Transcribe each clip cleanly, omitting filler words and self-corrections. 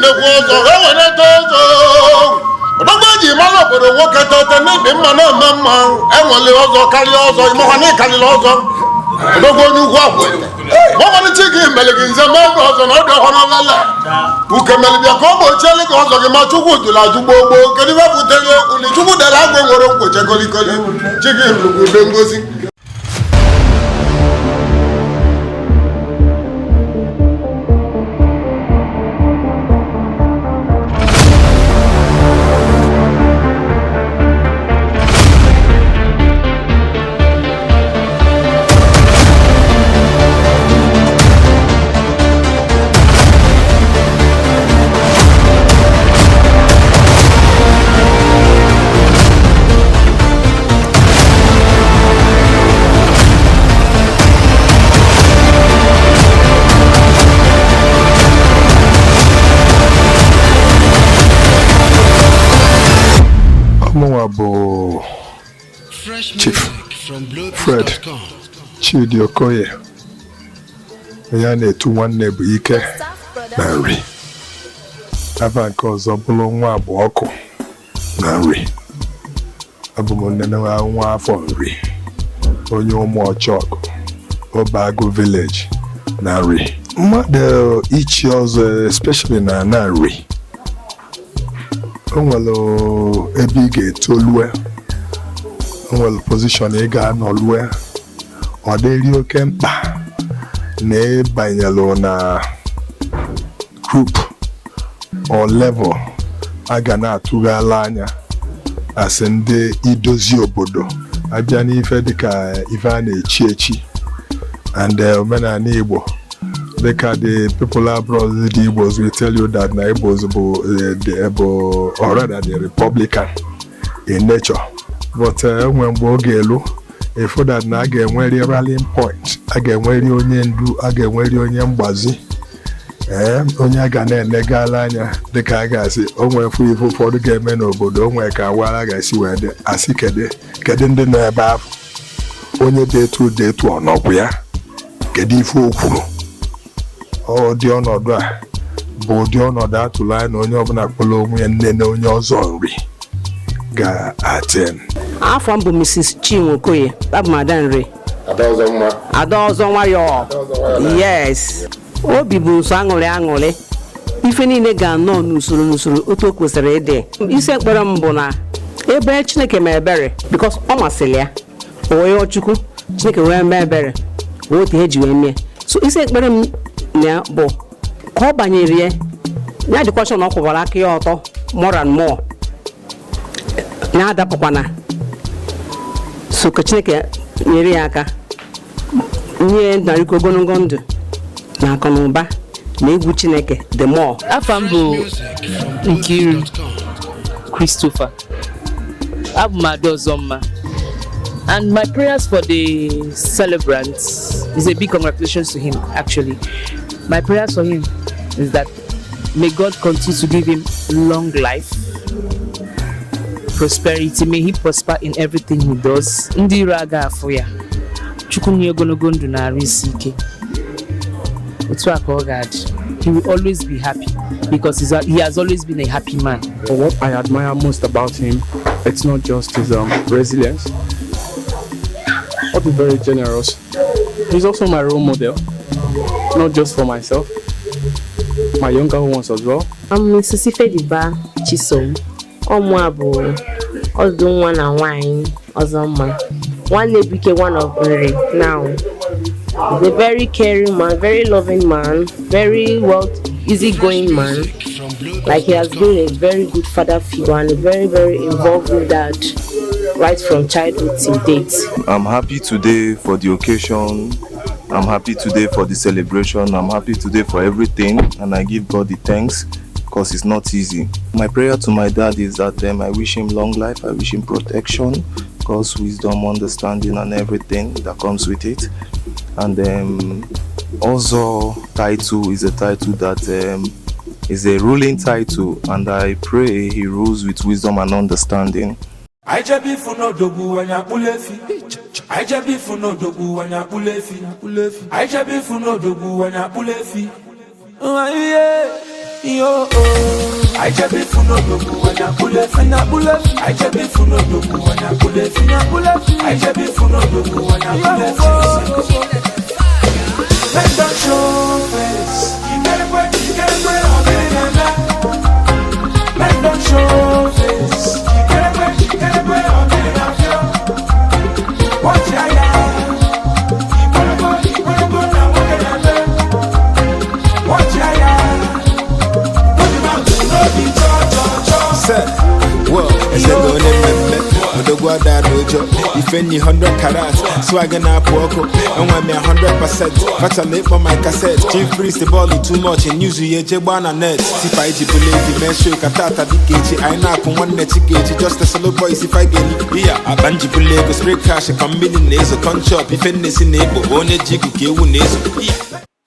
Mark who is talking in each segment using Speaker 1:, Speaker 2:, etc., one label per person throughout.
Speaker 1: Nnekwu ọzọ ewenata ọzọ, odogwu eji mara obodo, nwoke tete n'ịdị mma na-eme mma, enwele ọzọ karịa ọzọ, ịmakwa na ịkarịrị ọzọ. Odogwu onye ugwu akwete gbanwere chi gị mere gị nze mee gị ọzọ na ọdụ ọhụrụ lele uke mere bịa ka ọ gbochiele gị ọzọ gị, ma Chukwu jụrụ ajụ gboo gboo. Kedu ife butere okwu na Chukwu dere agwụ nwere nkwoche kolikoli? Chi gị rụrụ ube ngozi.
Speaker 2: Mụnwa bụ Chief Fred Chidi Okoye, onye a na-etu Nwanne bụ Ike na Nri. Afa nke ọzọ bụrụ Nwa Abụọ Ọkụ na Nri. Abụ m nne nwa afọ Nri, onye ụmụ Ọchọgụ, Obagu village na Nri. Mmadụ ichi ọzọ, especially na Nri, o nwere ebe ị ga-etolue, o nwere position ị ga-anọlue, ọ dịrị oke mkpa na ịbanyelụ na group or level a ga na-atụghala anya asị ndị idozi obodo. Abịa n'ife dịka ife a na-echi echi and omenala Igbo, dịka the people abroad, the Igbos will tell you that na Igbos bụ the bụ, or rather the Republican in nature, but enwe mgbe oge elu efu that na a ga-enweri rallying point, a ga-enweri onye ndu, a ga-enweri onye mgbazi, ee, onye a ga na-enegala anya, dịka a ga-asị o nwee fụ ife ụfọdụ ga-eme n'obodo, o nwee ka awara ga-esi wee dị, asị kedu kedu ndị nọ ebe ahụ, onye dị etu dị etu ọnọkwụ ya, kedu ife o kwuru. Ụdị ọnọdụ a bụ ụdị ọnọdụ atụrụ anya na onye ọbụla kpọrọ onwe ya nne na onye ọzọ Nri ga-aten.
Speaker 3: Afọ m bụ Mrs. Chinwe Okoye, abụ m ada Nri.
Speaker 1: Ada ọzọ mma.
Speaker 3: Ada ọzọ nwayọọ, yes. Obi bụ nso aṅụrị aṅụrị, ife niile ga-anọ n'usoro n'usoro otu o kwesịrị ịdị. Isi ekpere m bụ na ebe Chineke mee ebere, because ọ masịrị ya, o wee yọọ Chukwu, Chineke wee mee ebere, wee otu ihe ji wee mee. So isi ekpere m na ya bụ ka ọ banyere ya, ya dịkwa sure na ọ kwụbara aka ya ọtọ more and more, ya adapụkwana. So ka Chineke nyere ya aka, nye narịko ogologo ndụ na akụ na ụba na egwu Chineke the more.
Speaker 4: Afa m bụ Nkiru Christopher. Abụ m ada Ọzọmma. And my prayers for the celebrant is a big congratulations to him, actually. My prayers for him is that may God continue to give him long life, prosperity. May he prosper in everything he does. Ndị iro aga afụ ya. Chukwu nye ogologo ndụ na arụ isi ike. Otu a ka ọ ga-adị. He will always be happy because he has always been a happy man.
Speaker 5: What I admire most about him, it's not just his resilience, but he's very generous. He's also my role model, not just for myself, my younger ones as well.
Speaker 6: I'm Mrs. Ifediba Chisom. Ọmụ a bụ ọdụ nwa na nwanyị Ọzọmma. Nwanne Buike, one of Nri now. He's a very caring man, very loving man, very well, easygoing man. Like, he has been a very good father figure and a very, very involved dad right from childhood till date.
Speaker 7: I'm happy today for the occasion. I'm happy today for the celebration. I'm happy today for everything, and I give God the thanks because it's not easy. My prayer to my dad is that I wish him long life, I wish him protection, God's wisdom, understanding, and everything that comes with it. And also, title is a title that is a ruling title, and I pray he rules with wisdom and understanding.
Speaker 8: Anyị jebe ifu n'odogwu, anyị akpụla efi. Anyị jebe ifu n'odogwu, anyị akpụla efi. Anyị jebe ifu n'odogwu, anyị akpụla efi. Ihe. Yo, I just be full of when I pull it, and I pull it. I just be full of when I pull it, and I pull it. I just be full of when I pull it. Let them show face. You get it, you get it, let them show face. You get it, you get it, watch your eye. Watch your eye.
Speaker 9: Well, it's a going if any 100 carats, swagger na porco, and when me 100%, fat late for my cassette. Chief Priest the ball too much and use you jebana net. See if I believe you measure katata dikechi, I knock on one net just a solo boys if I get it here. I banji believe spray cash a millionaires a conch up if any sinable, one jig.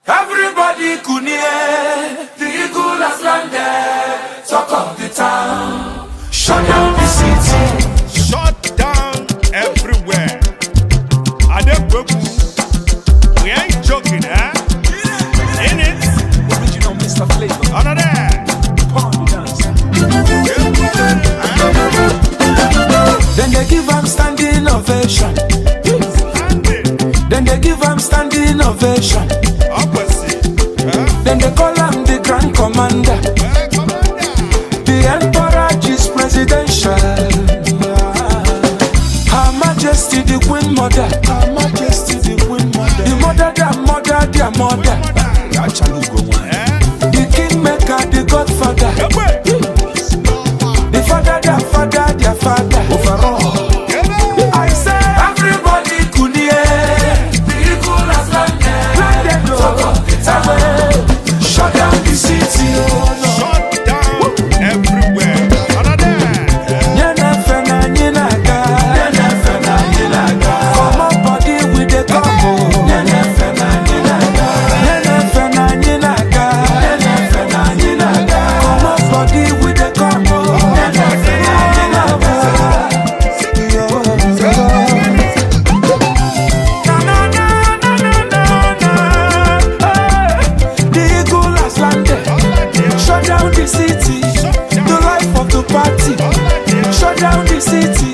Speaker 8: Everybody could hear the eagle has landed, talk of the town, shut down the city.
Speaker 10: Shut down everywhere. We ain't joking, huh? In it.
Speaker 8: Original Mr. Flavor.
Speaker 10: Under there.
Speaker 8: Then they give him standing ovation. Then they give him standing ovation.
Speaker 10: Opposite.
Speaker 8: Then they call him the Grand Commander. The Emperor is presidential. Her Majesty the Queen Mother. Her Majesty the Queen Mother. The mother that mother their mother. The Kingmaker, the Godfather. The father that father their father. Overall, I say everybody could hear. The eagle has landed. Talk of the town. Shut down the city.
Speaker 10: Shut down everywhere.
Speaker 8: Come on, body with the combo. Come on, body with the combo. The eagle has landed. Shut down the city. The life of the party. Shut down the city.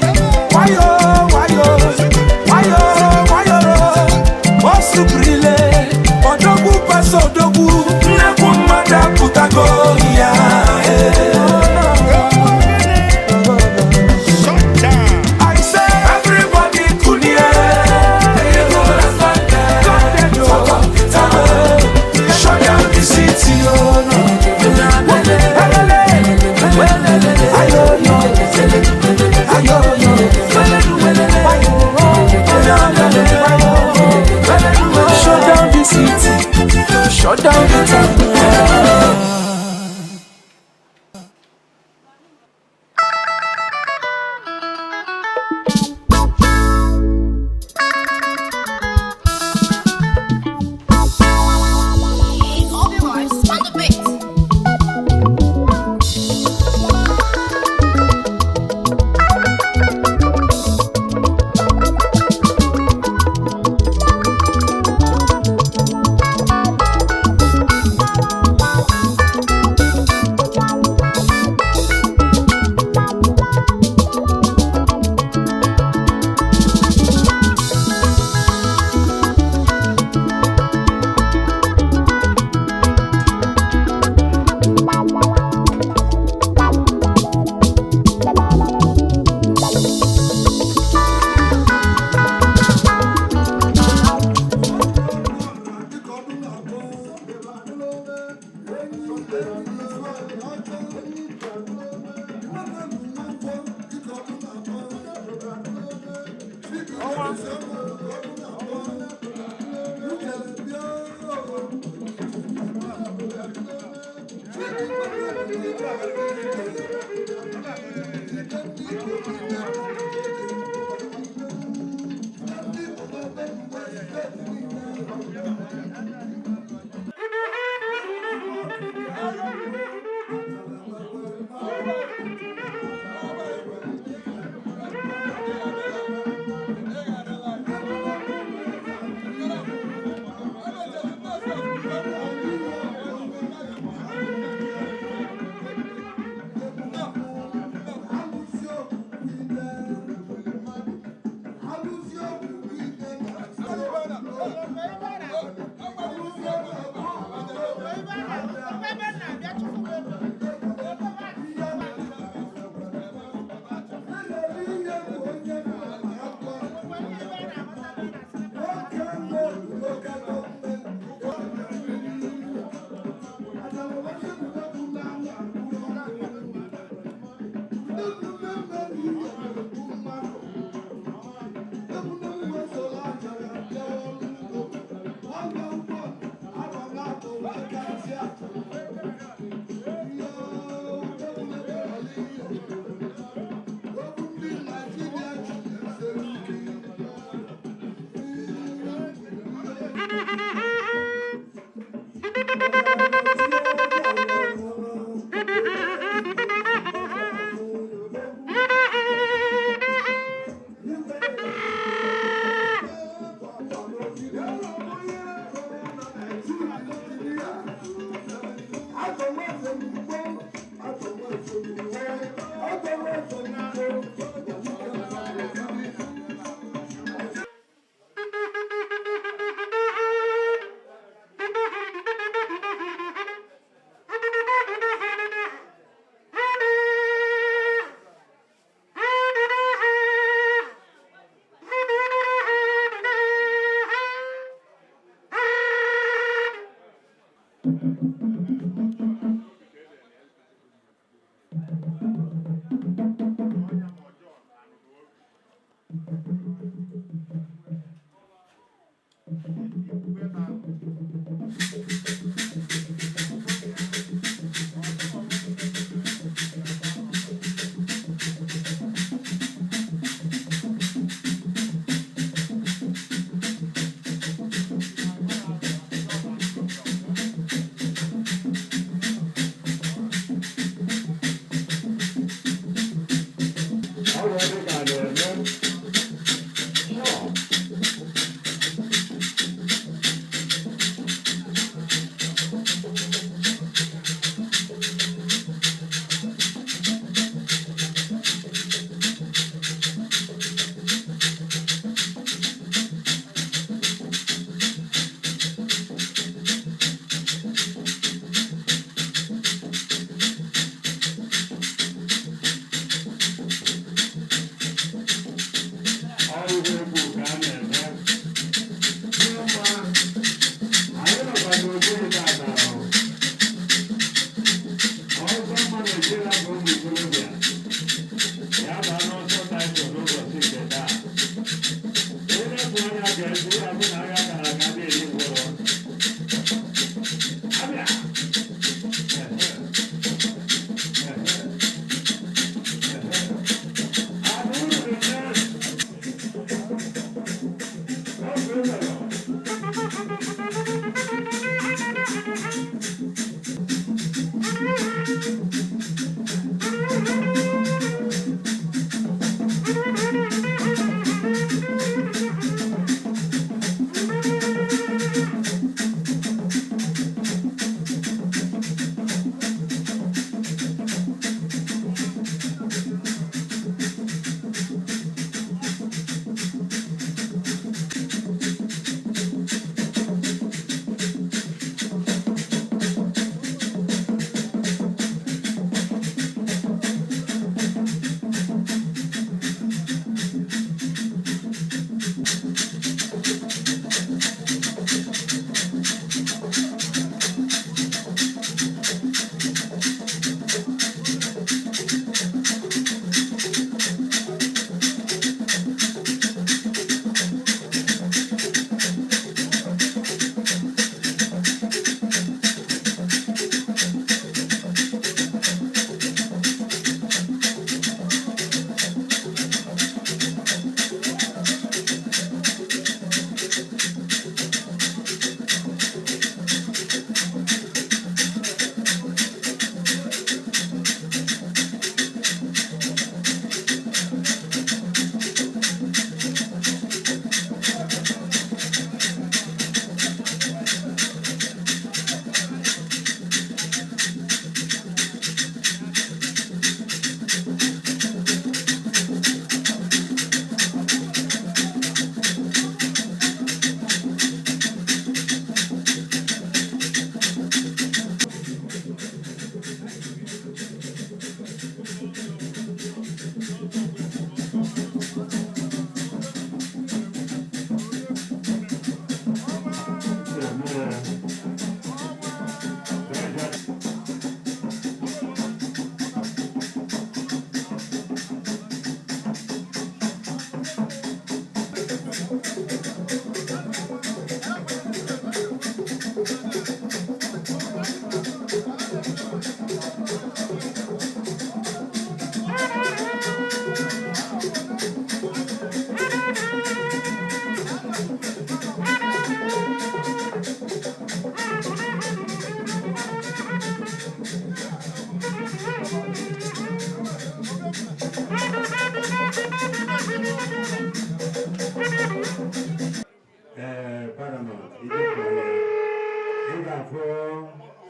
Speaker 8: Why oh, why oh, why oh, why oh. Osubrile, Odogwu pass Odogwu, Nnekwu mmadụ apụtago ya. I say everybody could hear. The eagle has landed. Talk of the town. Shut down the city. Oh no. Shut down the city, shut down the town.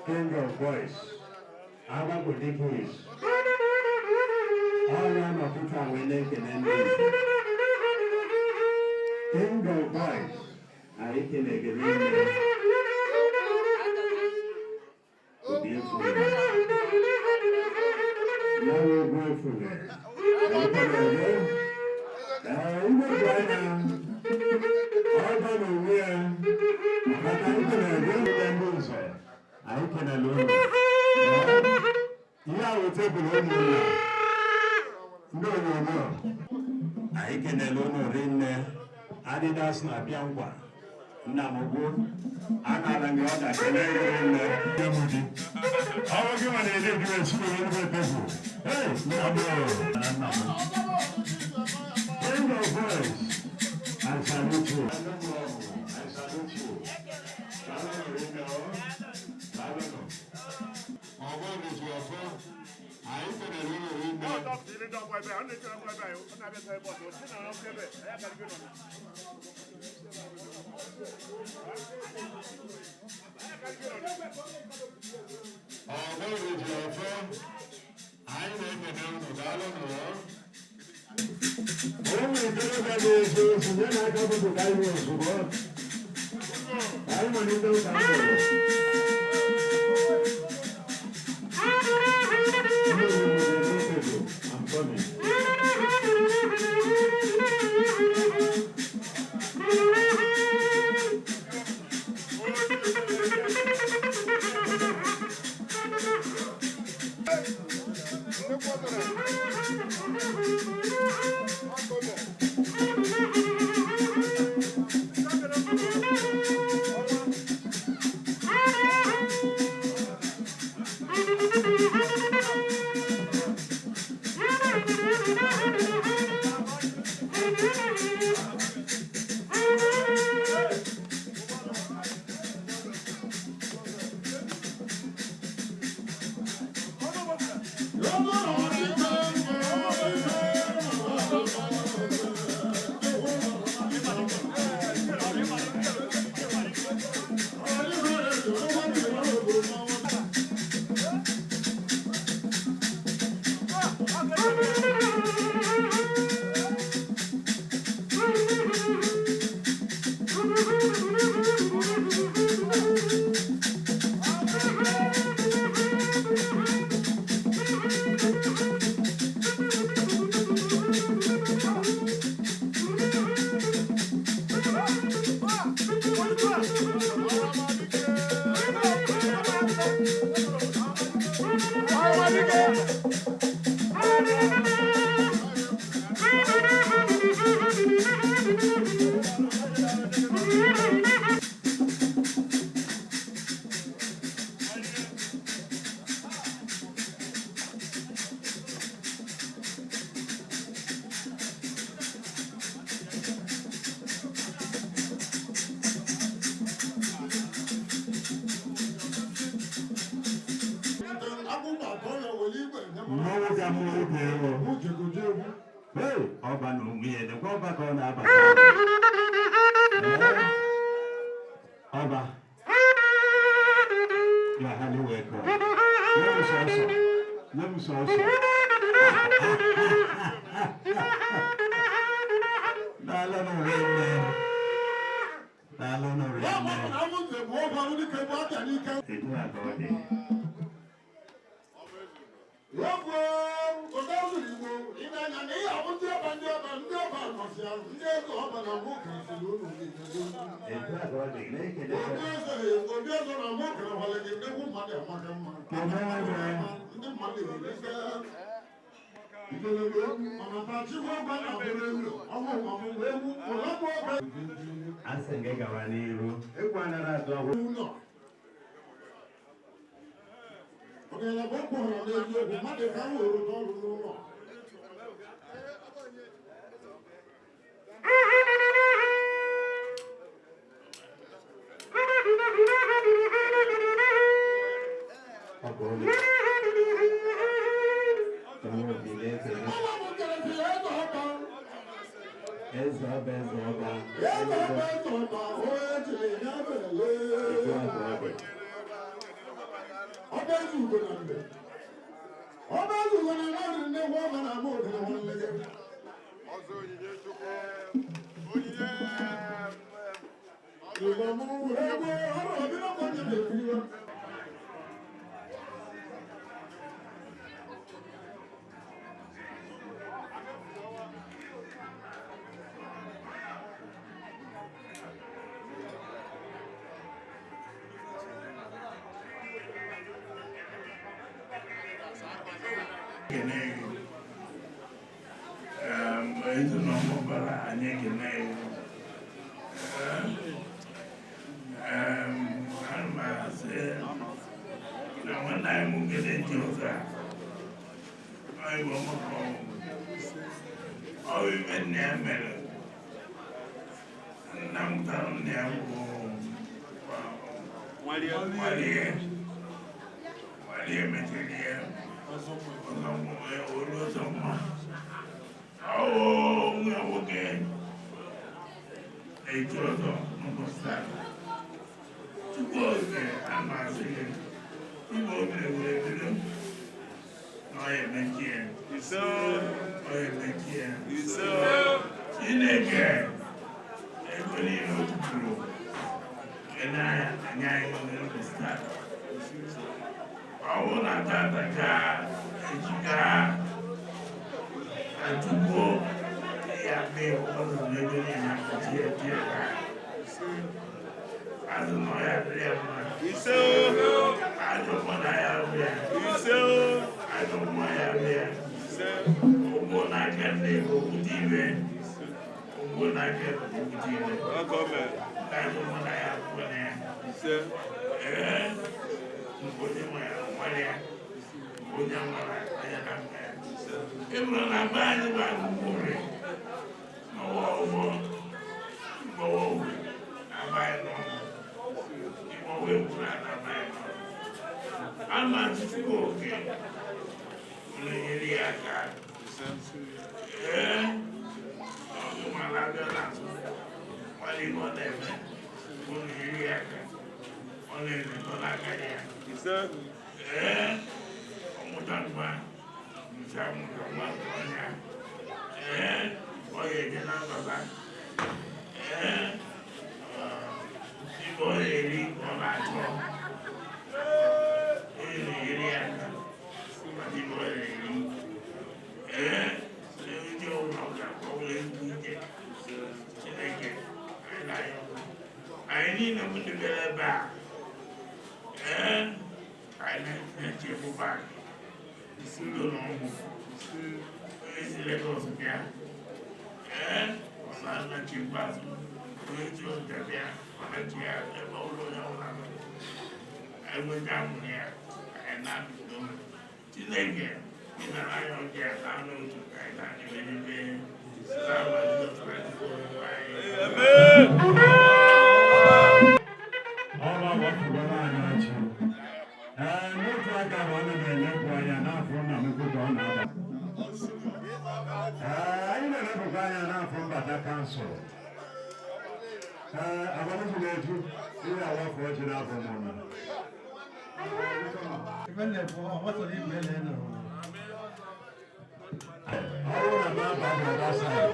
Speaker 11: King of Boys, Abagudikis, all of King of Boys, I can Anyị kenele unu. Ihe a wụ tebụl ụmụnna. Ndị onyonyo. Anyị kenele unu rinne. Adidas na-abịa nkwa. Nna m ugwu. Anara m gị ọda kelee gị rinne. Nne m di. Ọ bụ gị nwa na-ede edu esi were ebe tebụl. Hey, nna m o. Nna m. King of boys, I salute you. I salute you. Ụmụ ikorobịa na-ezu ozi nye na-aka bụbụ ka anyị ozugbo. Ka anyị malite ụka mgbede. I'm coming. Mmọnwụ ka mmọnwụ bụ ego. Hey, ọba na onwe ya dịkwa ọba ka ọ na-abata. Ọba, you are highly welcome. Nye m sọsọ, nye m sọsọ. Daalụ rinne. Daalụ rinne. Etu a ka ọ dị. Etu a ka ọ dị. Na-ekele Asị gị gawa n'iru. Egwu anaghị atụ ọgwụ. Ọ bụ ụlọ. Eze ọba, eze ọba. Etu a ka ọ dị.
Speaker 12: Ekene gị. Ezinụlọ ọbara, anyị ekene gị. Ana m asị na nwanne anyị nwoke na-eji ụzọ a, ọ Igbo maka ọ ibe nna ya mere. Nna m tara nna ya bụ nwalie nwalie mechiri ya ọzọ olu ọzọ mma. Ọwụ nwa nwoke na-eji ọzọ n'ụbọchị taa. Chukwu oke amasị gị igwe obere were bido na ọ ya emechi ya, ọ ya emechi ya. Chineke, ego niile o tụpụrụ anya anyị n'ụbọchị taa, ọ bụrụ na tata ka echi gaa na Chukwu ya mee ọzọ n'ego niile akọchi ya tie ya azụ na ọ ya dịrị ya mma. Ajọ mmụọ na ya bụ ya, ajọ mmụọ ya bụ ya. Ụgbọ na-aka ndị okwute ibe, ụgbọ na-aka okwute ibe, ajọ mmụọ na ya bụ na ya. Ee, onye nwere nwere ya, onye nwere onye na mma ya. Ịbụrụ na be anyị bụ akụkụ nri n'ọwa ụgbọ mgbawa ogwe na-aba anyị n'ọnụ, ịgbawa egwu na-aba anyị n'ọnụ. Ama Chukwu oke na-enyere ya aka. Ee, ọgụ mara abịa n'azụ nwere ihe ọ na-eme, ọ na-enyere ya aka, ọ na-emekọ n'aka ya. Ee, ọmụta nwa ncha mụta nwa nke ọnya. Ee, ọ ga-eje na mbaba. Ee, ibe ọ na-eri ọ na-achọ onye na-enyere ya aka maka ibe ọ na-eri. Ee, ndị ọbụla ọ ga-akpọ ọbụla ezigbo ije. Chineke anyị na-ayọ anyị niile bụ ndị bịara ebe a. Ee, anyị na-echekwuba udo na ọgwụ. Onye si Legọs bịa, ee, ọ na-anachikwa azụ. Onye si Ọnịcha bịa, ọ na-echi ya ebe ụlọ onye ọbụla nọ. Enweta amụrụ ya, anyị na-udo. Chineke ịnara anyị ọjọọ ya taa n'otu ka anyị na-adị n'ebe n'aha Jizọs Kraịst bụ Onyenwe anyị.
Speaker 11: Ọba wepụgara anyị ọchị. Ee, n'otu aka ahụ, ana m elepụ anya n'afọ nna m ukwu ka ọ na-aba. Ee, anyị na-elepụkwa anya n'afọ mbata council. Ee, abalị na-eju ihe awafọ ọchị n'afọ mụna.
Speaker 13: Ife na-ekwu ọ gbasara igwe ele nụrụ.
Speaker 11: Ọ bụrụ na m aba na that side,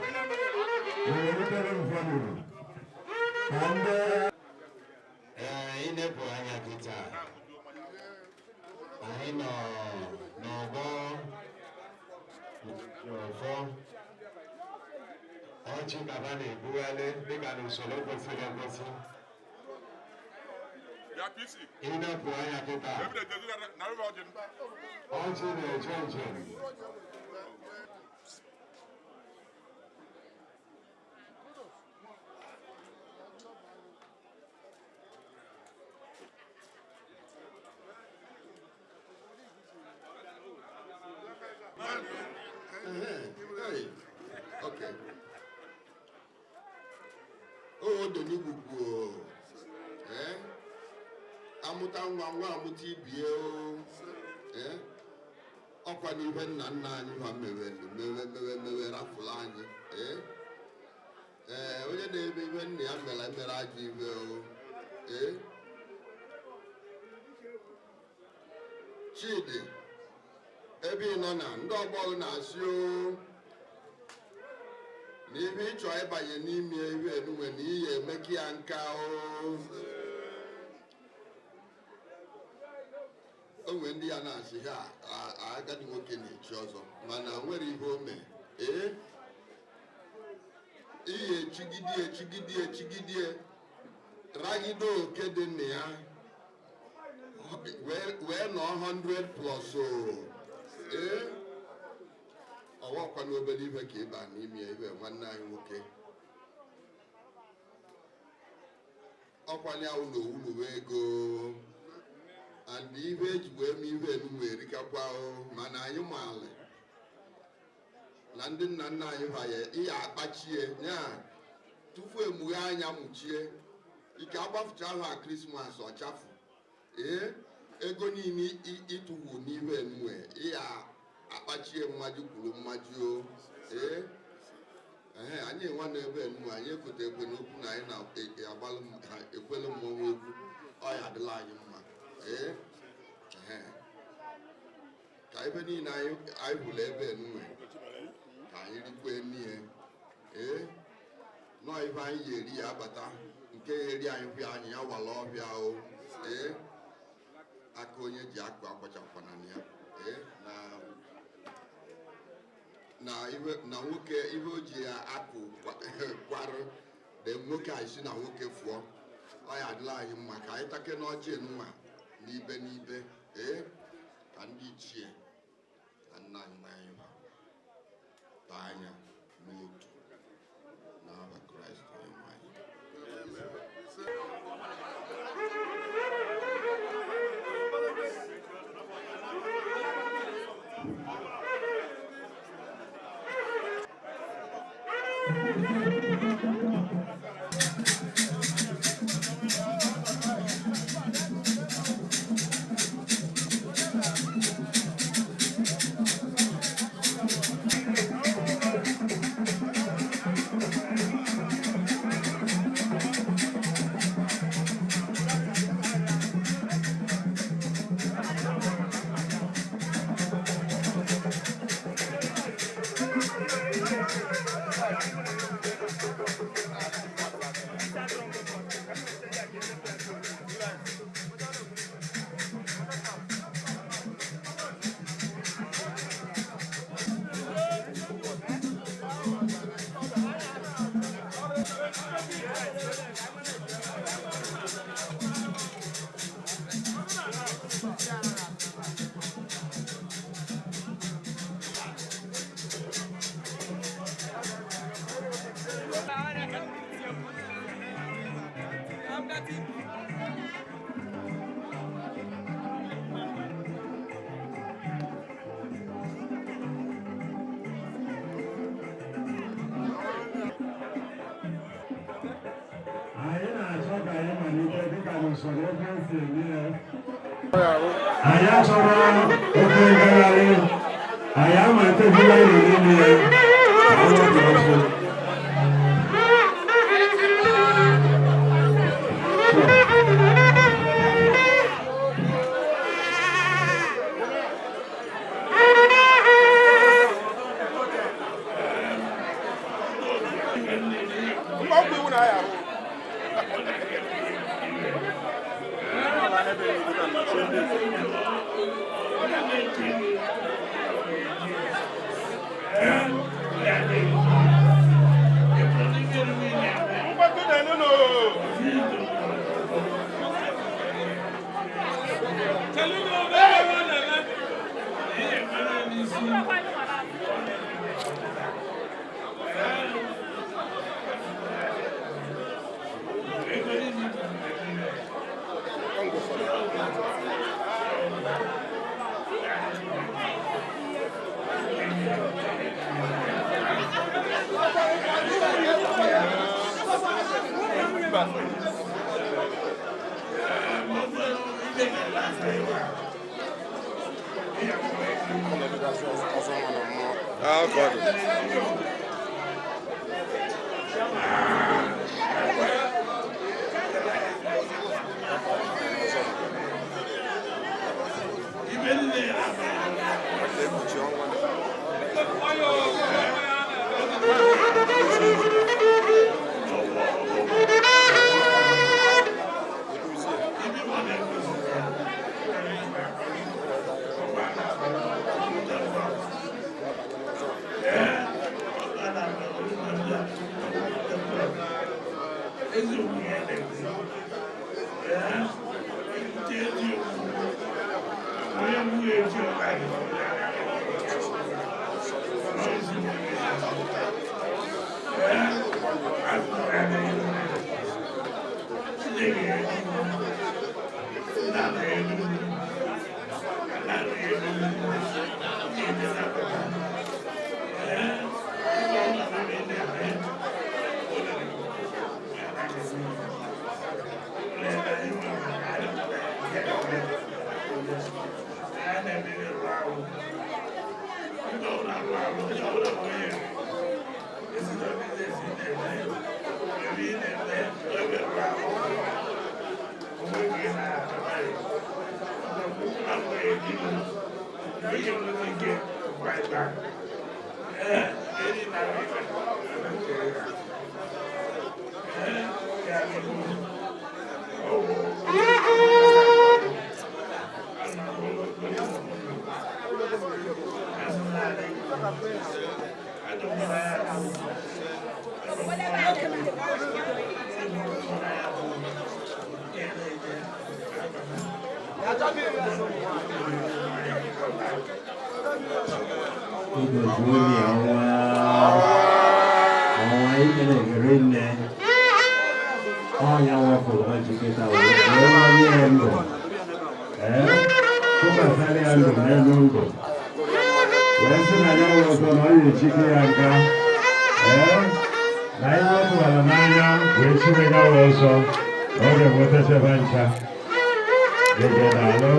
Speaker 11: were rutere m fọdụrụ ka ndị
Speaker 14: Ee, ịnepụ anya kịta, anyị nọ n'ọgbọ ọfọ ọchị kaba na-ebugharị dịka n'usoro kwesịrị ekwesị. Ịnepụ anya kịta, ọchị na-eche njem.
Speaker 1: Hey, okay. O donigwugwu o. Eh? Amụta nwa nwa amụta ibie o. Eh? Ọkwa n'ihe nna nna anyị ha mere mewe mewe mewe rafụrụ anyị. Eh? Ee, onye na-eme ihe nna ya mere mere ajọ ihe o. Eh? Chidi, ebe ị nọ na ndị ọgbọ gị na-asị o na ihe ịchọ ịbanye n'ime ihe enunwe na ihe emeka ya nka o. O nwere ndị ya na-asị ha agadi nwoke na-echi ọzọ, mana nwere ihe o mee. Ee, ihe echigidie echigidie echigidie ragide oke dị nna ya wee nọọ 100 plus o. Ee.
Speaker 14: Ọwakwa n'obere ife ka ịba n'ime ya ibe nwanne anyị nwoke ọkwanye ahụ na owuluwe ego and ife eji wee mee ife enunwe erikakwa mana anyị maala na ndị nna nna anyị ha ya ihe akpachie ya tupu emughe anya mụchie ike agbafucha ahụ a Krismas ọchafu ee ego niile ịtụwu n'ife enunwe ihe akpachie mmaji kwuru mmaji o ee ee anyị enwe na ebe enunwe anyị ekote ekwe n'okwu na anyị na-agbalụ ha ekwelu mmọnwụ egwu ọ ya adịla anyị mma ee ee ka ebe niile anyị hụrụ ebe enunwe ka anyị rikwe n'ihe ee nọọ ife anyị ga-eri ya abata nke ya eri anyị hụ anyị ya wala ọbịa o ee aka onye ji akụ akpachakwana ya ee na na nwoke ife o ji ya akụ kwarụ de nwoke anyị si na nwoke fụọ ọ ya adịla anyị mma ka anyị take n'ọjị enunwa n'ibe n'ibe ee ka ndị ichie na nna nna anyị ha taa anya n'otu n'aha Kraịst onye nwe anyị.
Speaker 11: Anyị achọrọ oke ngagharị, anyị amalitekwala ịnọ n'ime ya. Anyị dị ọzọ. Igwe ọnwa ọnwa ikele gere nne ọnya wepụrụ ọjị kịta wee wee nye ndụ ee tụkwasara ya ndụ n'elu ndụ wee sị na ya wee ọzọ na ọ ya echike ya nka ee na ihe ọ tụwara n'anya wee chimega ya ọsọ na ọ ga-enwetachaba ncha gege na alụ.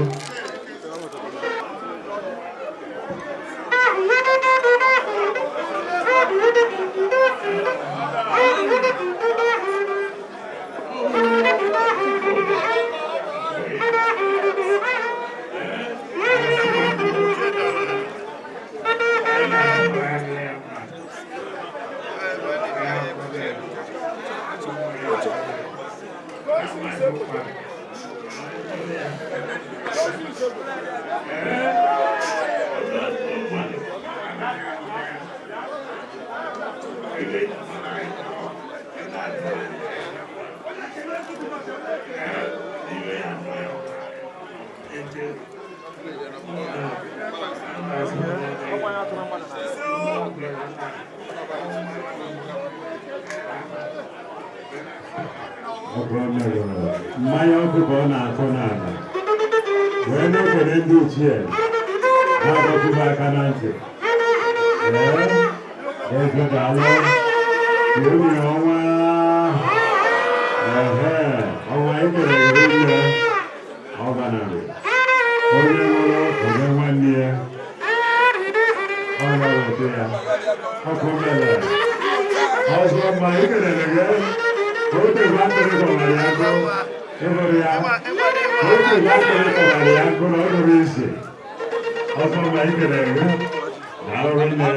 Speaker 11: Mmanya ọkụ ka ọ na-atụ n'ala wee na-ekele ndị ichie na-adọtụba aka na ntị. Ee, eze daalụ eri ọnwa ehe ọnwa ekele nne ọ banarị onye nwụrụ onye nwanne ya ọ na-eweta ya ọkụ mere ọzọ ma ekelere gị. Otu nwantịrị kọwara ya nkụ ịhụrụ ya, otu nwantịrị kọwara ya nkụ na ọ nụrụ isi ọzọ ma ekelere gị daalụ nne.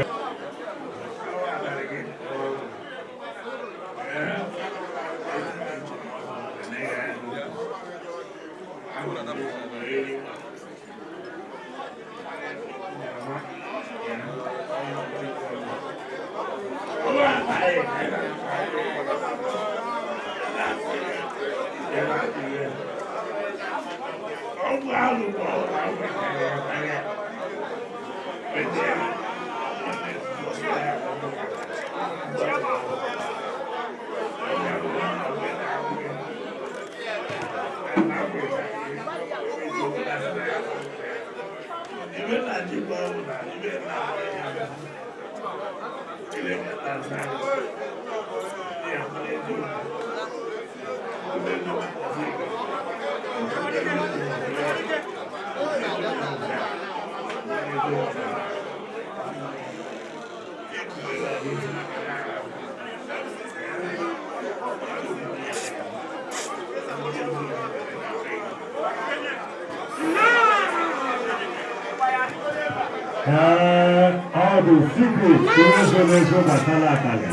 Speaker 11: Ọ bụ secret ihe zoro ezo gbasara akalị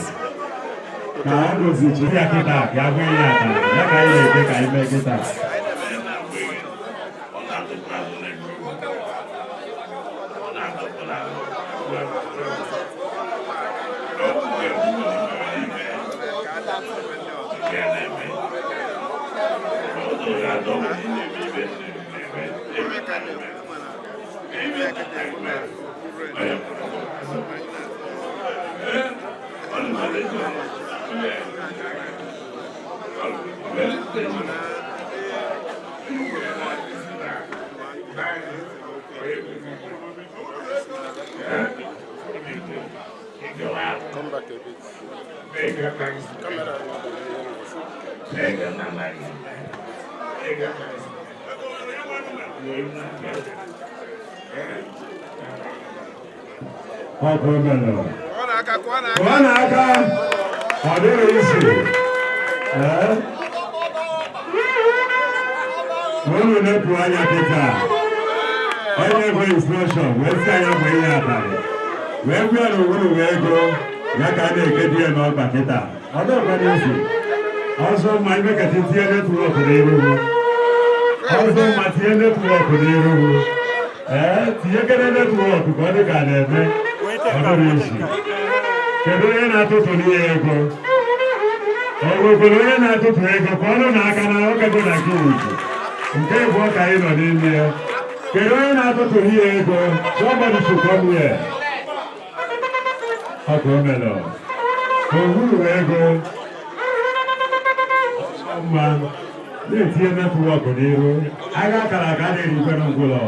Speaker 11: ka ọ gozichiri ya kịta ya gwa ya akalị ya ka anyị na-eke ka anyị mee kịta.
Speaker 1: Come back a bit. Camera.
Speaker 11: Ọkụ mere. Kụọ n'aka. Ọ dịrị isi. Ee? Unu na-epu anya kịta. Onye bụ instruction wee sị anya bụ ihe abalị. Wee gwa na owuru wee ego ya ka a na-ekebi ya n'ọkpa kịta. Ọ dịghịkwa n'isi. Ọzọ mma ime ka tinye netwọk n'iru. Ọzọ mma tinye netwọk n'iru. Ee, tinyekere netwọk ka ọ dị ka a na-eme. Ọ dịrị isi. Kedu onye na-atụtụ n'ihe ego? Ọ nwekwara onye na-atụtụ ego ka ọnụ na-aka na ọkago na nke uju. Nke bụ ka anyị nọ n'ime ya. Kedu onye na-atụtụ ihe ego? Somebody should come here. Ọ ka o mere. Ohuru ego. Mma na-etinye netwọk n'iru. Agha akara aka na-erikwe n'ngwụlọ.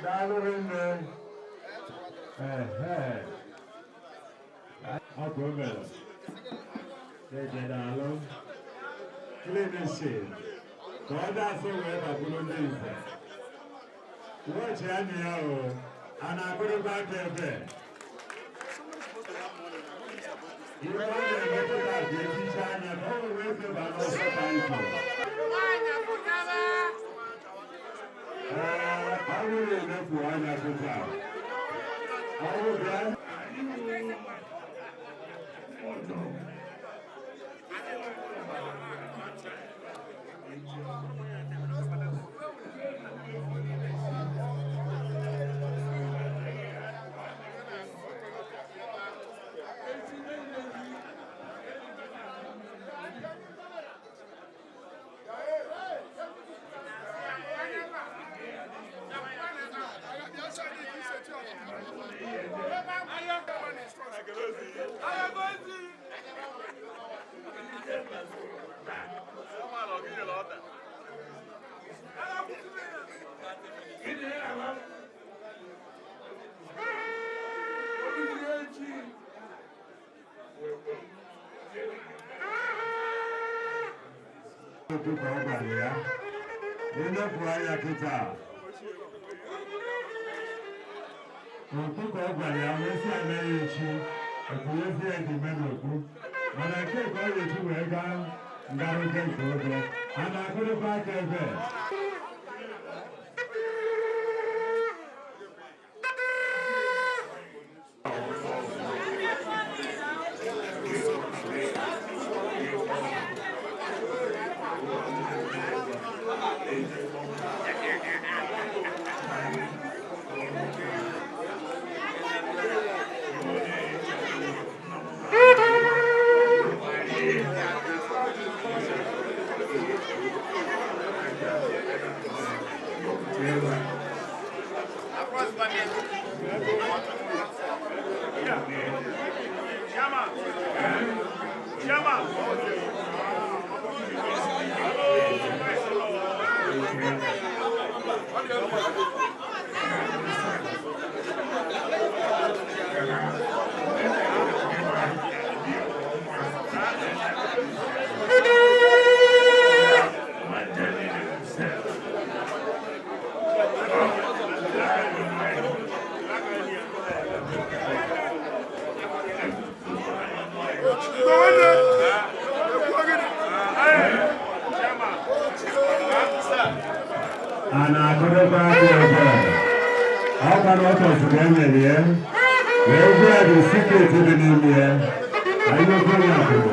Speaker 11: Daalụ rinne. Ehe. Ọ ka o mere. Eje daalụ. Cleansing. Ka ọ dị asọ wee bakwuru ndị nze. Wọchị anya ya o, a na-akụrịkwa aka ebe. Ihe ọ na-emetụta bụ echiche anya ka ọ wee feba n'ọsọ taịtụ. Ee, ọ bụrụ emefu anya kịta. Ọ bụ bịa. Okwu ka ọ gwara ya. Elepụ anya kịta. Okwu ka ọ gwara ya wee sị eme ya echi, ekwunyezi ya dị ime n'okwu. Mana nke ka ọ ga-eji wee gaa ngarute nke oge. A na-akụrịkwa aka ebe. A na-akụrịkwa aka ebe. Ọ gwara ọtọsị ka e nyere ya. Wee gwa ya the secret dị n'ime ya. Anyị okwu ya kwuru.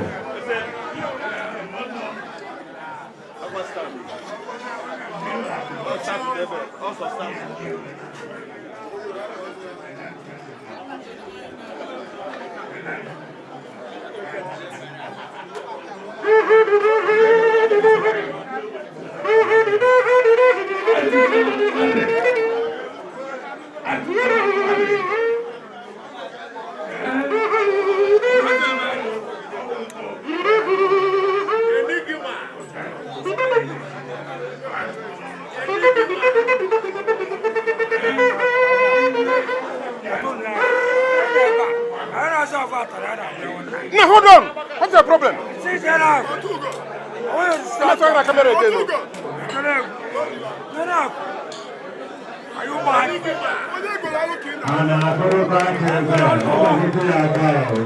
Speaker 11: A na-akụrụkwa aka ebe a, ọ gbagide ya aka ahụ.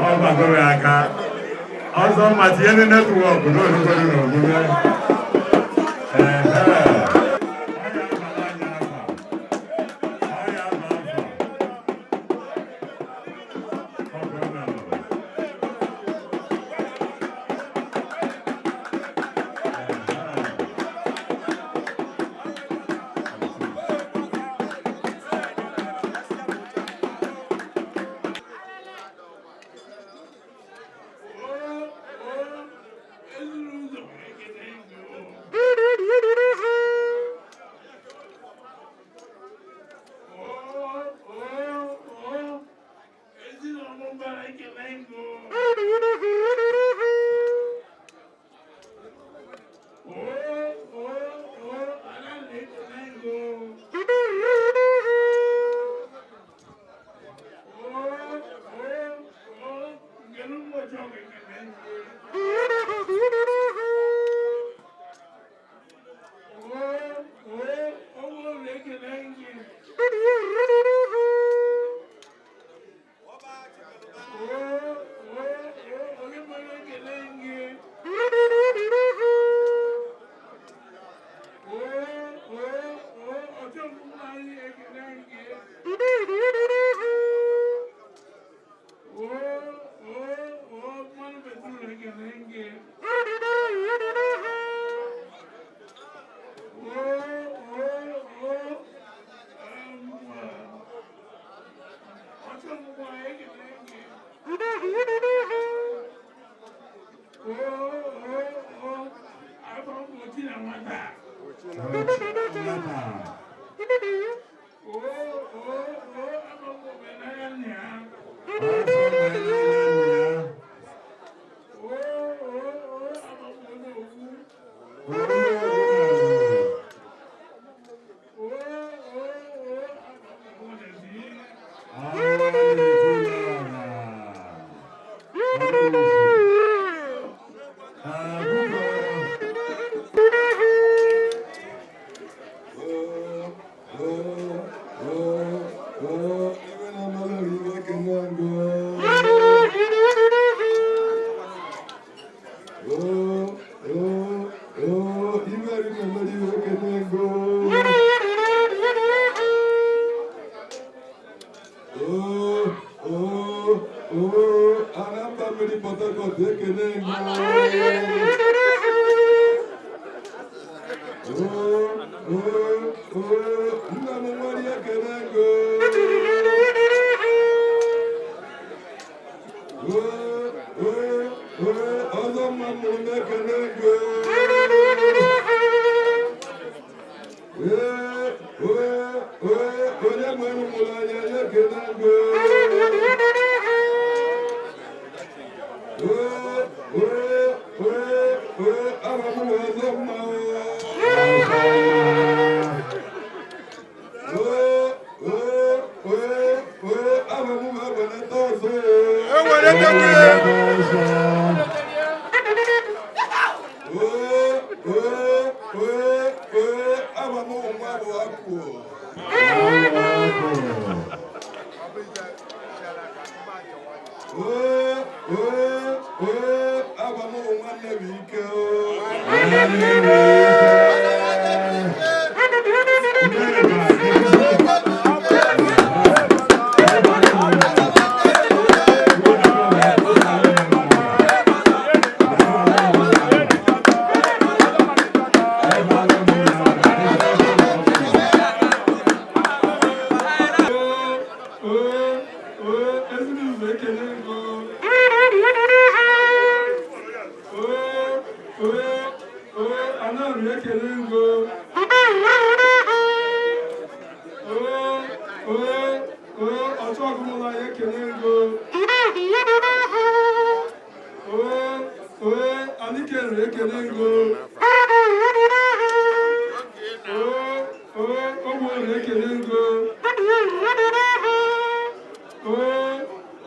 Speaker 11: Ọ gbagoro ya aka. Ọzọ ma tinye network n'olugoro n'omume. Ehe.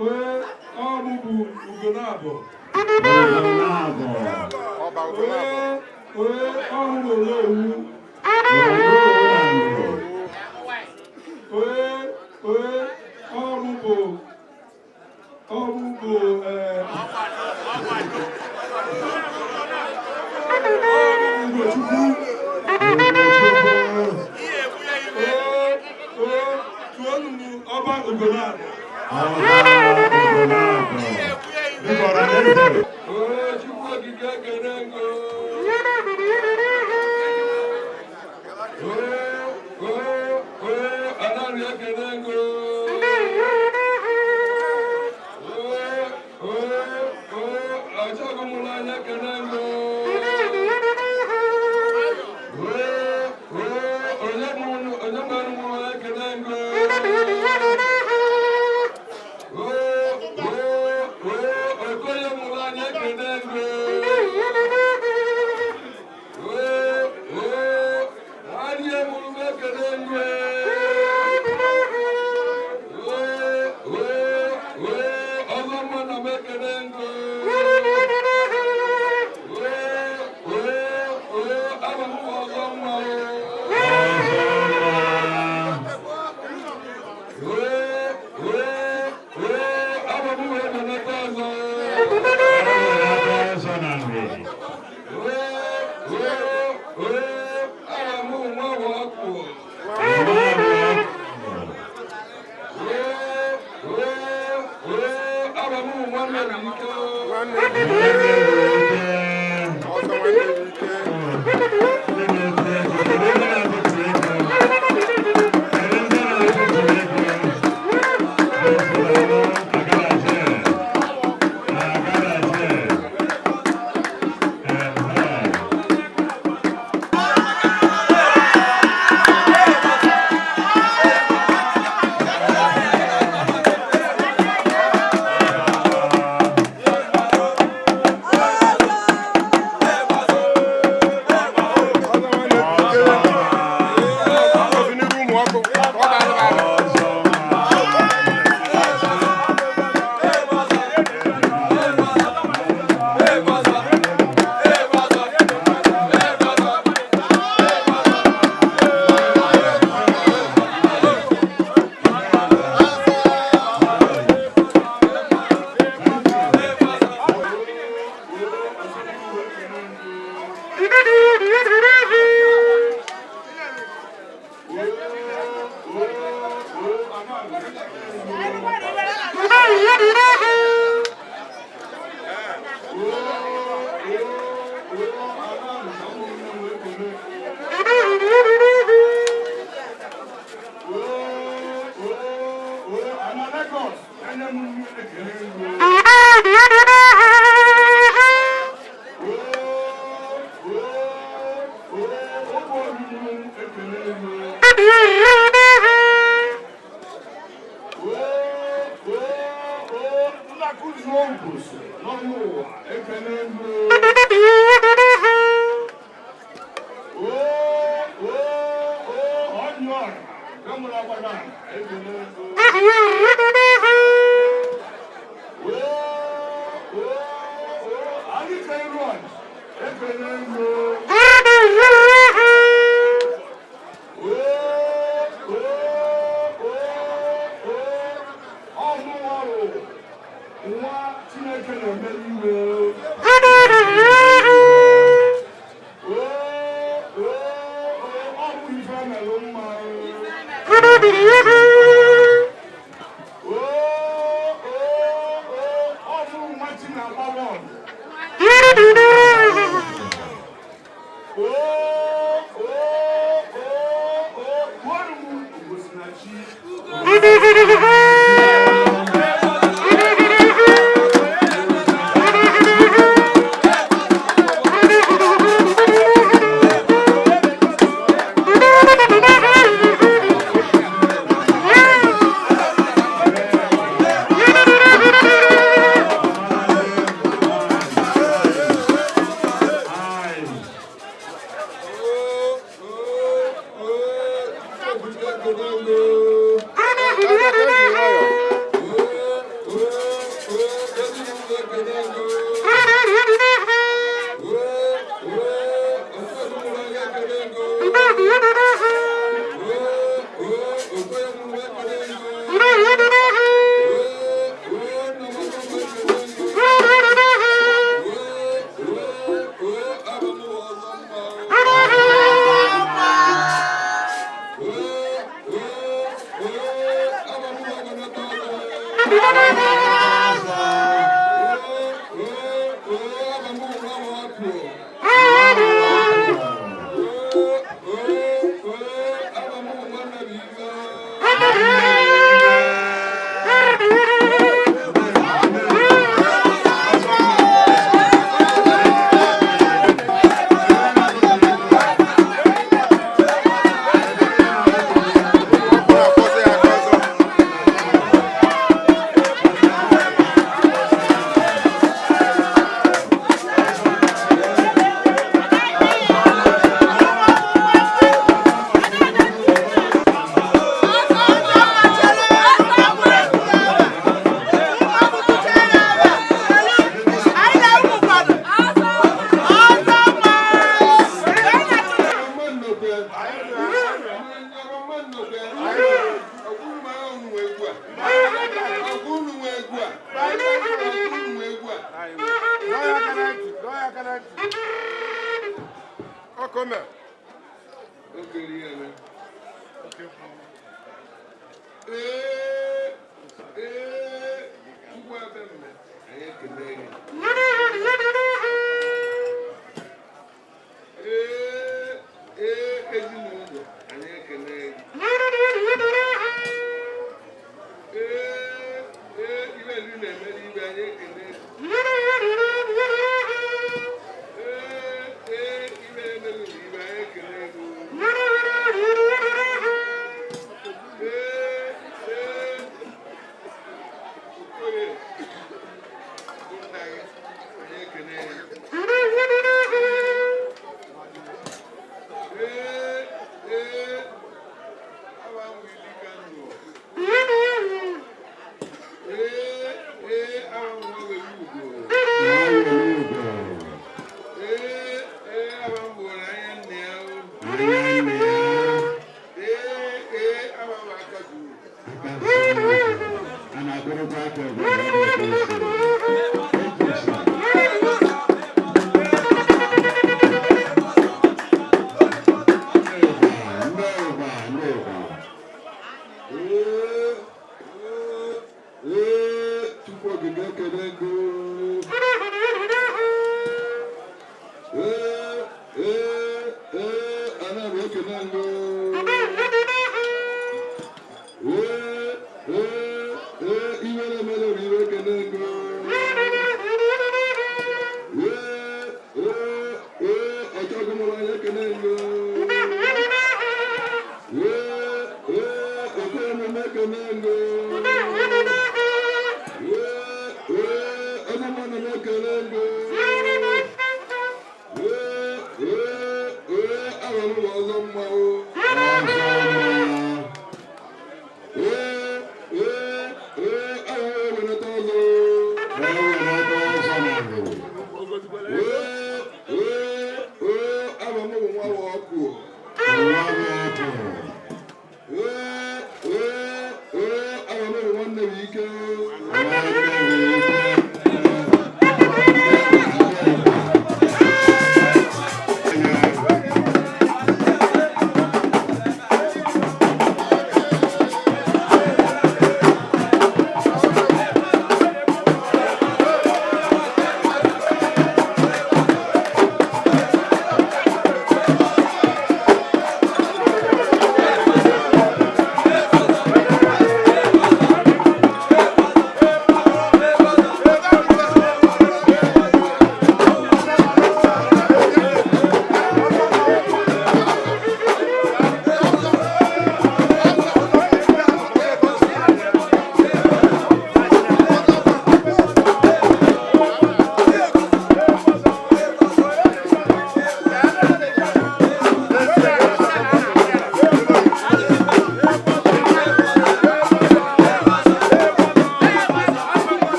Speaker 15: Ee, ọ mụ bụ Ugonabọ. Ee, ee, ọ mụ bụ Olowu. Ee, ee, ọ mụ bụ ọ mụ bụ ee Ugochukwu. Ee, ee, tụọnụ m ọba Ugonabọ. Ee, Chukwu okike ekele ngo. Ee, ee, ee, Anaghị ekele ngo. Ee, ee, ee, achọghị m n'anya ekele ngo. Ee, ee, onye mụrụ onye mụrụ mụ ekele ngo. Ee, ee, ee, Okoye mụrụ anya ekele ngo. Ee, ee, Nwanne mụrụ m ekele ngo. Ee, ee, ee, ọzọ mma na m ekele ngo. Ee, ee, ee, abụ m ọzọ mma. Ee, ee, ee, abụ m wee benata ọzọ. Ee, ee, ee, aha m nwa Wakpo. Ee, ee, ee, aha m nwanne m ike. Nwa Chineke na-emeri iwe. Ọ bụ ife melụ mma. Ọ bụ nwa chi na-agba bọọlụ. Gbuoro m Osinachi. Dọọ ya aka na ntị, dọọ ya aka na ntị. Ọkụ mere.
Speaker 12: Ee, ee, Chukwu ebe mme, anyị ekele gị. Ee, ee, ezinụlọ, anyị ekele gị. Ee, ee, ibe ndị na-emere ibe, anyị ekele gị. Ee, ee, ibe na-emere ibe, anyị ekele gị. Ee, ee, Okoye, bụ nna gị, anyị ekele gị. Ee, ee, awa m ili ka ndụ. Ee, ee, awa m nwa were ugo. Ee, ee, awa m bụrụ anya nna ya o. Ee, ee, awa m aka zuru.
Speaker 11: A na-agụrụkwa aka ebe ọ bụ. Ndekwa, ndekwa.
Speaker 14: Ee, ee, Chukwu Okike ekele gị. Ee, ee, ee, ana m ekele gị. Ee, ee, ee, iwe na-emere bụ iwe ekele gị. Ee, ee, ee, ọchọgụ mụrụ anya ekele gị. Ee, ee, oke emume ekele gị. Ee, ee, onye mmadụ na-ekele gị. Ee, ee, ee, ahụrụ m ọzọ mma o. Ee, ee, ee, ahụrụ m ewenata ọzọ.
Speaker 11: Ewenata ọzọ na mbụ.
Speaker 14: Ee, ee, ee, ama m bụ nwa wa ọkụ.
Speaker 11: Nwa bụ ọkụ.
Speaker 14: Ee, ee, ee, ama m bụ nwanne m ike.
Speaker 11: Nwanne bụ ike.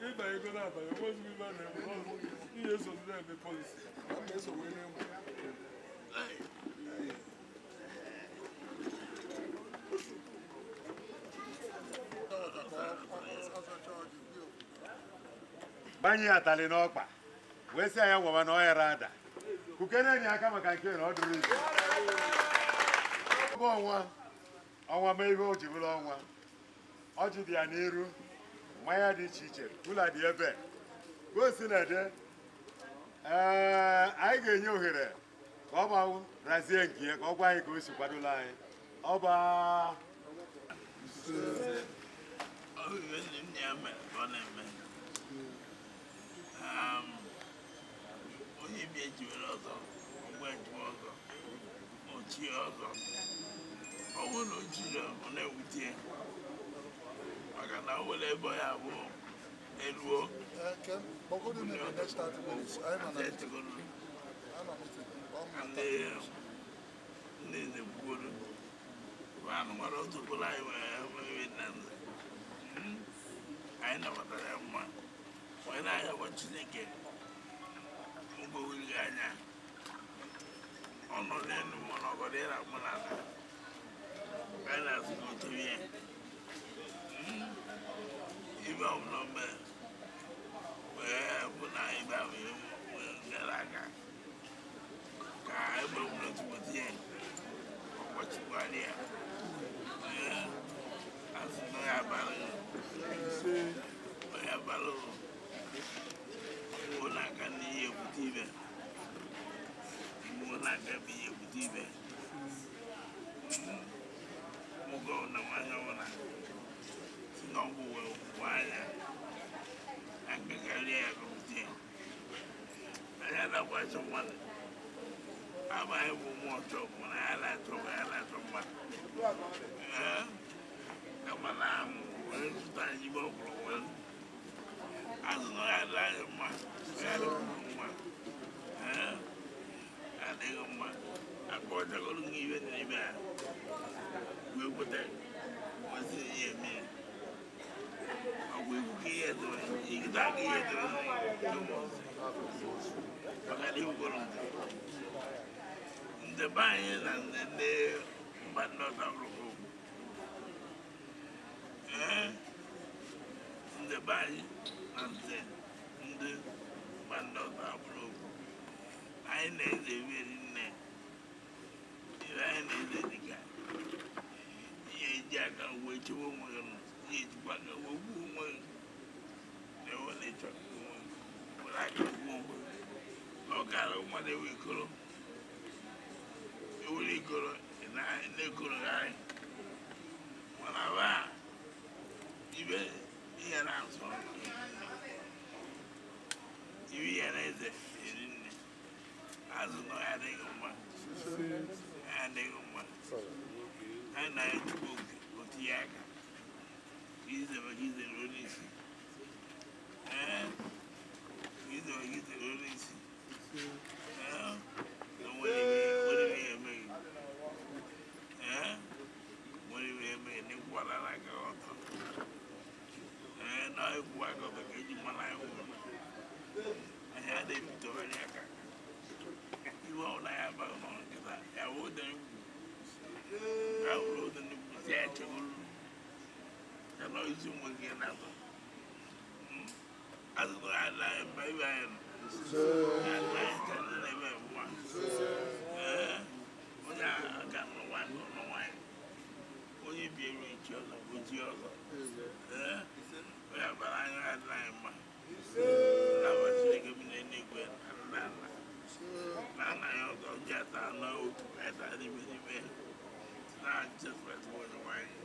Speaker 15: Ịba ego na-abanye, onwezi ibe a na-eme, ihe eso na-eme polisi.
Speaker 11: Gbanye atalị n'ọkpa wee sị ya gwaba na ọ yara ada kukene anyị aka maka nke na ọ dụrụ izu bụ ọnwa ọnwa mee ihe o ji bụrụ ọnwa ọjị dị ya n'iru mmanya dị iche iche kula dị ebe gosi na ede ee anyị ga-enye ohere ka ọ gbanwụ razie nke ya ka ọ gwa anyị ka o si kwadola anyị ọ ba
Speaker 12: Onye bi ejiwere ọzọ ọgba ejiwe ọzọ ochie ọzọ ọ bụrụ na o jiri ọ na-ewute maka na o nwere ebe ya bụ eruo ndị nze kwuoro anụ nwere otu okporo anyị nwere na nze anyị nabatara ya mma wee na-ayọkwa Chineke mgbe anya ọ nọ n'elu mana ọ gọdọ ịra mụ n'ala anyị na-asị ka o chebe ya ibe ọbụla mere wee bụ na ibe ahụ nyere aka ka ebe ọbụla tụpụta ya ọkpọchikwara ya asị na ya abalị ya abalị mgbe na-aga n'ihe ebute ibe mgbe na-aga bụ ihe ebute ibe nwoke ọbụla nwaanyị ọbụla si n'ọgwụ wee gwụ anya na nkekarịa ya gọpụta ya anyị adakwa achọ mmadụ abaghị bụ mmụọ ọchọ mana ya na-achọ ya na-achọ mmadụ ee kama na wee zụta anyị ibe ọkwụrụ wee azụ na ya adịghị anyị mma ya adịghị mma ee adịghị mma aka ọchagoro gị ibe dị n'ime ya wee kweta wee ihe eme ọgwụ ikwu ka ihe dịrị ịgịta aka ihe dịrị maka na iwugoro ndị be anyị na ndị mba ndị ọzọ abụrụ ee ndị be anyị na ndị mba ndị ọzọ abụrụ okwu anyị na-eze eri nne ihe anyị na-eze dịka ihe eji aka wee chewe onwe gị ihe ejikwa aka wee gbuo onwe gị na ewe na ịchọ onwe gị were aka gbuo onwe gị na ọ gara mmadụ ewe ikoro ewere ikoro na-ekorogharị mana ba ibe ihe na-asọ ibe ihe na-eze eri nne azụ na ya adịghị mma ya adịghị mma anyị na-echukwu oke otinye aka ka ize maka ize ruo n'isi ee ka ize maka ize ruo n'isi ee na nwere ihe emeghị ee nwere ihe emeghị na ịkwara n'aka ọtọ ee na ịkwụ aka ọtọ ka eji mara anyị nwụrụ anyị adịghị ebitogharị aka iwe ọbụla ya abaghị n'ọrụ nkịta ya wụ ode nkwu ya wụrụ ode nkwu si ya chegoro ya na isi nwe gị na-atọ azụrụ ya adịghị mba ibe anyị nọ ya adịghị ka ndị na-eme mma ee onye aka nọ nwaanyị nọ nwaanyị onye bi eru echi ọzọ ochi ọzọ ee onye abara anyị adịghị mma na Chineke bi n'eluigwe na nna na nna ya ọzọ ji ata na otu ata n'ime n'ime na Jizọs Kraịst bụ onye nwaanyị.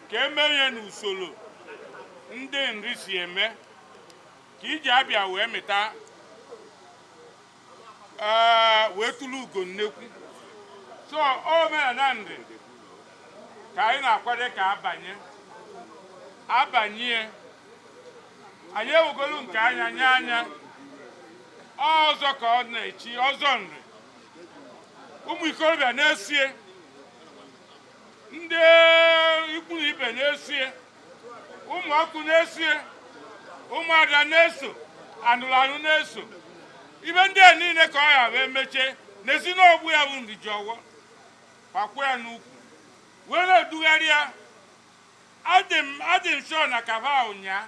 Speaker 12: Ka eme ihe n'usoro ndị nri si eme ka iji abịa wee mịta wee tụrụ ugo nnekwu. So omenala nri ka anyị na-akwado ka abanye abanye anyị ewegolu nke anya nye anya. Ọzọ ka ọ na-echi ọzọ Nri. Ụmụ ikorobịa na-esie, ndị ikwu na ibe na-esie, ụmụ ọkụ na-esie, ụmụada na-eso, anụrụ anụ na-eso. Ibe ndị a niile ka ọ ya wee mechie n'ezi n'ogbu ya bụ Nri ji ọwọ kwakwa ya n'ukwu wee na-edugharị ya. Adị m sure na kava ụnyaa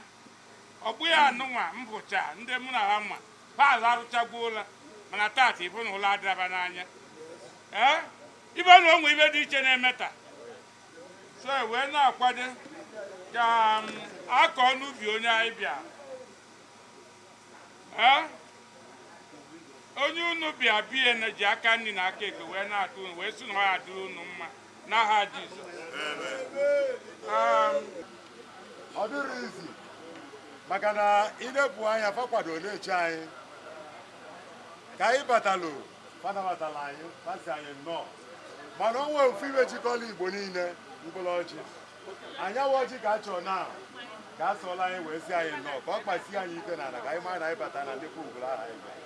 Speaker 12: ọgbụ ya anụnwa mbụcha ndị mụ na ha ma ha alarụchagbuola, mana tata ịbụ na ụlọ adịraba n'anya. Ee, ibe na onwe ibe dị iche na-eme taa, so e wee na-akwado ka m akọ n'ubi onye anyị bịa. Ee, onye unu bịa bie na ji aka nri na aka ekpe wee na-atụ unu wee sị na ọ ya dịrị unu mma n'aha Jizọs.
Speaker 11: Ọ dịrị izi maka na ịnepụ anya, fa kwado na-eche anyị ka anyị batalụ, fa nabatala anyị, fasi anyị nnọọ. Mana o nwee ofu ibe jikọrọ Igbo niile, mkpụrụ ọjị. Anyanwụ ọjị ka a chọrọ na ka a sọọla anyị wee si anyị nnọọ, ka ọ kpasie anyị ike n'ala, ka anyị mara na anyị batara na nnekwu ngwụrụ ahụ anyị bịara.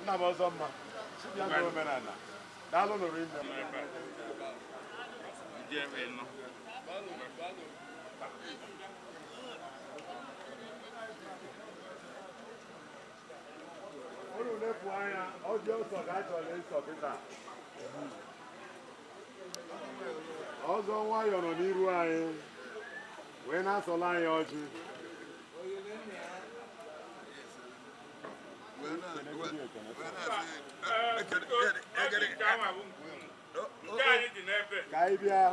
Speaker 11: Nna m ọzọ mma ya bụ omenala. Daalụ nụrụ ime.
Speaker 12: Ije ebe nọ.
Speaker 11: Unu lepụ anya, ọjị ọsọ ka a chọrọ ịsọ kịta. Ọzọ nwayọ nọ n'iru anyị wee na-asọla anyị ọjị.
Speaker 12: Nke anyị dị n'ebe.
Speaker 11: Ka anyị bịa,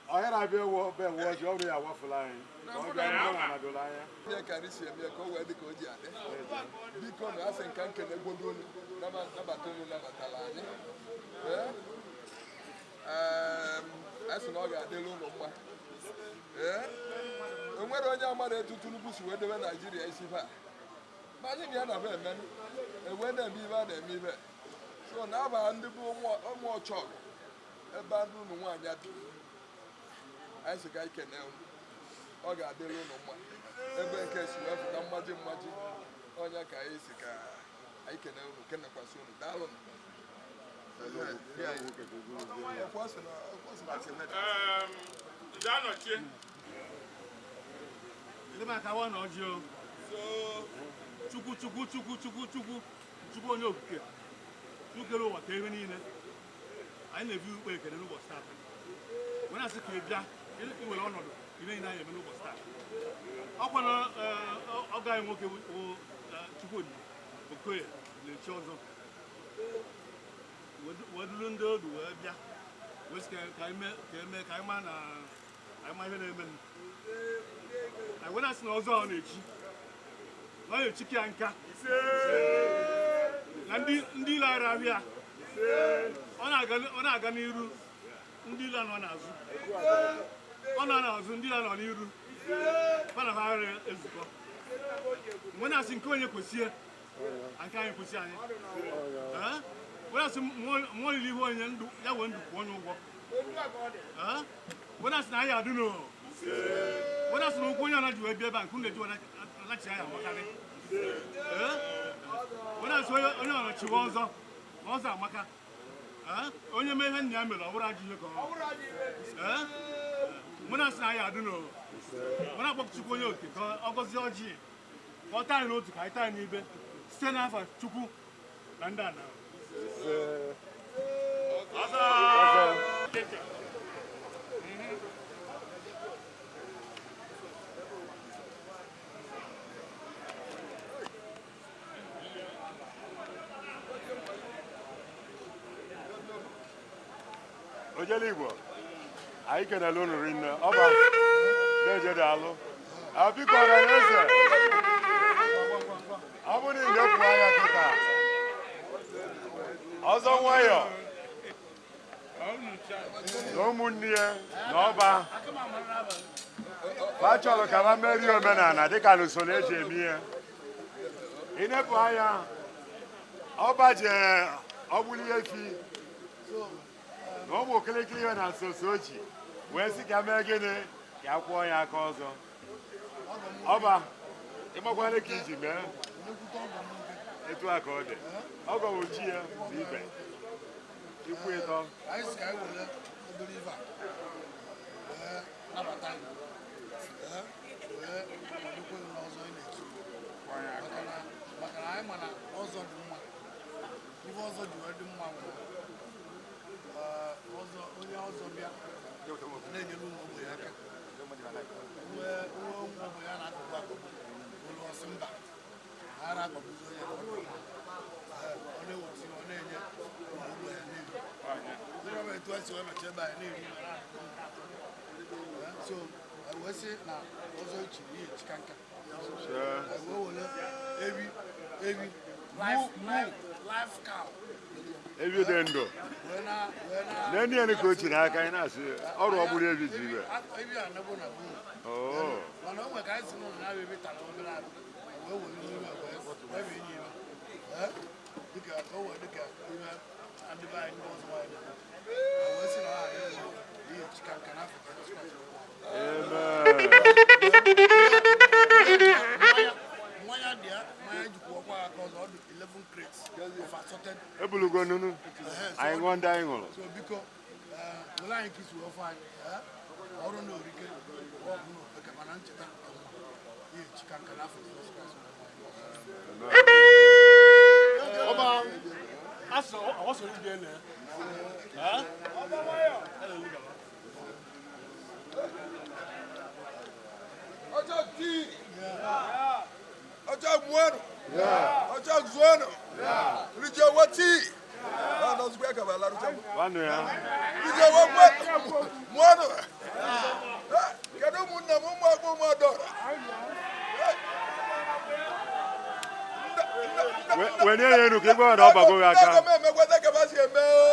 Speaker 11: onye na-abịa ewu be ewu ọjị ọrụ ya awafula anyị ka ọ bịa ndị na doro anya.
Speaker 14: Ihe ka anyị si eme ya ka o wee dị ka o ji adị. Biko, na asị nka nkene gbodo unu nabata unu nabatala anyị. Ee. Asị na ọ ga-adịrị unu mma. Ee, o nwere onye amara etu Tinubu si wee dobe Naijiria isi fa, ma anyị na ya na eme ewee na-eme ibe a na-eme ibe. So na aba ndị bụ ụmụ ọchọgụ ebe ndị unu nwaanyị bi, anyị sị ka anyị kene unu. Ọ ga-adịrị unu mma. Ebe nke si wee fụta mmaji mmaji onye ka anyị si ka anyị kene unu, kenekwasị unu. Daalụ. Ọkwa sị na
Speaker 12: Nze anọchie.
Speaker 13: Ndị maka awa na ọjị o. Chukwu, Chukwu, Chukwu, Chukwu, Chukwu, Chukwu onye okike, Chukwu kere ụwa ka ihe niile, anyị na-ebu ukpe ekele n'ụbọchị taata wee na-asị ka ị bịa iwere ọnọdụ ihe niile anyị eme n'ụbọchị taa. Ọkwa na ọgọ anyị nwoke bụ Chukwudi Okoye na-echi ọzọ wee duru ndị odu wee bịa wee sị ka anyị mee ka eme ka anyị maa na anyị ma ihe na-eme. Anyị wee na-asị na ọzọ ọ na-echi na ọ na-echike ya nka na ndị ile ara ahịa ọ na-aga n'iru, ndị ile nọ n'azụ, ọ nọ n'azụ, ndị ile nọ n'iru, fa na ha ezukọ. Mgbe na-asị nke onye kwesie nke anyị kwesị anyị. Ee? Wee na-asị mmụọ lili ihu onye ndụ ya wee ndụ kwụọ onye ụgwọ. Ee? Wee na-asị na anyị adị n'o, wee na-asị na ụkwụ onye ọna ji wee bịa ebe a nke unu ga-eji wee lachi ya amakarị. Ee? Wee na-asị onye ọna chiwe ọzọ na ọzọ amaka. Ee? Onye mee ihe nna ya mere, ọ bụrụ ajọ ihe ka ọ. Ee? Mgbe na-asị na anyị adị n'o, wee na-akpọku Chukwu onye oke ka ọ gọzie ọjị, ka ọ taa anyị n'otu, ka anyị taa anyị n'ibe, site n'afa Chukwu na ndị ana.
Speaker 12: Ọzọ.
Speaker 11: Ojele Igbo, anyị kenele unu rinne. Ọba na-eje, daalụ. Biko, ọra na eze, ọ bụrụ na ị ga-epụ anya kịta, ọzọ nwayọ na ụmụnne ya na ọba fa chọrọ ka ha merie omenala dịka n'usoro eji eme ihe. Ịnepụ anya, ọba je ọgbuli efi na ụmụ kịrịkịrị ihe na nsoso oji wee sị ka mee gịnị, ka a kwụọ ya aka ọzọ. Ọba, ịgbakwara ka iji mee. Etu a ka ọ dị. Ọgọ bụ chi ya na ibe. Ikwu ịtọ.
Speaker 16: Anyị si ka anyị were obere ife a wee nabata gị, wee kwadokwe gị n'ọzọ ị na-etu, maka na anyị ma na ọzọ dị mma. Ife ọzọ ji wee dị mma bụ na ọzọ, onye ọzọ bịa na-enyere ụmụ ogbenye aka. Nwee ụmụ ogbenye a na-akpagbu akpagbu, olu ọsị mba ara akpagbuzi onye ka ọ dị mma. Ọ na-eweta ihe, ọ na-enye ụmụ ogbenye niile. Onye ọbụla etu esi wee nọchi ebe anyị na-eri ma na-akụ. So anyị wee sị na ọzọ echiri ihe echika nka. Anyị wee were ewi ewi live cow.
Speaker 11: Ebi dị ndụ.
Speaker 16: Wee na wee na
Speaker 11: N'enu ya ka o chiri aka anyị na-asị ọrụ ọgbụrụ ebi ji ibe.
Speaker 16: Ewi a nebo na buru.
Speaker 11: Oo.
Speaker 16: Mana o nwere ka anyị si n'ụlọ na ebi tara obere arụ, wee were n'ime wee wee bee enyi ya. Dịka o wee dịka ihe ndị be anyị ndị ọzọ anyị na-eme. Anyị wee sị na ọ ghara ịnwụ ihe echika nka n'afọ Jizọs Kraịst.
Speaker 11: Amen.
Speaker 16: Mmanya dị ya, mmanya jikwa ọkwa aka ọzọ, ọ dị 11 crates of assorted.
Speaker 11: Ebulugo nunu. Anyị ṅụọ ndị anyị ṅụrụ.
Speaker 16: So biko, were anyị ka isi wee fụ anyị, ọrụ na orike ọ bụ na opeke, mana ncheta ka mma. Ihe echika nka n'afọ Jizọs Kraịst.
Speaker 13: Ọba asọ ọwọsọ ní bíi ẹnẹ.
Speaker 15: Ọjọ́ tí ọjọ́ muanu ọjọ́ zuanu rijẹ wọ tí ọ̀nà ọ̀sùnkú ẹ̀ka bá larujẹ
Speaker 11: Nwanne ya.
Speaker 15: Rijẹ wọ muanu kedu ụmụnne m ụmụ ọgbọ ụmụ ọdọrọ.
Speaker 11: Wenye ya enu ka ị gwa na ọ bago gị aka.
Speaker 15: Ndị ọgọ m emekweta ka ba si eme o.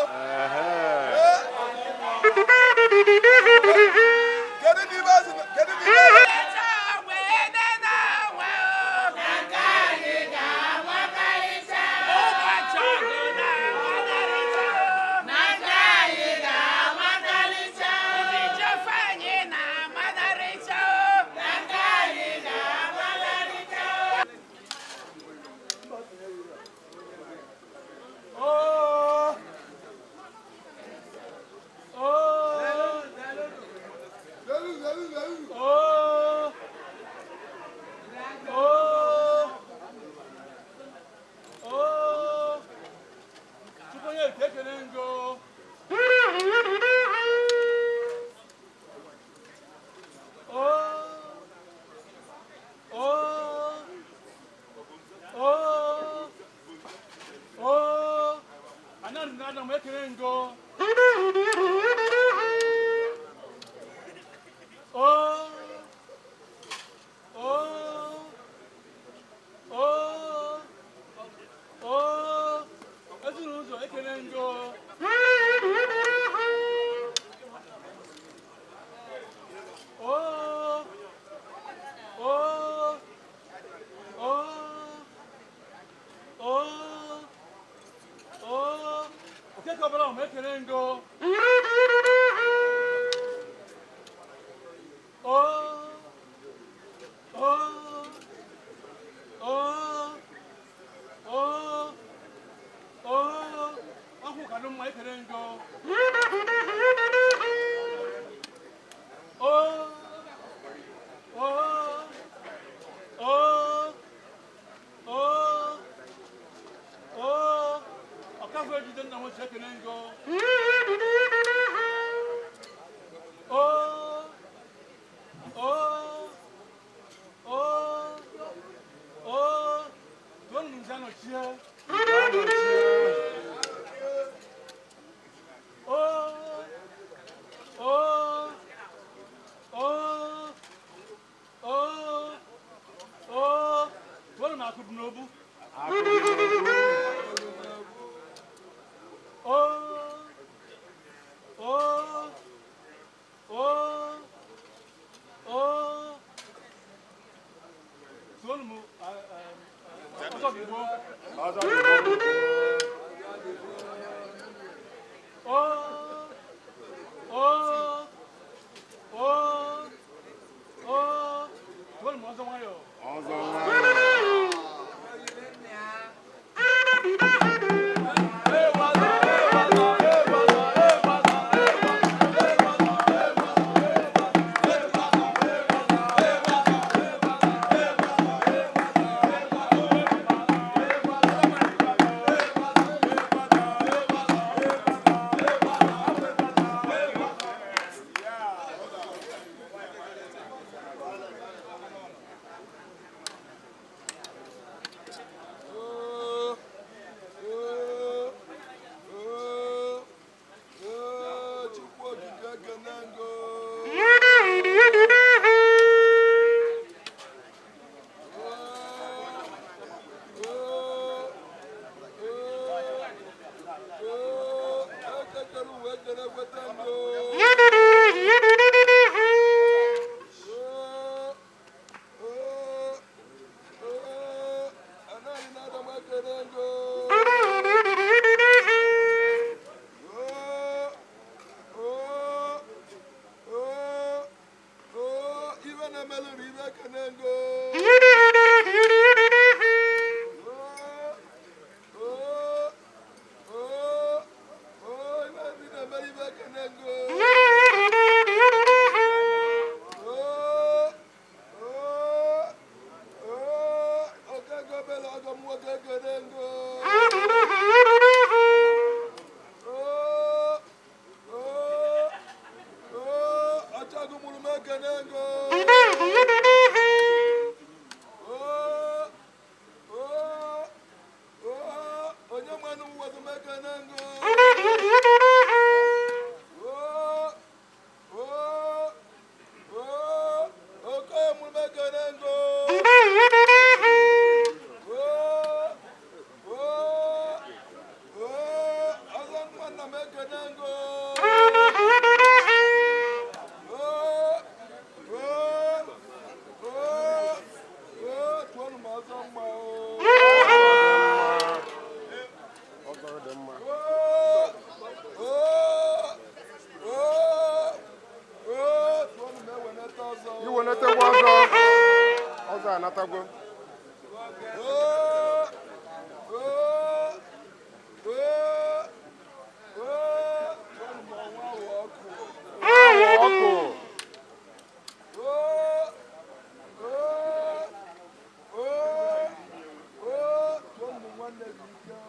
Speaker 15: Kedu n'ibe a sị kedu n'ibe a sị.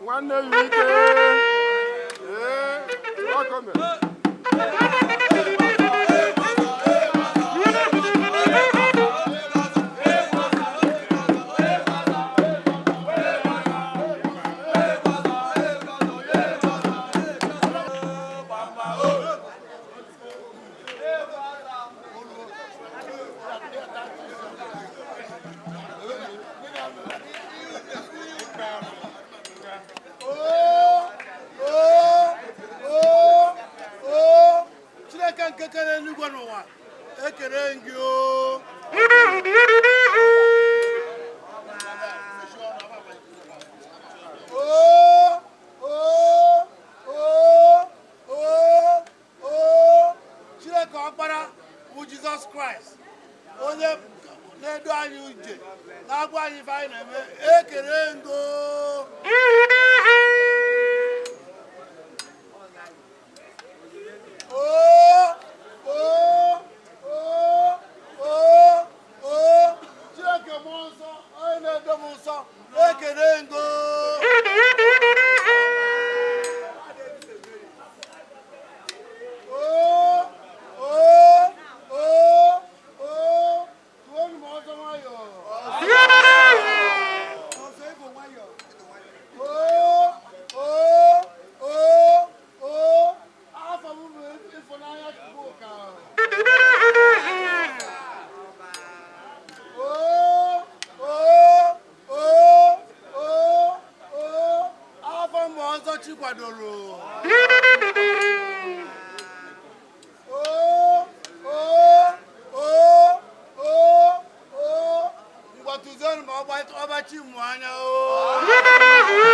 Speaker 15: Nwanne ya ike. Ee, welcome.
Speaker 16: Chineke nke kere eluigwe n'ụwa, ekele gị o. O, o, o, o, o, Chineke ọkpara bụ Jizọs Kraịst, onye na-edu anyị ije, na-agwa anyị ife anyị na-eme, ekele gị o. O, o, o, o, o, Chineke mmụọ nsọ, onye na-edo m nsọ, ekele ngo. O, o, o, o, tụọnụ m ọzọ nwayọọ. Ọzọ ịbụ nwayọọ. O, o, o, o, afọ m bụ Ịfụnanya Chukwuka. O, o, o, o, o, afọ m bụ ọzọ chi kwadoro. O, o, o, o, o, ngwa tụzienụ m ọgbachi mụ anya o.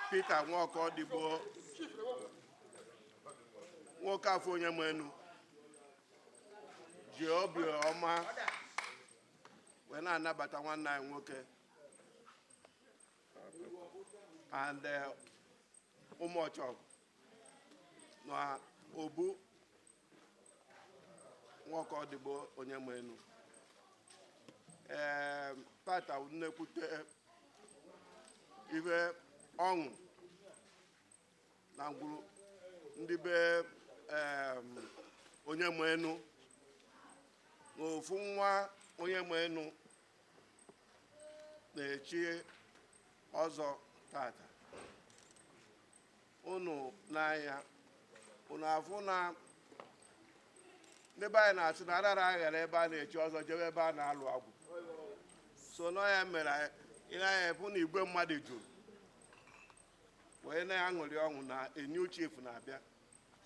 Speaker 12: Peter Nwakaodigbo, nwoke afọ onye menu ji obi ọma wee na-anabata nwanne anyị nwoke and Ụmụọchọgụ na Obu Nwakaodigbo onye menu. Ee, tata nnekwute ife ọṅụ na ngwuru ndị be onye menu na ofu nwa onye menu na-echi ọzọ tata. Unu n'anya unu afụ na ndị be anyị na-asị na arara aghara ebe a na-echi ọzọ jebe ebe a na-alụ agwụ. So na ya mere ị na-anya fụ na igwe mmadụ juru wee na-aṅụrị ọṅụ na a new chief na-abịa.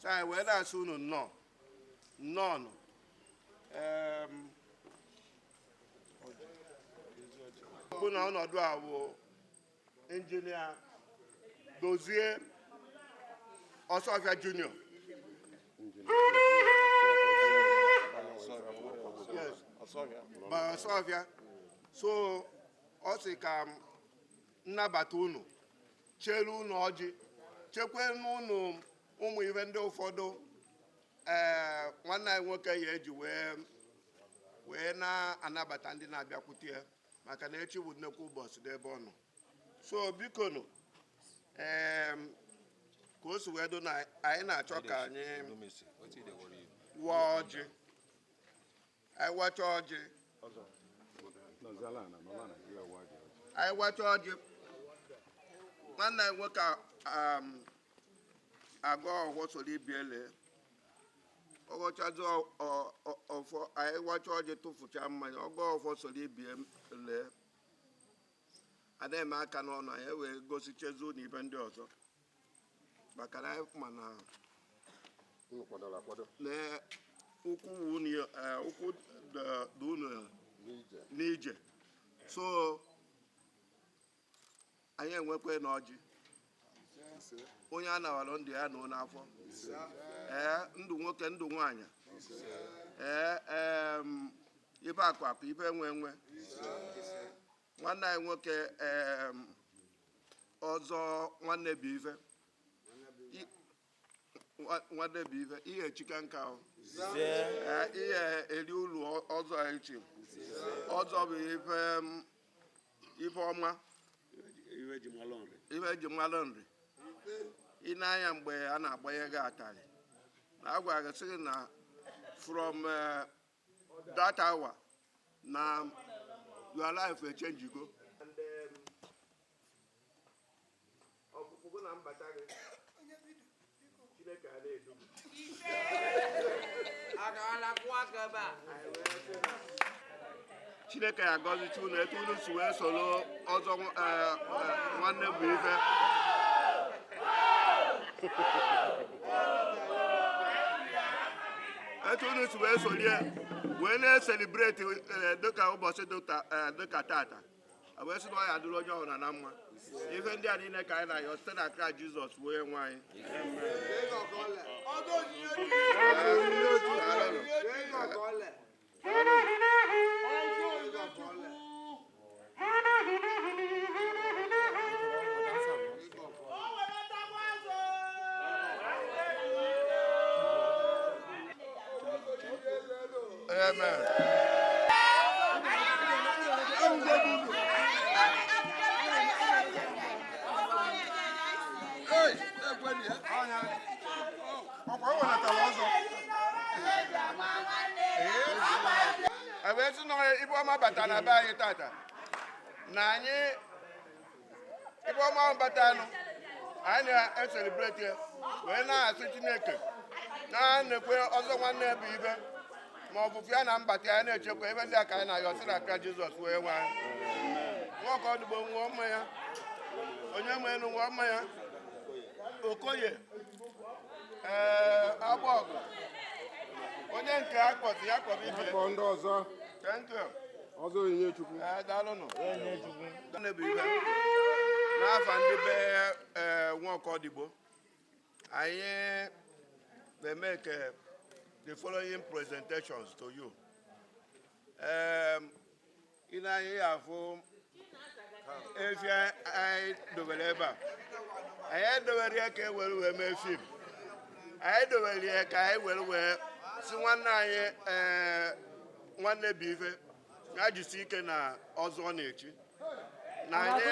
Speaker 12: So anyị wee na-asị unu nnọọ nnọọ nụ. Bụ na ọnọdụ a bụ injinia Dozie Ọsọfịa Junior. Yes, by Ọsọfịa. So ọ sị ka nnabata unu, chere unu ọjị, chekwe n'unu ụmụ ife ndị ụfọdụ ee nwanne anyị nwoke ya eji wee na-anabata ndị na-abịakwute ya, maka na echi bụ nnekwu ụbọchị n'ebe ọ nọ. So biko nụ, ka o si wee dụ na anyị na-achọ ka anyị waa ọjị. Anyị wacha ọjị. Anyị wacha ọjị. Nwanne anyị nwoke agụ ọhụụ soro ibiele. Ọ ghọchazi ọfọ, anyị wacha ọjị tụfucha mmanya, ọgụ ọfọ soro ibiele. Ada eme aka n'ọnụ anyị wee gosichezu na ibe ndị ọzọ. Maka na anyị ma na ụkwụ dị unu n'ije. So anyị enwekwe na ọjị. Onye a nawara ndụ ya nọ n'afọ. Ee, ndụ nwoke, ndụ nwaanyị. Ee, ibe akụ akụ, ibe enwe enwe. Nwanne anyị nwoke ọzọ nwanne bụ ife. Nwanne bụ ife, ihe echika nka ahụ. Ihe eri ulu ọzọ echi. Ọzọ bụ ife ọma. Ife eji mmalụ nri. Ị na-anya mgbe a na-agbanye gị atarị. Na agwa gị sị na from that hour na your life will change go. Ọpụpụ na mbata gị. Chineke a na-edu gị. Chineke agọzicha unu etu unu si wee soro ọzọ nwanne bụ ife. Etu unu si wee sorie wee na-eselebreti dịka ụbọchị dịka tata. Wee sị na ọ ya adịrị onye ọbụla na mma. Ife ndị a niile ka anyị na-ayọ site na Kraịst Jizọs wee nwe anyị. Amen. Wee sị na ibe ọma bata na be anyị tata na anyị ibe ọma ahụ batanụ anyị na-eselebreti wee na-asị Chineke na-ekwe ọzọ nwanne bụ ibe ma ọ bụ fịa na mbata ya na-echekwa ebe ndị a ka anyị na-ayọ sị na aka Jizọs wee nwe anyị. Nwakaodigbo ṅụọ mmanya, onye nwe enu ṅụọ mmanya, Okoye ee Agbọgụ onye nke akpọtụ ya kpọrọ ibe
Speaker 17: ndị ọzọ.
Speaker 12: Thank you.
Speaker 17: Ọzọ Onyinye Chukwu.
Speaker 12: Ee, daalụnụ.
Speaker 17: N'afa ndị be Nwọkọdigbo, anyị na-eme the following presentations to you. Ị na-anya ya afụ efi anyị dobere ebe a. Anyị edobere ya ka e were wee mee film. Anyị dobere ya ka anyị were wee si nwanne anyị, nwanne bụ ife ya jisi ike na ọzọ ọ na-echi na anyị.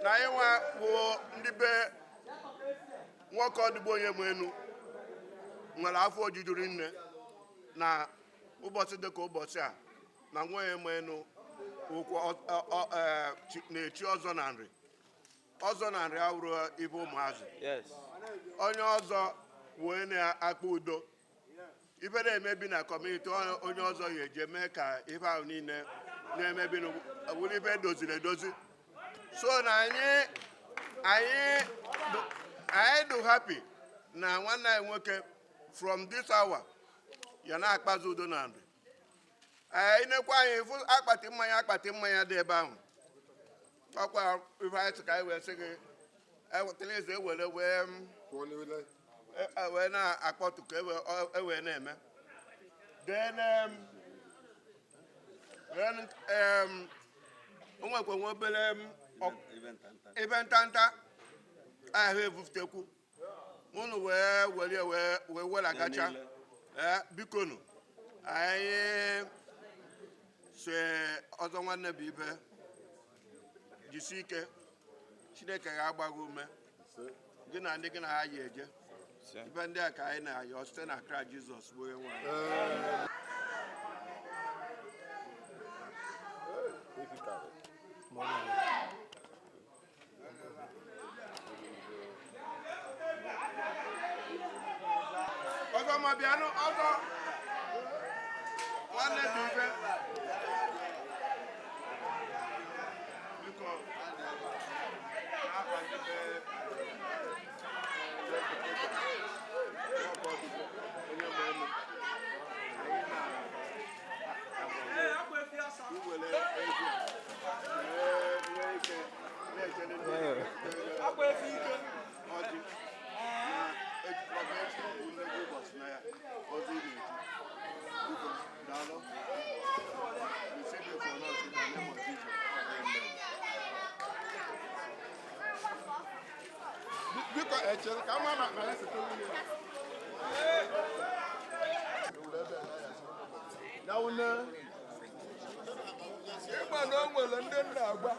Speaker 17: Na anyị nwa bụ ndị be nwoke ọdịgbo onye mụ enu nwere afọ ojuju rinne na ụbọchị dịka ụbọchị a na nwa onye mụ enu ụkwụ na-echi ọzọ na nri ọzọ na nri awụrụ ibe ụmụazị. Onye ọzọ wee na-akpa udo, ife na-emebi na community, onye ọzọ ya eje mee ka ife ahụ niile na-emebi wụrụ ife edoziri edozi. So na anyị dụ happy na nwanne anyị nwoke from this hour ya na-akpazi udo na nri. Anyị nekwa anyị fụ akpati mmanya dị ebe ahụ. Ọkwa ife anyị sị ka anyị wee sị gị ewetara eze ewere wee na-akpọtụ ka e wee na-eme. Then o nwekwa nwe obere ibe ntanta ahụ evufutekwu unu wee were wee welagacha. Ee, bikonu, anyị si ọzọ nwanne bụ ibe jisi ike. Chineke ga-agba gị ume, gị na ndị gị na ha yi eje. Ibe ndị a ka anyị na-ayọ site na Kraịst Jizọs bụ onye nwe anyị. Ọzọ ma bịanụ ọzọ nwanne bụ ife, biko, n'afa ndị be onye mgbe elu, anyị na-iwere ego wee nwee ike na-echere ndị ọjị na ejikwa echi bụ nnukwu ụbọchị na ya ọzọ ị ga-eji. Biko, daalụ. Receive it for us in the name of Jesus. Amen.
Speaker 1: Biko, echere ka ama na ya site nwunye ya wune.
Speaker 15: Ịgba na o nwere ndị nna agba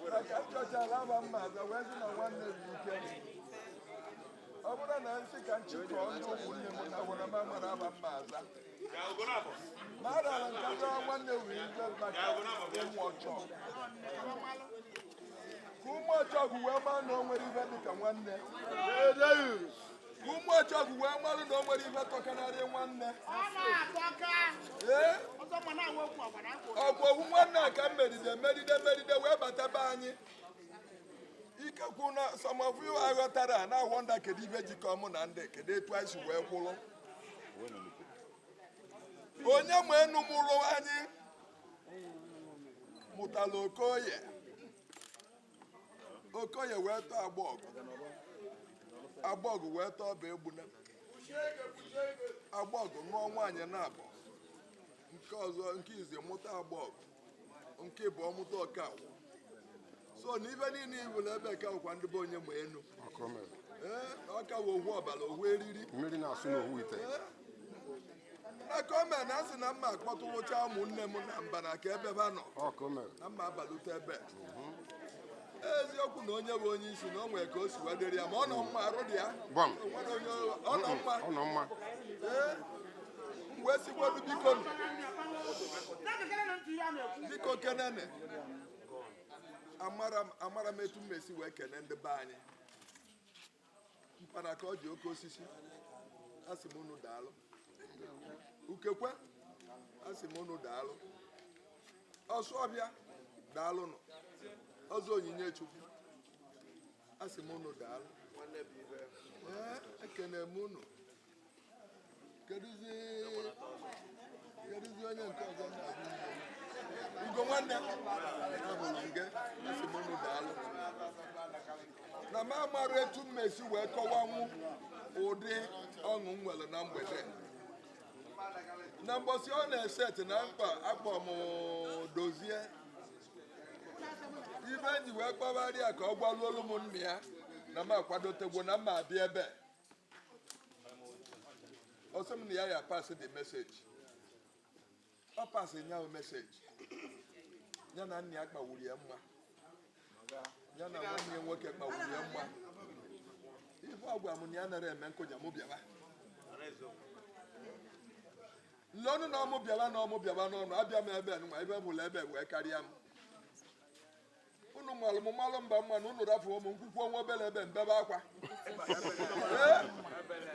Speaker 15: maka nchọchara aba mma aza wee sị na nwanne bụ ike. Ọ bụrụ na nsị ka nchịkọ ndị ụmụnne m na gwara m amara aba mma aza ma a dara nka zọọ nwanne wee ife maka ụmụ ọchọgụ, ka ụmụ ọchọgụ wee maa na o nwere ife dịka nwanne, ka ụmụ ọchọgụ wee marụ na o nwere ife tọkanarị nwanne. Ee, ọkwa owu nwanne a ka m meride meride meride wee bata be anyị. Ikekwu na some of you aghọtara na wonder kedu ife jikọ mụ na ndị, kedu etu anyị si wee kwụrụ. Onye ma enu mụrụ anyị mụtara Okoye. Okoye wee tọọ Agbọgụ, Agbọgụ wee tọọ ọba Egbuna. Agbọgụ nụọ nwaanyị na-abụ nke ọzọ, nke izi mụta Agbọgụ, nke ịbụọ mụta Ọkawụ. So na ife niile iwere ebe ka bụkwa ndị be onye ma enu. Ee, na ọka wụ ohu ọbara, ohu eriri.
Speaker 1: Mmiri na-asụ n'ohu ite.
Speaker 15: Na kọme na asị na mma akpọtụrụcha ụmụnne m na mba na ka ebe ha nọ na mma abalute ebe. Eziokwu na onye bụ onye isi na o nwere ka o si wedịrị ya, ma ọ nọ mma arụ dị ya.
Speaker 1: Gbam.
Speaker 15: O nwere onye ọ nọ mma.
Speaker 1: Ọ nọ mma.
Speaker 15: Ee, m wee sikwodu, biko nụ. Biko kenene, amara m etu m esi wee kene ndị be anyị. Mkpanaka ọ ji oke osisi, asị m unu daalụ. Ukekwe, asị m unu daalụ. Ọsụọbịa, daalụnụ. Ọzọ onyinye Chukwu, asị m unu daalụ. Ee, ekene m unu. Kedụzi kedụzi onye nke ọzọ na-abụ Ugo nwanne abụrụ nge asị m unu daalụ na m amara etu m esi wee kọwanwu ụdị ọṅụ m nwere na mgbede na mbọsị ọ na-eset na mkpa akpọ m dozie ibe m ji wee kpọgharị ya ka ọ gwaluolu m nna ya na m akwadotegwo na mma abịa ebe ọ sị m na ya ya pass the message. Ọ pass nya message ya na nna ya kpawuru ya mma, ya na nwanne ya nwoke kpawuru ya mma. Ife ọ gwa m na ya nara eme nkụja mụ bịawa nlọnụ na ọmụ bịawa na ọmụ bịawa n'ọnụ abịa m ebe nwa ebe m hụrụ ebe wee karịa m. Unu malụ m malụ mba mma na unu rafuo m nkwukwu onwe obere ebe mbebe akwa.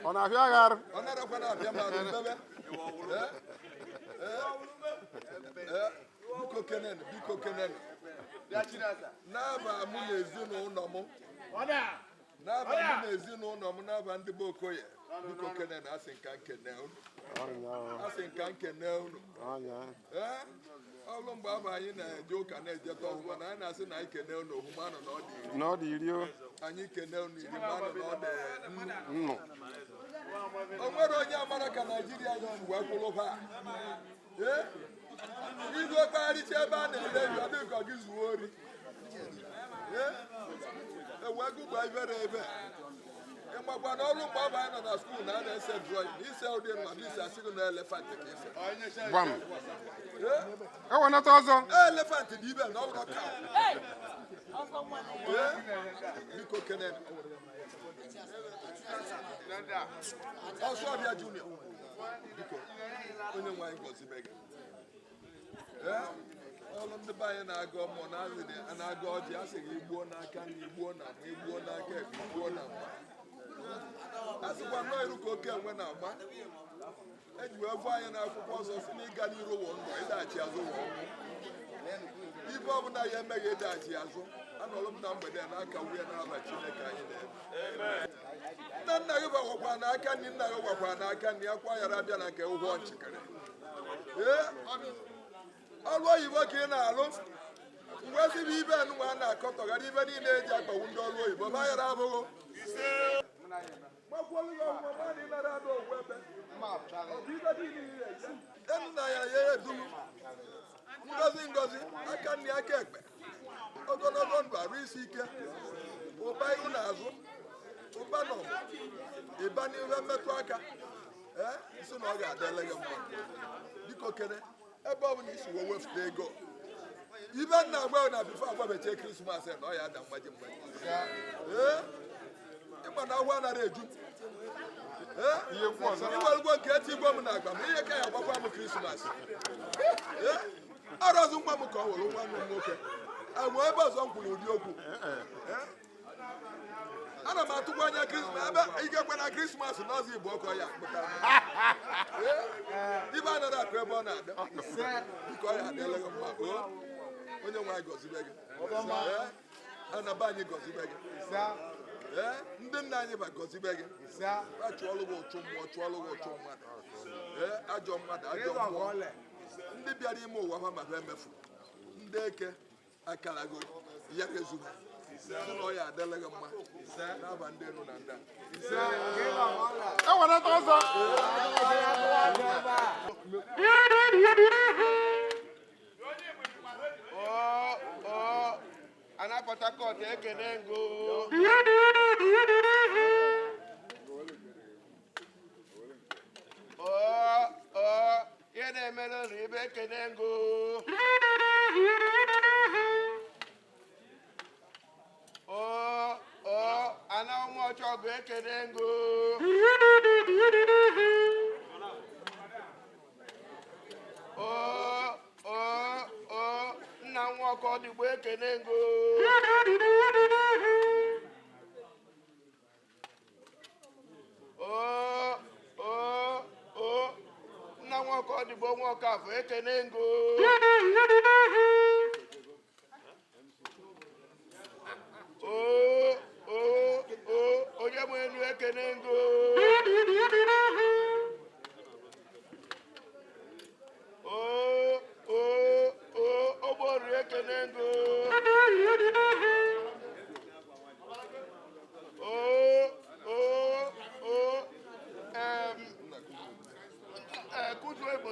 Speaker 18: Ọ na-afịa gị arụ?
Speaker 15: Ọ narakwa na-abịa m arụ mbebe. Biko kenen, biko kenen, n'aba mụ na ezinụlọ m, n'aba mụ na ezinụlọ m, n'aba ndị be Okoye, biko kenen, asị nka nkene unu, asị nka nkene unu. Ee, ọlụ mgbe abụ anyị na-eje ụka na-ejeta ọfụma na anyị na-asị na anyị kene unu ohumanụ na ọ dị iri.
Speaker 18: Na ọ dị iri o.
Speaker 15: Anyị kene unu iri manụ na ọ dị
Speaker 18: nnụ.
Speaker 15: O nwere onye amara ka Naijiria anyị si wee kwụrụ ha. Ee, izu okpagharịcha ebe a na-ele eri ọ dịghị ka gị zuo ori. Ee, ewee gụgba ibere ebe ịmakwa na ọrụ mgbe abụ anyị nọ na skuul na a na-ese drọyịn na ise ụdị nwa na ise asị gị na elefant ka ise.
Speaker 18: Gbam. Ewenata ọzọ.
Speaker 15: Elefant dị ibe na ọ bụrụ ka. Ee, biko kene Ọsụọbịa Junior, biko onye nwe anyị gọzibe gị. Ee, ọrụ ndị be anyị na-agọ mmụọ na-agọ ọjị asị gị igbuo n'aka na igbuo na mma, igbuo n'aka ekpe, igbuo na mma. A sịkwa nnọọ iru ka oke enwe na-agba. Eji wee gwa anyị n'akwụkwọ nsọ si na ịga n'iru wụ ndụ, ịdaghachi azụ wụ ọnwụ. Ife ọbụla ya emeghị ịdaghachi azụ, anọrọ m na mgbede n'aka nwunye n'aba Chineke anyị na-eme. Nna nna gị gwakwa n'aka nri, nna gị gwakwa n'aka nri, akwa yara abịa na nke ụgwọ nchịkịrị. Ee, ọrụ oyibo ka ị na-alụ mgbe ezigbo ibe nwa a na-akọtọgara ibe niile eji akpagbu ndị ọrụ oyibo ma yara abụghị. Nna ya ya eduru ngozi ngozi aka nri aka ekpe ogologo ndụ arụ isi ike ụba ihu na azụ ụba na ọmụ ịba n'ihe mmetụ aka. Ee, isi na ọ ga-adịle gị mma. Biko kene ebe ọ bụla isi wee wefute ego ibe nna agwa na bifo agwabechie Krismas na ọ ya ada mgbaji mgbaji. Ee, ịma na ahụ anara eju. Ee, iwerugwo nke eti igwe m na agba m ihe ka ya agbakwa m Krismas. Ee, ọrọzụ nwa m ka ọ wụrụ nwanne m nwoke enwe ebe ọzọ m kwuru ụdị okwu. Ana m atụkwa anya Krismas ebe ikekwe na Krismas na ọzọ igbo ọkọ ya pụtara. Ibe anaghị akụ ebe ọ na-adị. Biko ọ ya adịla gị mma. Onye nwe anyị gọzibe gị. Anaba anyị gọzibe gị. Ee, ndị nna anyị ba gọzibe gị. A chụọlụ gị ụchụ mmụọ, chụọlụ gị ụchụ mmadụ. Ee, ajọ mmadụ, ajọ mmụọ. Ndị bịara ime ụwa ha ma ha emefu. Ndị eke akara gị ya ezuba. Ụlọ ya adịla gị mma. N'aba ndị elu na ndị a.
Speaker 18: Ewenata ọzọ.
Speaker 17: Ana Port Harcourt ekene ngo. Ihe na-emere ụlọ ibe ekene ngo. Ana ụmụ ọchọgụ ekene ngo. Nna nwa ọkọ dịgbo ekene ngo. Nna nwa ọkọ dịgbo nwa ọkọ afọ ekene ngo. Onye mụ enu ekene ngo.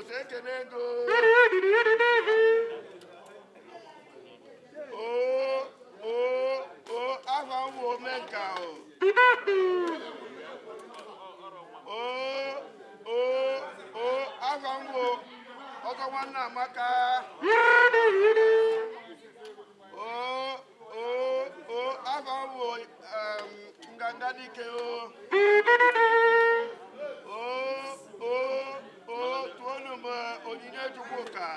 Speaker 17: Obosi ekene ego. O o o afa m bụ omenka o. O o o afa m bụ ọzọ nwanne Amaka. O o o afa m bụ nganga dike o. O o o tụọnụ m onyinye Chukwuka.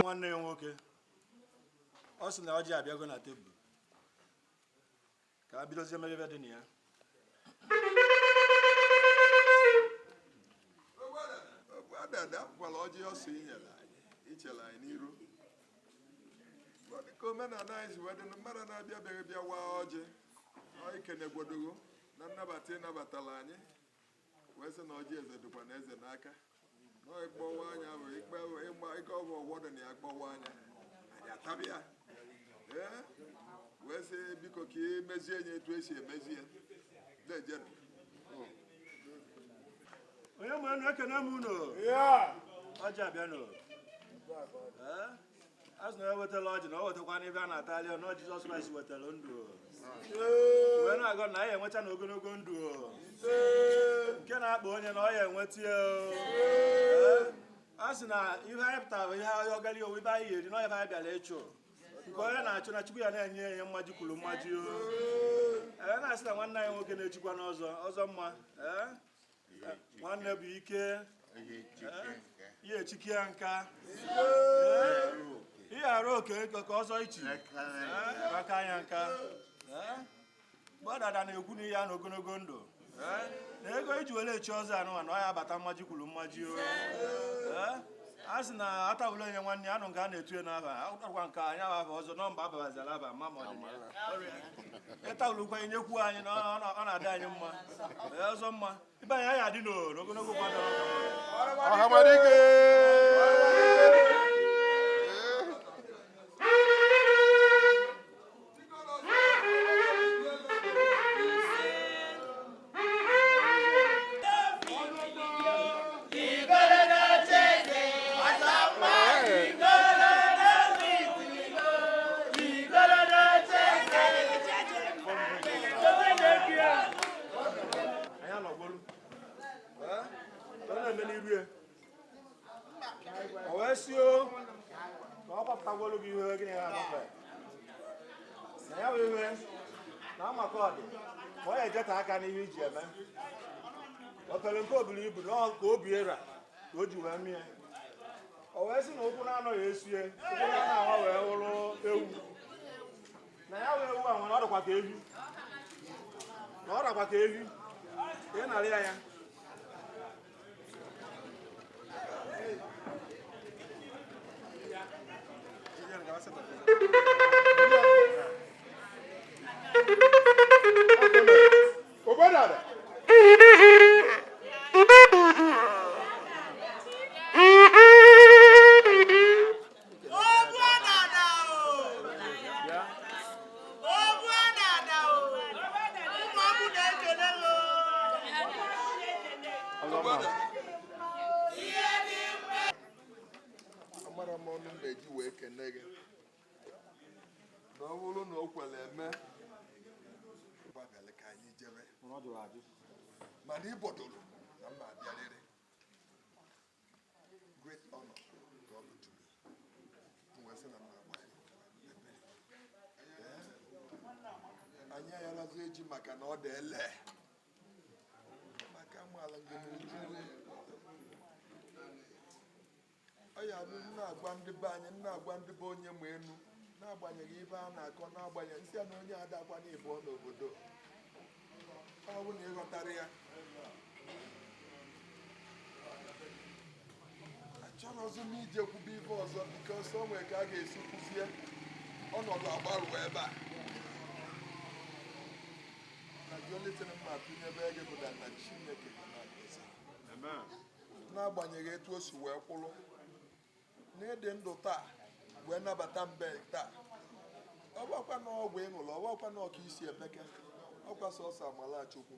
Speaker 13: Nwanne ya nwoke ọ sị na ọjị abịago na tebụl ka a bidozie mebe dị na ya.
Speaker 15: Obuadada akwụkwala ọjị ọsọ inyere anyị ichere anyị n'iru. Ọ dịka omenala anyị si wee dị na mmadụ na-abịabeghị bịa waa ọjị ọ ikenegwodogo na nnabata ịnabatala anyị wee sị na ọjị eze dịkwa na eze n'aka na ọ ịkpọwa anya bụ ikpe ịgba ike ọgwụ ọgwọ dị na ya kpọwa anya anyị atabịa ee wee sị biko ka ị mezie ya etu esi emezi ya dejenụ.
Speaker 11: Onye mụ enu ekene m unu. Ọjị abịanụ. Ee? A sị na ewetala ọjị na o wetakwa n'ife a na-atalị na Jizọs Kraịst wetara ndụ. Wee na-agọ na anyị enwecha na ogologo ndụ. Nke na-akpa onye na ọ ya enweta ya. Ee? A sị na ihe anyị pụtara bụ ihe ọgali owu ibe anyị eri na ọ ife anyị bịara ịchụ. Nke onye na-achụ na Chukwu ya na-enye ya mmaji kwuru mmaji. Ee, na-asị na nwanne anyị nwoke na-echikwa n'ọzọ ọzọ mma. Ee? Nwanne bụ ike ihe echike ya nka ihe arụ oke ka ọzọ ichi aka ya nka gbadada na-ekwu na ihe a na ogologo ndụ na ego iji were echi ọzọ anụwa na ọ ya abata mmaji kwuru mmaji o. A sị na atawụla onye nwanne ya anụ nke a na-etu ya n'aba akwa nke anyị aba ọzọ nọmba ababazara aba ma ma ọ dị ya ịtawụlụkwa nyekwu anyị na ọ na-adị anyị mma. Ọzọ mma ibe anyị anyị adị n'ogologo kwado.
Speaker 18: Ọhamadike!
Speaker 11: Anyị anọgbolu. Ọ na-eme n'iru ya. O wee si o ka ọ kpọpụtagwolu gị ihe gịnị ya anọfe. Na ya bụ ihe na amaka ọ dị ka ọ ya ejeta aka n'ihe iji eme. O pere nke obiri ibu na ọ ka obi era ka o ji wee mie. O wee sị na ụkwụ na-anọghị esie ụkwụ na-anọ wee wụrụ ewu. Na ya wee ewu a nwere ọ dịkwa ka ehi. Na ọ dịkwa ka ehi. Ị nara ya ya.
Speaker 18: Obuadada!
Speaker 15: Amara m ọnụ m na-eji wee kene gị na ọ bụrụ na o kwere eme gbabalị ka anyị jebe mana ịbọdoro na mma abịarịrị. Great honor ka ọ bụ to me. M wee sị na mma agba ya ebere. Ee, anyị ayarazi eji maka na ọ dị ele maka amaala gị n'uju ọ ya bụ m na-agwa ndị be anyị m na-agwa ndị be onye ma enu n'agbanyeghị ibe a na-akọ n'agbanyeghị nsị ya na onye adakwa n'ịbụọ n'obodo ọ bụ na ịghọtara ya achọrọzi m ije kwube ife ọzọ because o nwere ka a ga-esi kwuzie ọnọdụ agbarụwa ebe a na the only thing mma atụnyebe gị bụ na Chineke na-agọzi n'agbanyeghị etu o si wee kwụrụ n'ịdị ndụ taa wee nabata mbe taa ọ bụkwa na ọgwụ ị ṅụrụ ọ bụkwa na ọka isi emeke ọkwa sọsọ amala Chukwu.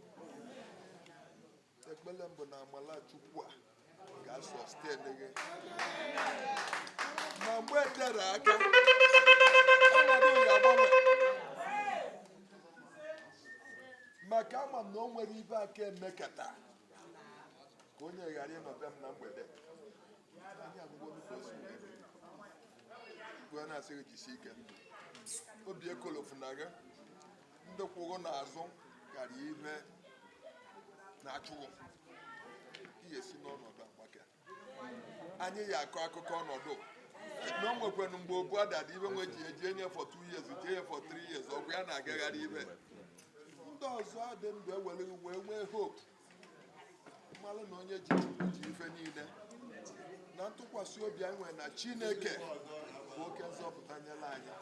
Speaker 15: Ekpele mbụ na amala Chukwu a ga-asọsten gị ma mgbe tere aka ọnọdụ ga-agbanwe maka ama m na o nwere ibe aka emekata ka onye ghara ịnọ be m na mgbede anyị agwụgwọ ka o si wee dị. Wee na-asị gị jisie ike obi ekolofuna gị ndị kwụrụ n'azụ karịa ihe na-achụghụ ihe si n'ọnọdụ agbake anyị ya akọ akụkọ ọnọdụ na o nwekwanụ mgbe Obuadada ibe nwe ji eji enye for 2 years jee ya for 3 years ọgwụ ya na-agagharị ibe ndị ọzọ dị ndụ ewere wee nwee hope mmalụ na onye ji Chukwu ji ife niile. Ntụkwasị obi anyị nwere na Chineke bụ oke nzọpụta nyere anyị.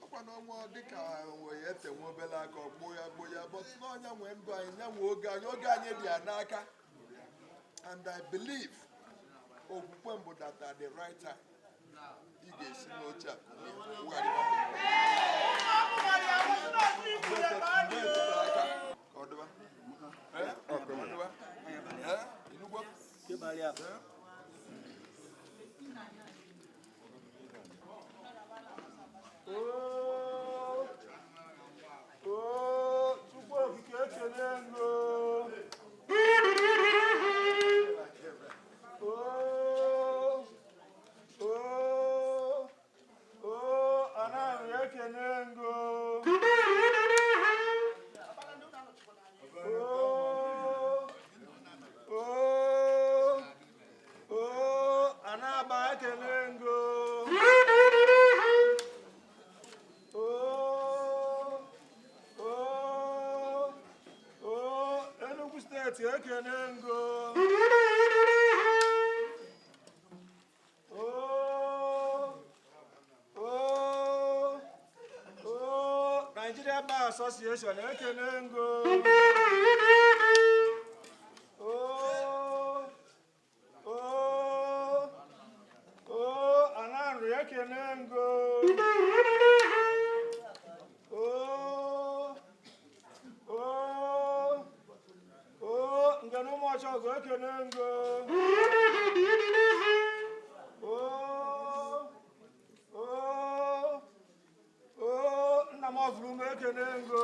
Speaker 15: Ọkwa na ọnwa dịka onwe ya etenwe obere aka ọgbụ ya gbụ ya, but n'ọnya nwee ndụ anyị, nya nwee oge anyị, oge anyị dị ya n'aka. And I believe, okwukwe m bụ that at the right time, ị ga-esi n'oche a kulie, wugharịba. Mgbe etere aka ka ọ dịba. Eh? Ọ dịba. Eh? Ịnụgwo? Eh?
Speaker 18: Oo, oo, Chukwu okike ekele ngo. Oo, oo, oo, anaghị ekele ngo. Oo, oo, oo, anaba ekele ngo. Oo, oo, oo, Enugu Steeti ekene ngo. Oo, oo, oo, Nigeria Bar Association ekene ngo. Oo, oo, oo, Ananri ekene ngo. Oo, oo, oo, Ngene Ụmụọchọgụ ekene ngo. Oo, oo, oo, nna m ọvụrụ m ekene ngo.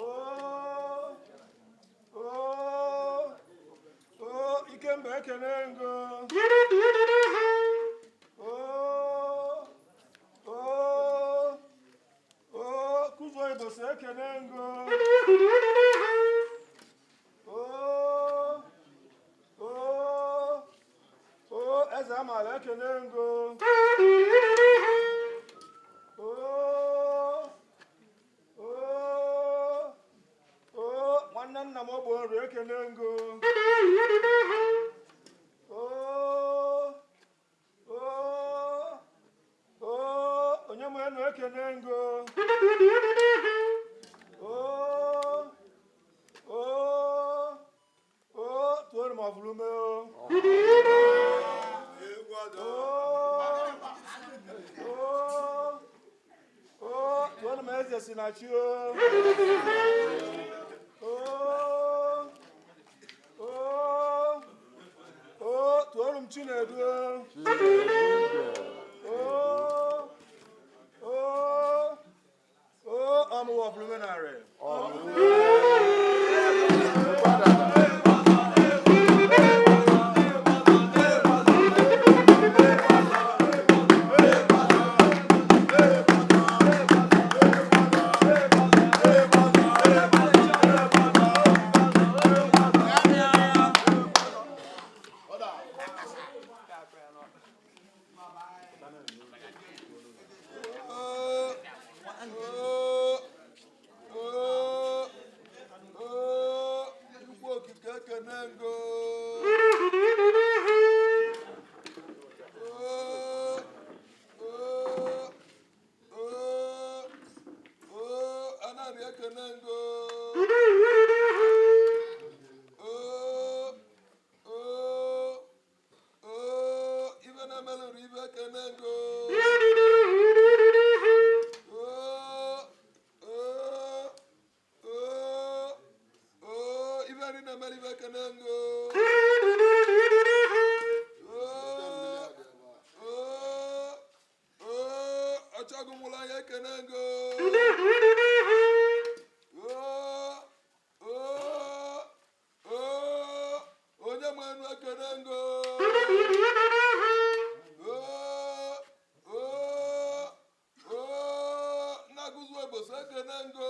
Speaker 18: Oo, oo, oo, Ikemba ekene ngo. Oo, oo, oo, Kuzuo Ibosi ekene ngo. Oo, oo, oo, Eze Amala ekene ngo. Oo, oo, oo, nwanne nna m ogbo nri ekene ngo. Oo, oo, oo, onye m enu ekene ngo. Oo, oo, oo, tụọrọ m ọvụrụ ume o. Oo, oo, oo, tụọrọ m eze si na chi o. Oo, oo, oo, tụọrọ m Chinedu o. Oo, oo, oo, ọmụwa ọvụrụ ume narị.
Speaker 15: Oo, oo, Chukwu okike ekene ngo. Oo, oo, oo, oo, anarị ekene ngo. Oo, oo, oo, ibe na-emelụrụ ibe ekene ngo. Oo, oo, oo, oo, ibe nri na-emere ibe ekene ngo. Oo, oo, oo, ọchọgụ nwụrụ anya ekene ngo. Oo, oo, oo, onye nwe enu ekene ngo. Oo, oo, oo, nna gụzụ ebosi ekene ngo.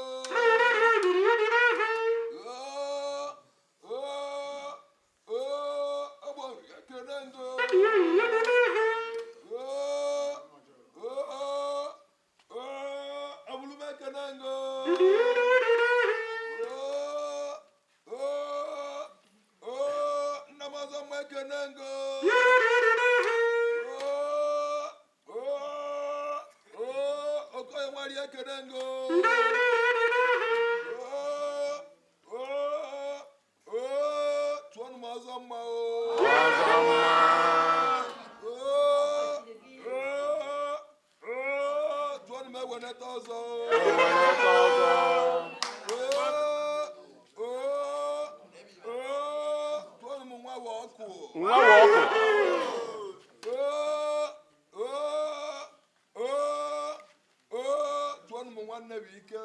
Speaker 15: Oo, oo, oo, ogbo ekene ngo. Oo, oo, oo, abulume ekene ngo. Oo, oo, oo, nna m ọzọ Ọzọ mma ekene ngo. Okoye nwari ekene ngo. Tụọnụ m ọzọ mma o. Tụọnụ m eweneta ọzọ. Tụọnụ m nwa wa ọkụ.
Speaker 17: Nwa wa ọkụ.
Speaker 15: Tụọnụ m nwanne bụ ike.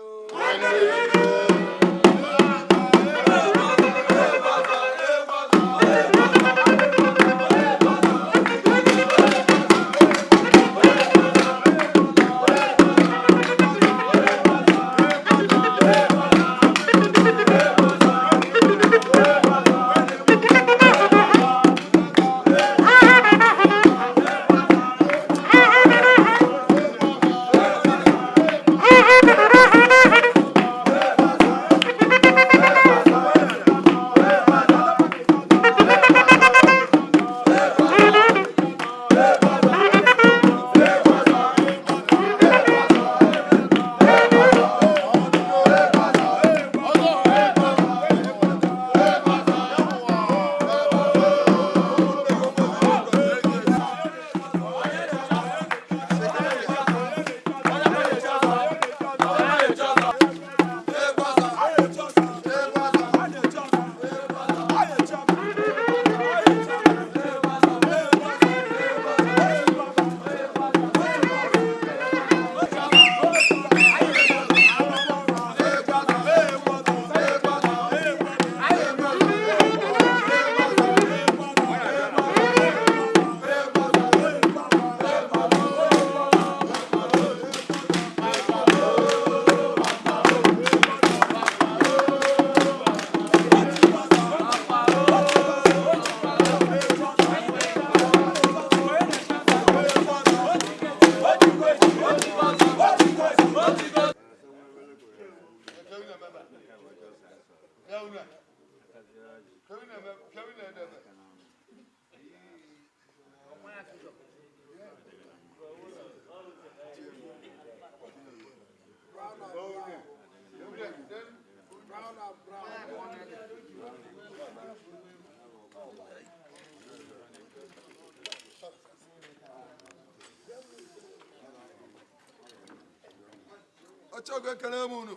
Speaker 15: Ọchọgwu ekene m unu.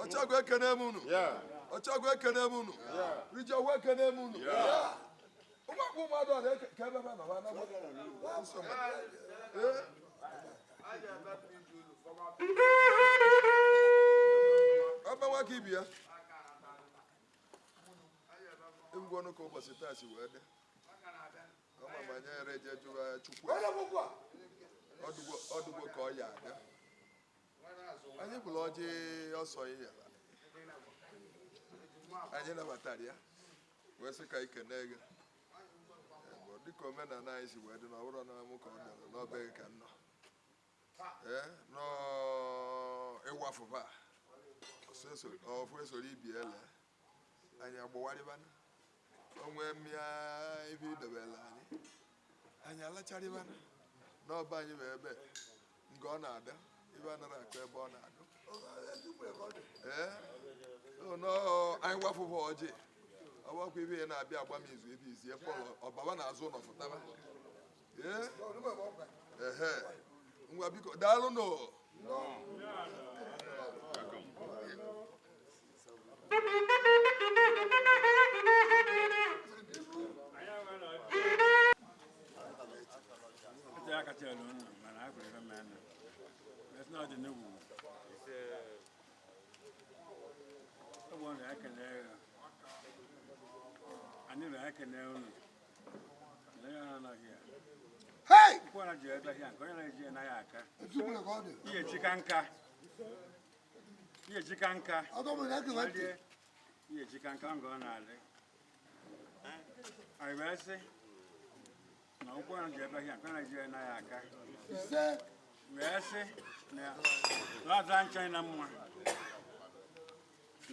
Speaker 15: Ọchọgwu ekene m unu. Ọchọgwu ekene m unu. Rijọgwu ekene m unu. Ụmụ mmadụ a na-eke ka ebe ebe nọ na ọba nwa ka ibi ya. Egwugwu ọnụ ka ụbọchị taa si wee dị. Ọma ma nye ere je jụrụ Chukwu. Ọdụgbo ka ọ ya abịa. Anyị bụrụ ọjị ọsọ ihe anyị nabatara ya wee sị ka ikene gị dịka omenala anyị si wee dị na ọ bụrụ na mụ ka ọ dara n'ọbe gị ka nnọ n'ịwafụba ọfụ esoro ibi ele anyị agbụwarịbana onwe mmịa ibe idobere anyị anyị alacharịbana n'ọba anyị bụ ebe nke ọ na-ada ibe anaghị akụ ebe ọ na-agụ. Ee, anyị wafụba ọjị ọgbakwa ibe ya na-abịa agba m izu ebe izie Pọl ọbaba na-azụ ụlọ fụtaba. Ee, ehe, ngwa biko daalụ nụ.
Speaker 16: Hey!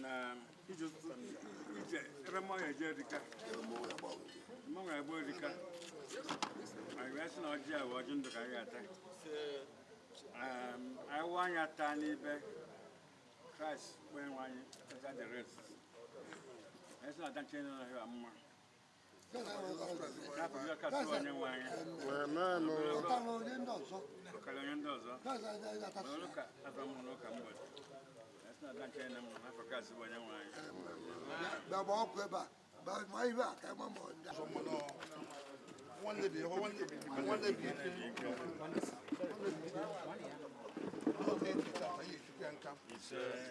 Speaker 13: Na Ije ije ebe mmọnwụ eje erika. Mmọnwụ egbo erika. Anyị wee sị na ọjị a bụ ọjị ndụ ka anyị ga-ata. Anyị wụ anya taa n'ibe Kraịst onye nwe anyị kacha the rest. Anyị sị na ada nche nọ n'ahịa mma. N'afọ ndị ọka sị onye nwe anyị. Ọkara onye ndị ọzọ. N'ụka afọ mụ n'ụka mgbede. Anyị sị na ada nche nọ mma n'afọ Kraịst bụ onye nwe anyị.
Speaker 16: Bịa ọkụ ebe a, ma ibe a ka ema ma ọ dị.
Speaker 15: Nwanne bi nwanne bi ike.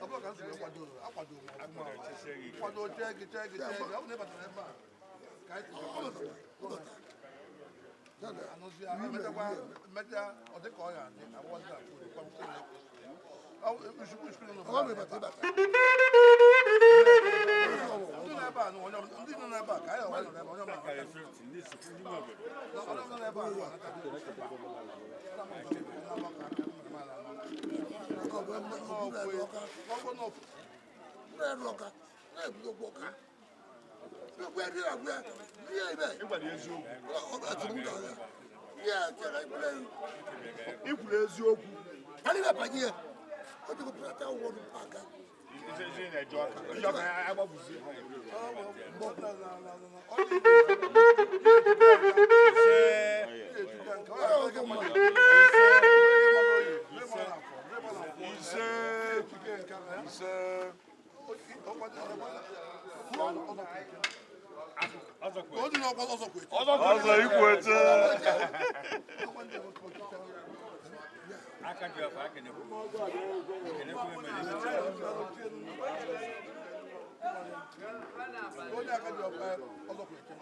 Speaker 15: Ọ bụrụ ka m si wee kwado, akwado m ọfụma. Kwado chee gị chee gị chee gị. Ọ bụ na ị batara ebe a ka anyị anụzi ya emechakwa emecha ọ dị ka ọ ya adị agbọzi akwụ ndị nọ ebe a ndị nọ n'ebe a ka anyị nọ n'ebe onye ọbụla nọ n'ebe a.
Speaker 17: Ikwuru eziokwu. Ọzọ ikwete.
Speaker 13: Aka ji ọfọ aka na-ekwu. Ekenekwu emere.
Speaker 15: Onye aka ji ọkpa ọzọ kwete.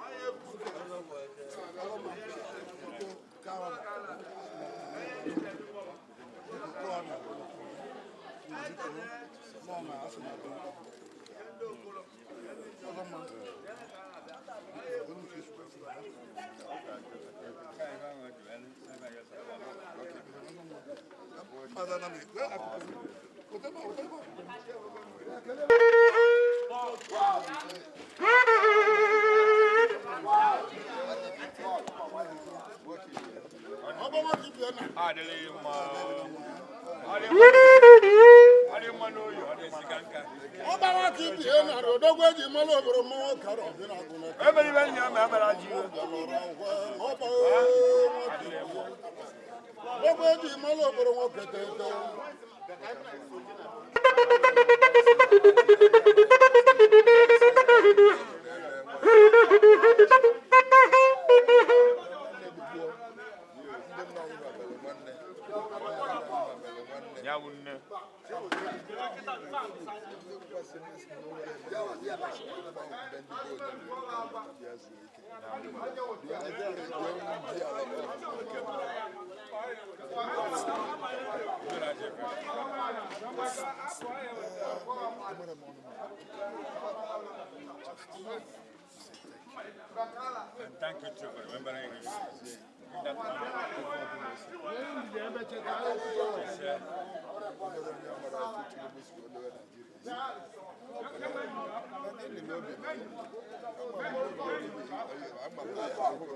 Speaker 13: And thank you too for remembering him. Give that honor.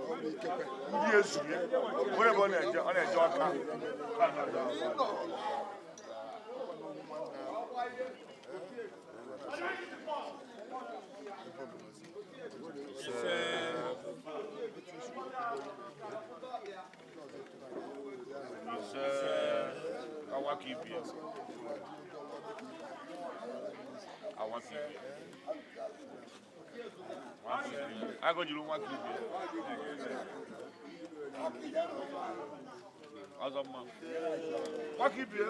Speaker 13: Yes,
Speaker 17: Ndị ezuru onye bụ ọ na-eje ọka.
Speaker 12: Agụ jiri nwa ka ibie. Ọzọ mma.
Speaker 17: Nwa ka ibie.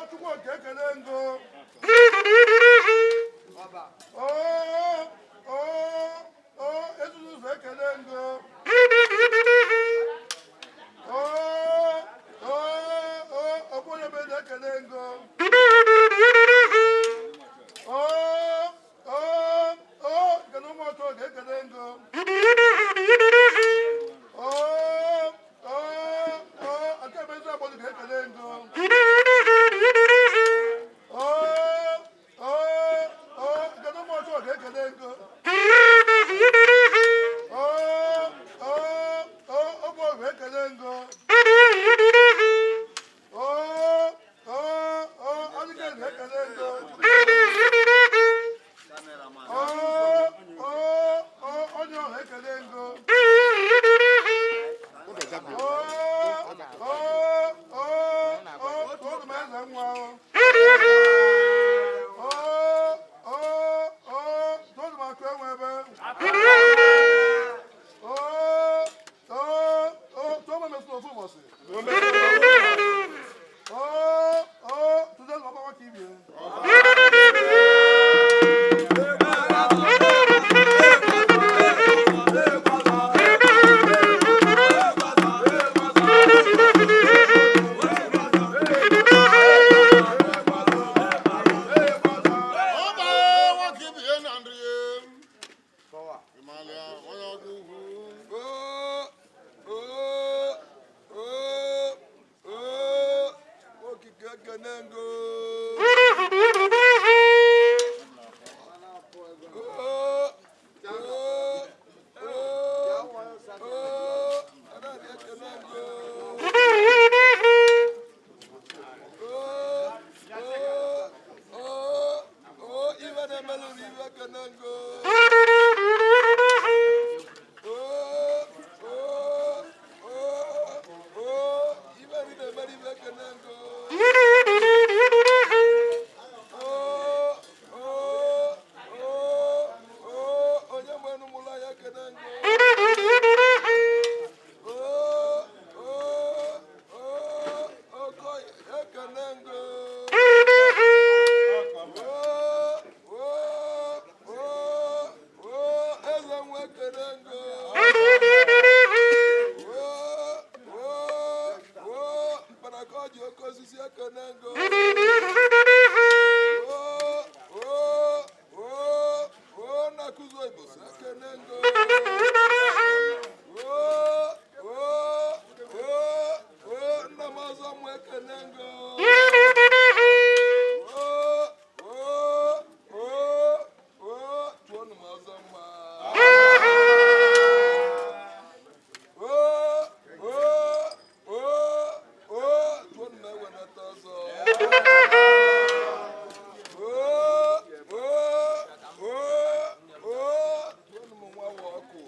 Speaker 15: Chukwu oke ekele ngo. Ezuzu ụzọ ekele ngo. Okporo ebe ekele ngo. Ekene ngo. Oo, oo, oo, oo, Adaọra ekene ngo. Oo, oo, oo, oo, ife na-emelụ m ife ekene ngo. Oo, oo, oo, oo, ife ndị na-emere ife ekene ngo. Oo, oo, oo, oo, onye nwe mụrụ anyị ekene ngo. Oo, oo, oo, Okoye ekene ngo. Oo, oo, oo, oo, eze nwe ekene ngo. Oo, oo, oo, mkpanaka ọjị oke osisi ekene ngo. Oo, oo, oo, oo, na-akụzi Igbo si ekene ngo. Oo, oo, oo, oo, nna m ọzọ mụ ekene ngo. Oo, oo, oo, oo, tụọnụ m ọzọ mma. Oo, oo, oo, oo, tụọnụ m ewenata ọzọ. Oo, oo, oo, oo, tụọnụ m nwa wa ọkụ.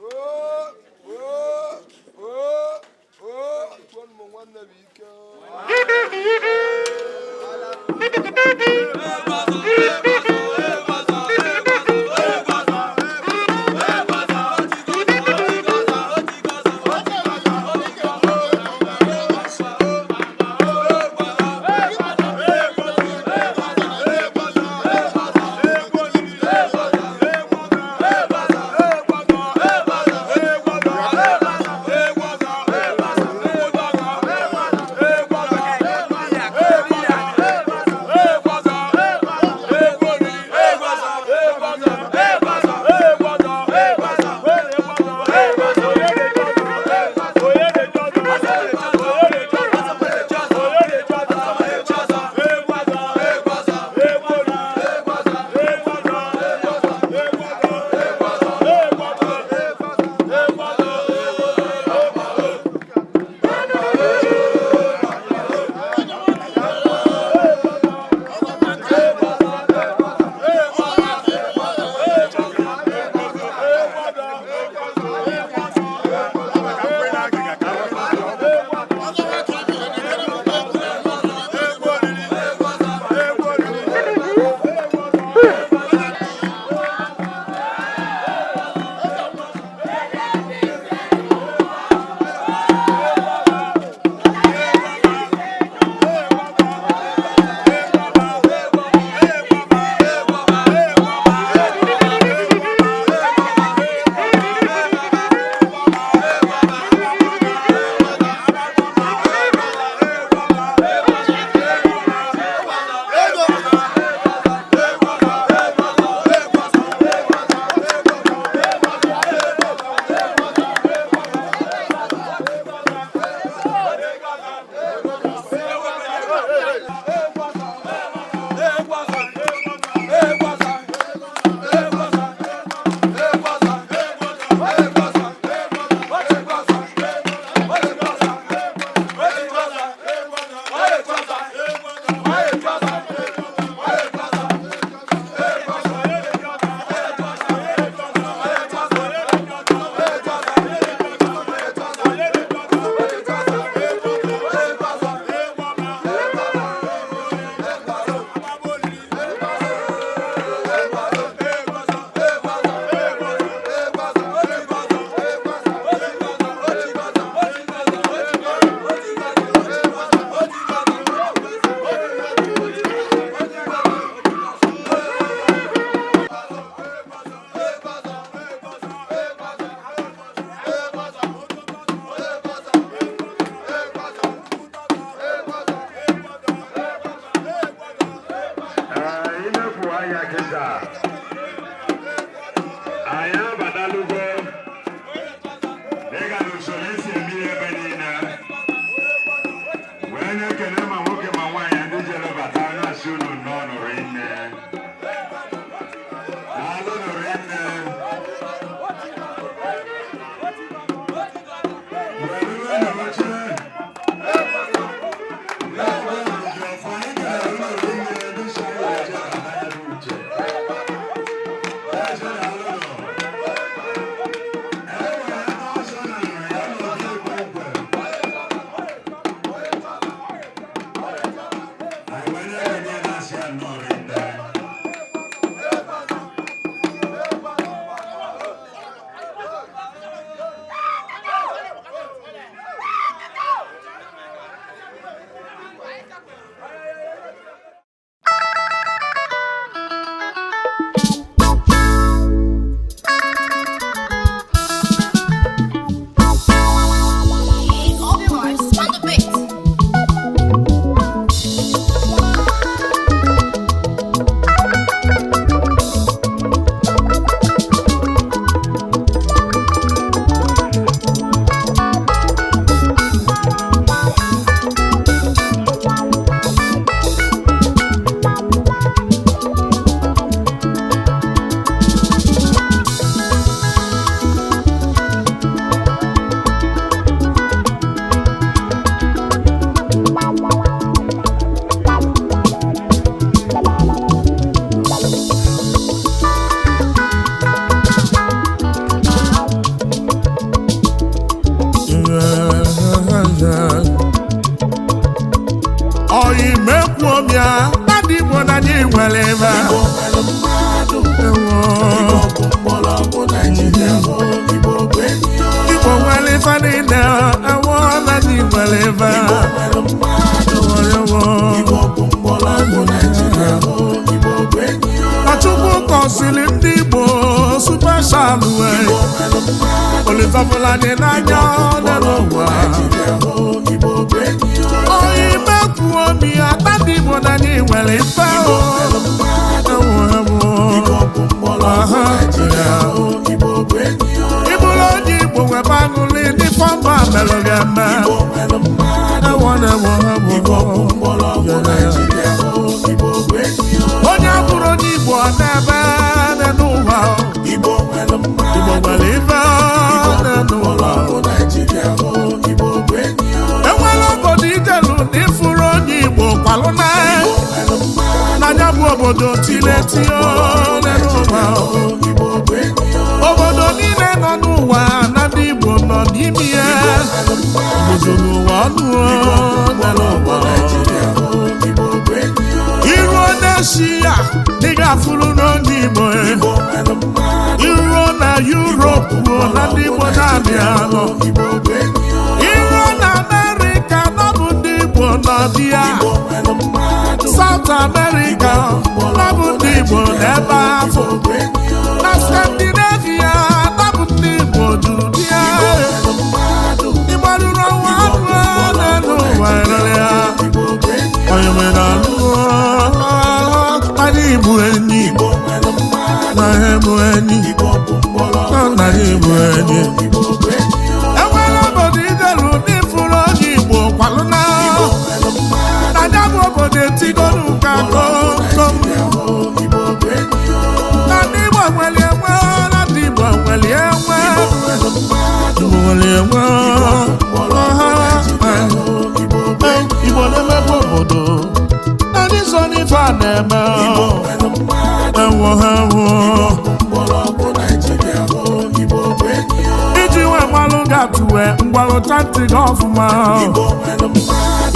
Speaker 15: Oo, oo, oo, oo, tụọnụ m nwanne m ike.
Speaker 11: Inepụ anya kịta, anyị abatalugo dịka n'usoro esi eme ihe ebe niile.
Speaker 19: ife niile ewo na ndị nwere ife. Ewo, ewo. Na Chukwu gọziri ndị Igbo special wee olitọbụla dị n'anya n'ụwa. Onye imekwu obi ata ndị Igbo na anyị nwere ife o. Ewo, ewo. Aha, yeah. Ịbụrụ onye Igbo nwebe aṅụrị ndị fọma mere gị eme. Ewo, ewo, ewo. Onye abụrụ onye Igbo ọ na-ebe n'ụwa. Igbo nwere ife n'ụwa. Enwere obodo ijelu na ịfụrụ onye Igbo kwalụ na n'anya bụ obodo tiletio n'ụwa. Obodo niile nọ n'ụwa na ndị Igbo nọ n'ime ya. Obodo n'ụwa ọnụ n'ụwa. Iruo n'Eshia ị ga-afụrụ n'onye Igbo. Iruo na Yuropu na ndị Igbo na-abịa nọ. Iruo na Amerịka na bụ ndị Igbo nọ dị ya. South America na bụ ndị Igbo n'ebe afọ. Na Scandinavia na bụ ndị Igbo juru dị ya. Igbo ruru ụwa ọnụ n'ụwa ya. Onye mere alụ anyị bụ enyi na anyị bụ enyi na anyị bụ enyi. Enwere obodo ijelu n'ifuru onye Igbo kwalụ na anya bụ obodo etigolu ka komkom. Na ndị Igbo nwere enwe, na ndị Igbo nwere enwe, Igbo nwere enwe. Igbo na-emepe obodo na ndị so n'ife a na-eme. Ewo, ewo. Iji wee gbalụ gatụwe mgbalụcha ntị gị ọfụma.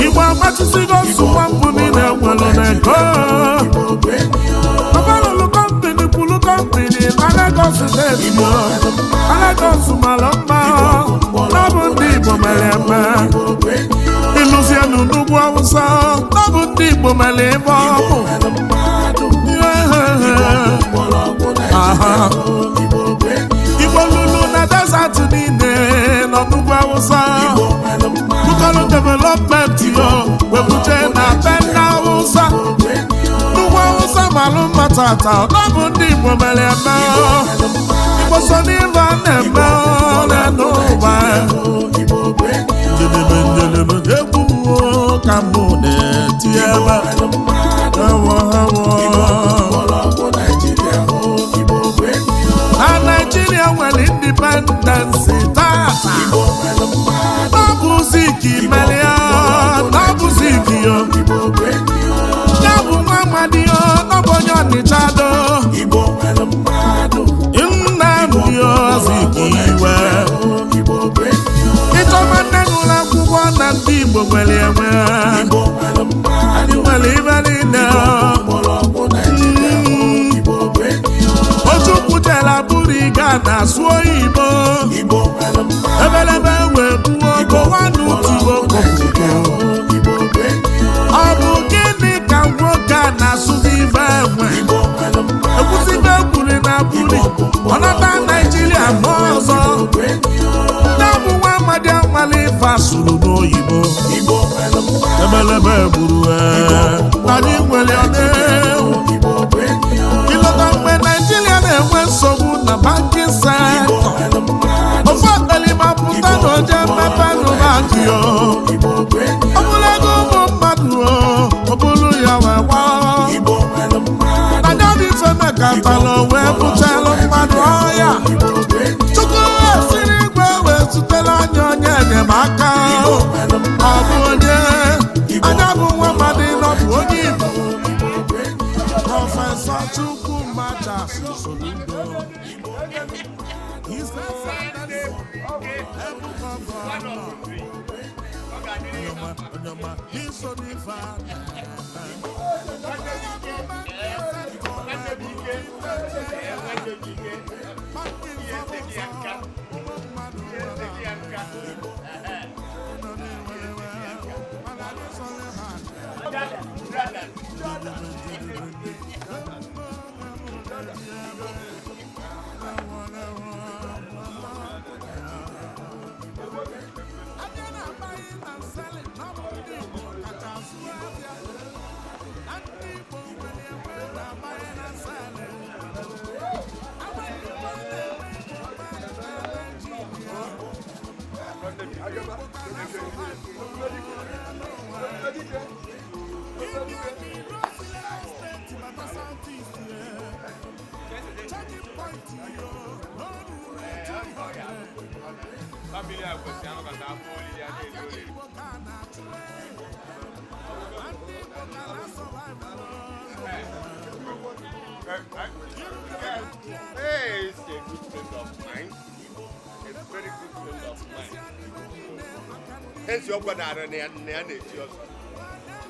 Speaker 19: Igbo agbachisigo nsogbu mbụ niile nwere n'ego. Ọbalụlụ kọmpini kwulu kọmpini na Lagos steeti. Na Lagos mara mma n'ọbụ ndị Igbo mere eme. Ịlụzienụ n'ugwu Awụsa n'ọbụ ndị Igbo mere ebe ọkụ. Aha. Igbo lulu na desert niile nọ n'ugwu Awụsa. Bukọlụ development yo webuje na be ndị Awụsa. N'ugwu Awụsa malụ mma tata n'ọbụ ndị Igbo mere eme. Igbo so n'ife a na-eme n'ụwa. Njedebe njedebe egwu m ka mụ na-eti ebe. Ewo, ewo. Na Naijiria nwere independence tata. N'ọbụ Zik mere ya, n'ọbụ Zik yo. Ya bụ nwa amadi yo, n'ọbụ onye Ọnịcha do. Nnamdi Azikiwe. Ịchọba nne gụrụ akwụkwọ na ndị Igbo nwere enwe. Anyị nwere ibe niile. Ojukwu jere Abụrịga na-asụ oyibo. Ebelebe wee gbuo Gowanu tibo kopuko. Ọ bụ gịnị ka nwoke a na-asụzi ife enwe? Ekwusibe ekwuri na abụrị, ọ nata Naijiria ma ọzọ. Ndị bụ nwa amadi amali ife asụrụ n'oyibo. Ebelebe gburu anyị nwere ọdịwu. Ịlọta mgbe Naijiria na-enwe nsogbu na banking sector. Ofe akpalima pụta na oje mmepe nụ bankị o. Ọ bụrụ ego ụmụ mmadụ o, ọ bụrụ ya wee gbaa. Na ya bụ ife mekatara wee butelụ mmadụ ọya. Chukwu esiri igwe wee zutere anyị onye enyemaka. Ọ bụ onye anya bụ nwa mmadụ nọ bụ onye Igbo. Prọfesọ Chukwuma Charles Soludo. He's the
Speaker 20: Family a kwesịrị anọkọta afọ olili a na-eri oriri.
Speaker 17: Hey, it's a good friend of mine. A very good friend of mine. Eziokwu na-arụ na ya na ya na-eji ọzọ.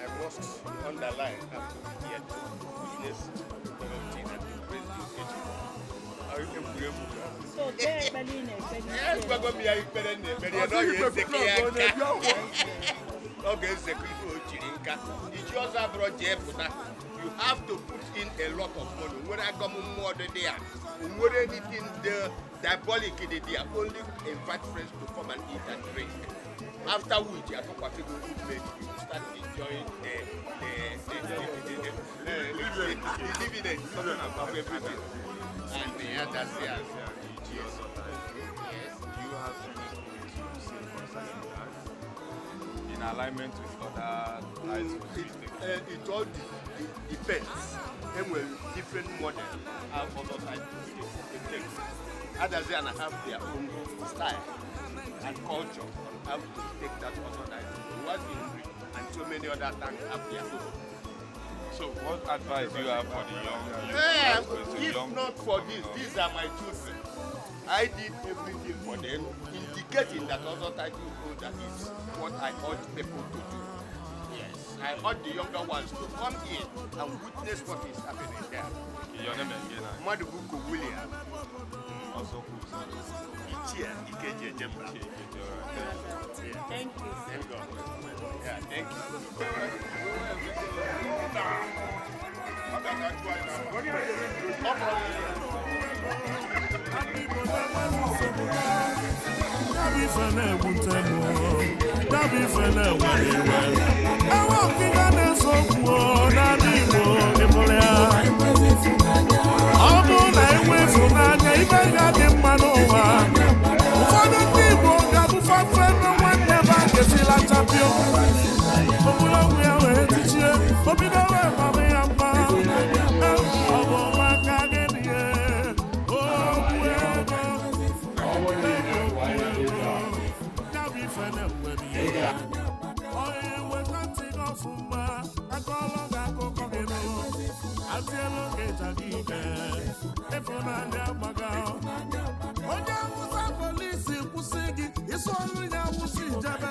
Speaker 17: I must underline and put here to witness the thing and to praise the occasion. Ọ egwuregwu.
Speaker 21: So kpee ekpere ị na-ekpe n'isi.
Speaker 17: Egwego m ya ikpere na-ekpere ya na ọ ga-ezekọ ya aka. Ọ ga-ezekọ ife o jiri nka. Iji ọzọ abụrụ jee pụta. You have to put in a lot of money. Nwere agọm mmụọ dị there. Nwere anything the diabolic dị there. Only invite friends to come and eat and drink. After which, atụkwasị gị okwu made you start enjoying the dividends of everything. And the others here. Yes. Yes.
Speaker 20: Do you have anything to say concerning that? In alignment with other titles we take?
Speaker 17: It all depends. Enwere different model how other titles they take. Others here have their own style and culture on how to take that other title. Waziri and so many other things have their own.
Speaker 20: So what advice do you have for the young youth?
Speaker 17: Eh, if
Speaker 20: young
Speaker 17: not for this, these are my children. I did everything for them, indicating that other title holder is what I urge people to do. Yes, I urge the younger ones to come in and witness what is happening there.
Speaker 20: Okay, your name again?
Speaker 17: Madubuko William.
Speaker 20: Also cool.
Speaker 17: Ichie Ikeji Ejemba. Yeah.
Speaker 21: Thank you.
Speaker 17: Thank God. Yeah, thank you.
Speaker 19: Dabi ife na-ewute m o, dabi ife na-ewe iwe. Ewe ọkịka na-ese okwu o, n'ala Igbo ịbụrụ ya. Ọ bụrụ na enwe ịfụnanya, ibe ga-adị mma n'ụwa. Ụfọdụ ndị Igbo ga-abụfa ebe nwanne ba ga-esila chapio. Okpuru ọgwụ ya wee tichie, o bido wee mama ya mma. Ọ bụ maka gịnị ya? Okwu ego. Ya bụ ife na-ewe m iwe. Onye weta ntị gị ọfụma, akọọlụ gị akụkọ gị nụ. Atielu gị ịja gị ike, ịfụnanya agbaga. Onye Awụsa polisi kwụsị gị, ịsụ ọrụ ya kwụsị ijebe.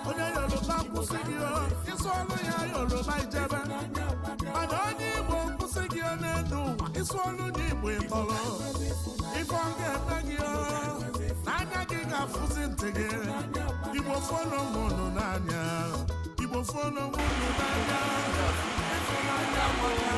Speaker 19: Onye Yoruba kwụsị gị o, ịsụ ọrụ ya Yoruba ijebe. Mana onye Igbo kwụsị gị o n'elu ụwa, ịsụ ọrụ ya Igbo ịtọrọ. Ife ọ ga-eme gị o, n'anya gị ga-afụzi ntị gị. Igbo fọlọ nwụnụ n'anya. Igbo fọlọ nwụnụ n'anya. Ịfụnanya gbara.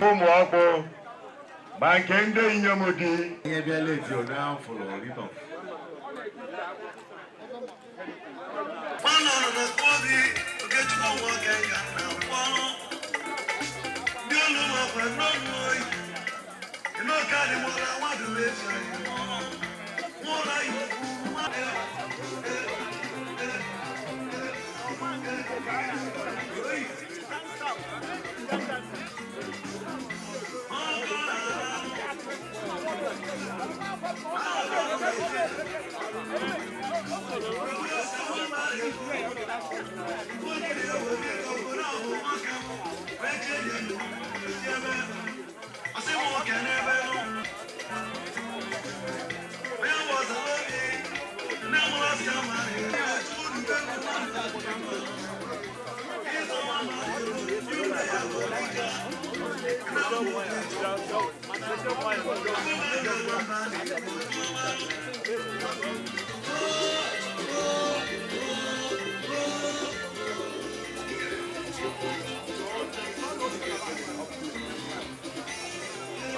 Speaker 11: Ụmụ ọkpụ ma nke ndị inyom dị
Speaker 22: Ihe bịa late o now follow writ of.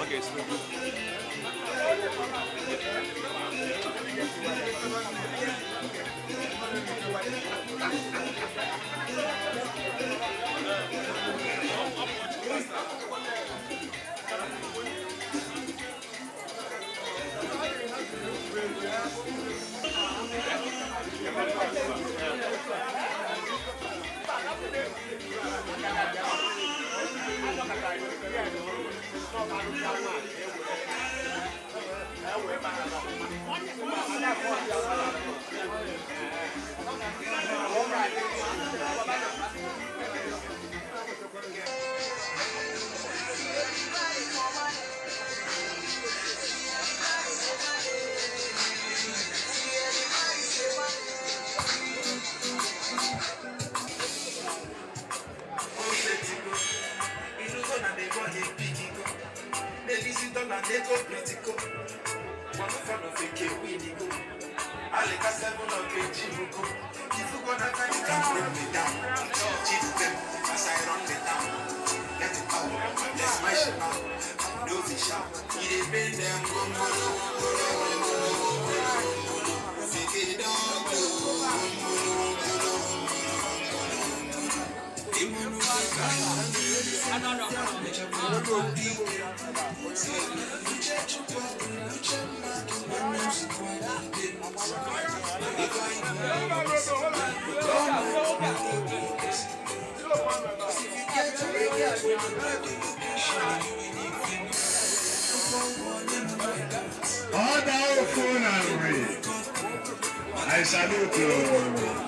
Speaker 20: Okay, so
Speaker 11: Ọ̀dà òfò na nri. I salute you.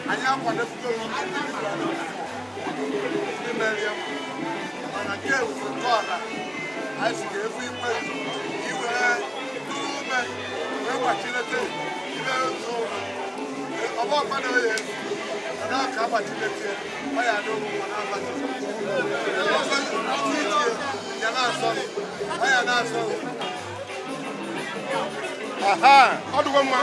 Speaker 15: Anyị akwadobugo ndị mere ya, mana nke ewuru nke ọha anyị si ga-efu ikwe iwe tụrụ ume wee gbachilete ibe ụzọ ọba ọkpana oye mana ọ ka agbachilete ọ ya adị ụmụ na ọzọ itie ya na-asọ ọ ya na-asọ.
Speaker 17: Aha, ọ dịgo mma.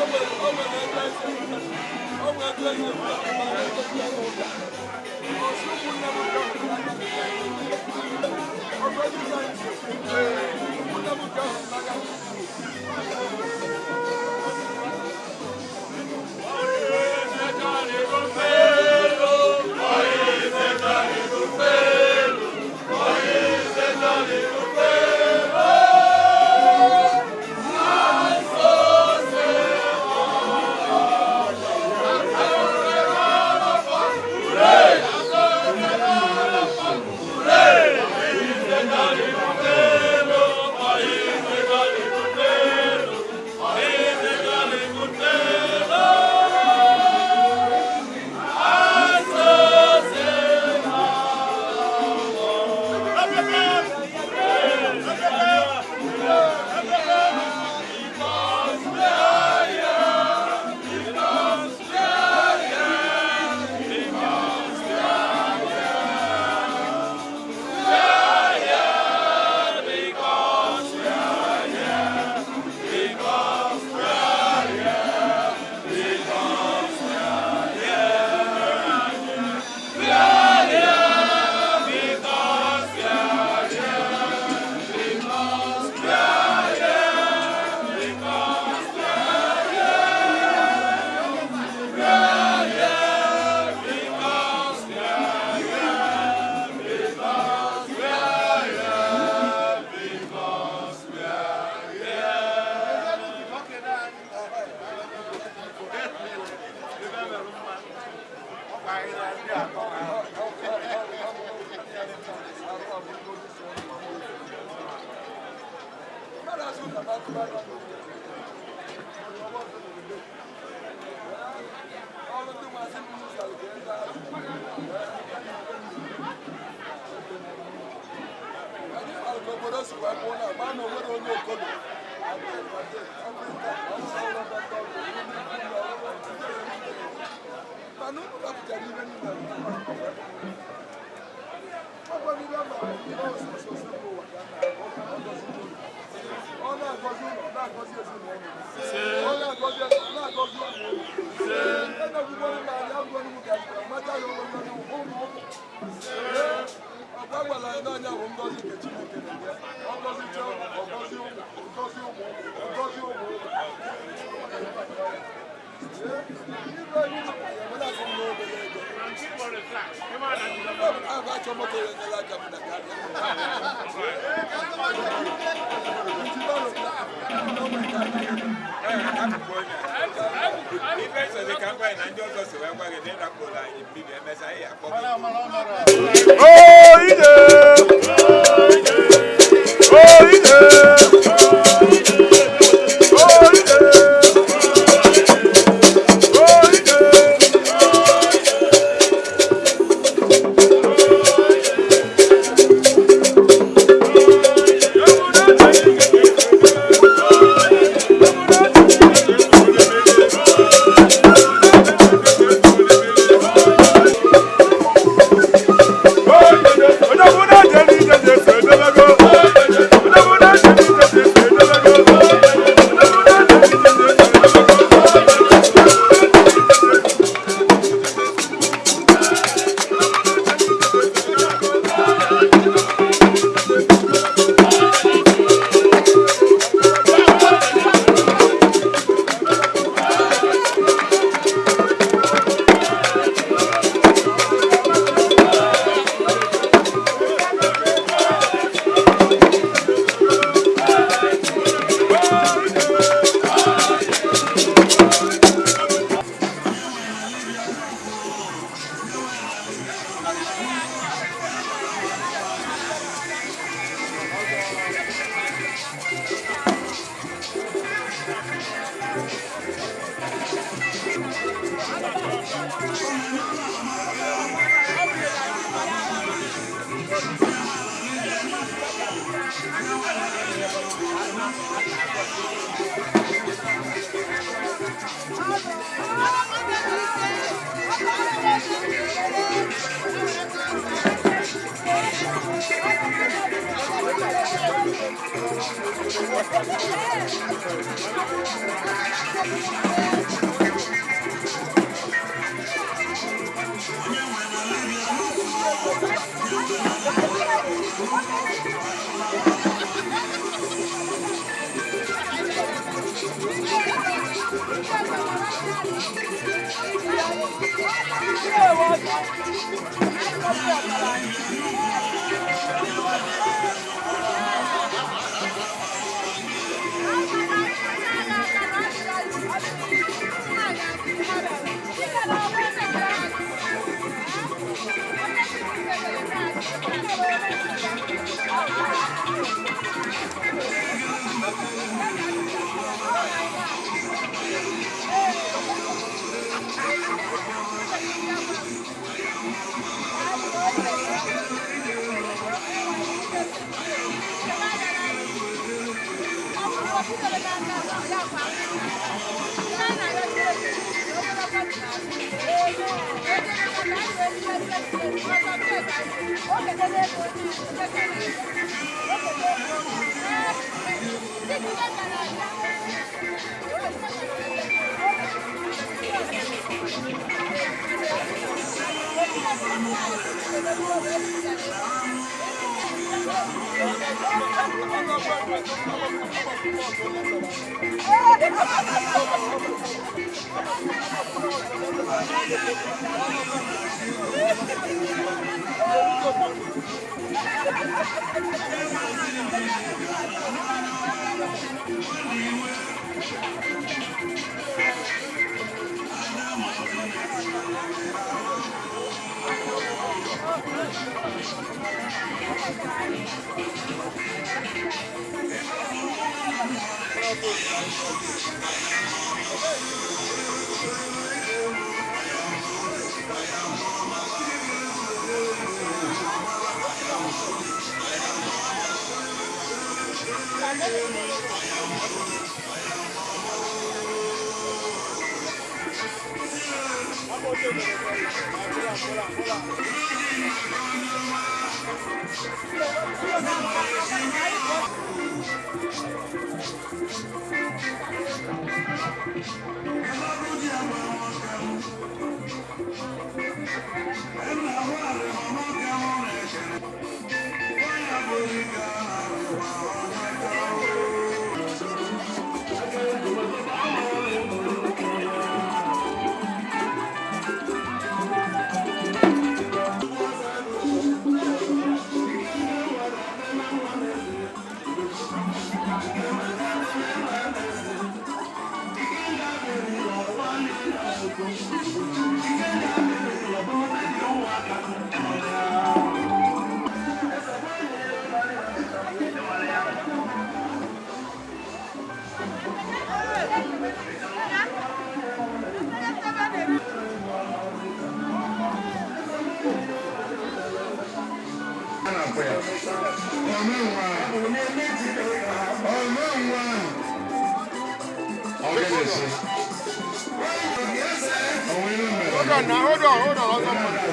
Speaker 17: Hold on now, hold on, hold on, hold on.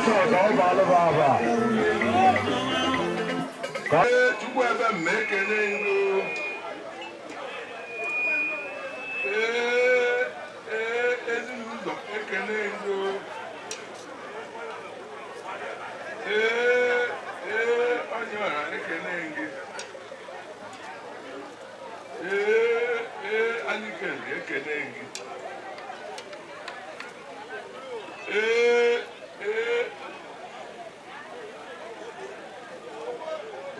Speaker 11: chọrọ ka ọ baalụ bụ aba.
Speaker 2: Ee, Chukwu ebe m ekele ngo. Ee, ee, ezinụlọ ekele ngo. Ee, ee, onye ọra ekele gị. Ee, ee, Anyikele ekele gị. Ee, ee,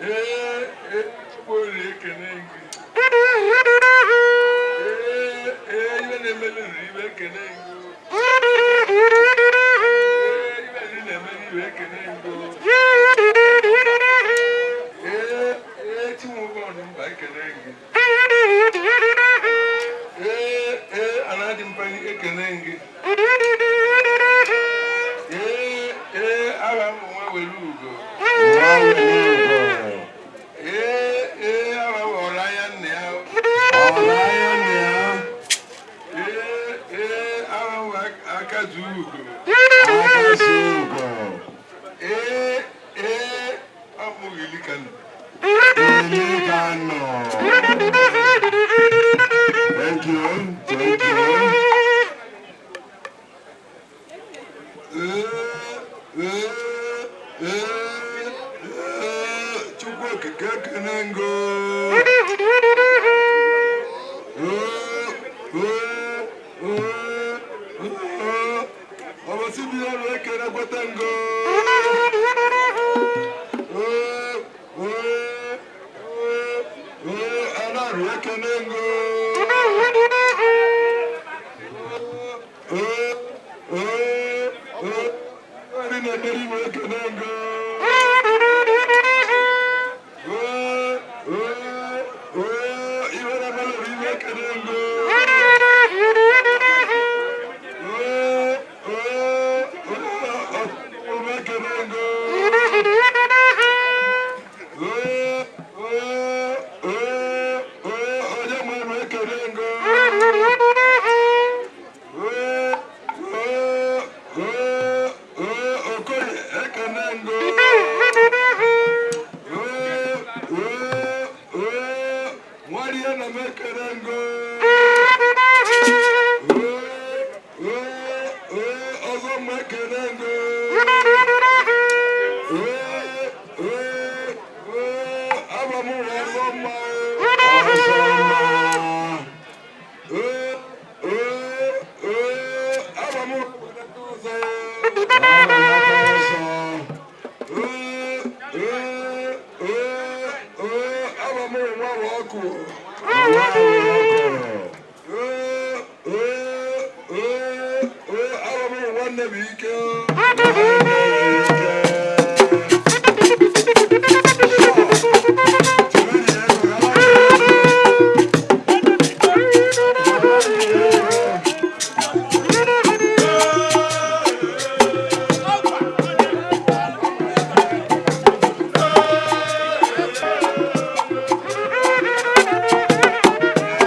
Speaker 2: ee, ee, Chukwuorie ekele gị. Ee, ee, iwe na-emelu riri iwe ekele gị. Ee, iwe riri na-emelu iwe ekele gị. Ee, ee, Chinwoke ọnụmba ekele gị. Ee, ee, Anadị Mpani ekele gị. Ee, ee, aha m bụ nwa were ugo.
Speaker 11: Nwa were ugo.
Speaker 2: Ee, ee, aha m bụ Ọlaya nna ya.
Speaker 11: Ọlaya nna ya.
Speaker 2: Ee, ee, aha m bụ Akazu ugo.
Speaker 11: Akazu ugo.
Speaker 2: Ee, ee, ọ bụghị Ilikanu.
Speaker 11: Ilikanu. Thank you. Thank you.
Speaker 2: Ee, ee, ee, ee, Chukwu okike ekene ngo. Ee, ee, ee, ee, Ọbọsị bi ọrụ ekene kweta ngo. Ee, ee, ee, ee, Anarụ ekene ngo. Ee, ee, ee, ndị na-emeri iwe ekene ngo. Ee, ee, ee, iwe na-emeri iwe ekene ngo. Ee, ee, ee, ọtụtụ ekene ngo. Ee, ee, ee, ee, onye nwere ekene ngo. Ee, ee, ee, ee, Okoye ekene ngo. Ee, ee, ee, Nwarie na m ekene ngo. Ee, ee, ee, ọzọ m ekene ngo. Ee, ee, ee, aba m ụlọ ọzọ mma.
Speaker 11: Ọzọ mma.
Speaker 2: Ee, ee, ee, aba m ụlọ ọzọ.
Speaker 11: Ọzọ.
Speaker 2: Ee, ee, ee, ee, aba m ụlọ nwa ọkụ.
Speaker 11: Nwa ọkụ.
Speaker 2: Ee, ee, ee, ee, aba m ụlọ nwanne m ike.
Speaker 11: Thank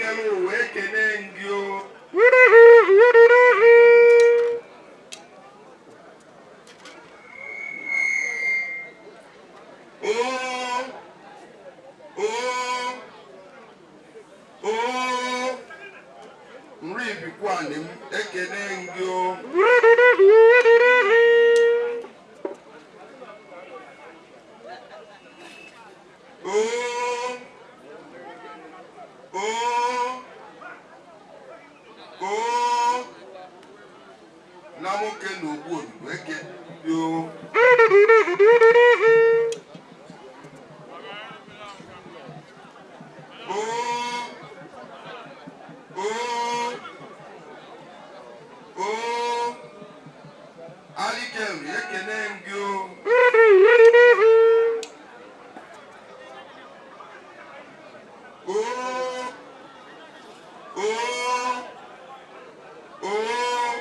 Speaker 2: kere ụwa ekene gị o. Oo, oo, oo, nri bikwanị m ekene gị o. Oo, oo, oo, na nwoke na ogbu odibo ekene gị o. Oo, oo, oo, Alikenri ekene m gị o. Oo, oo, oo,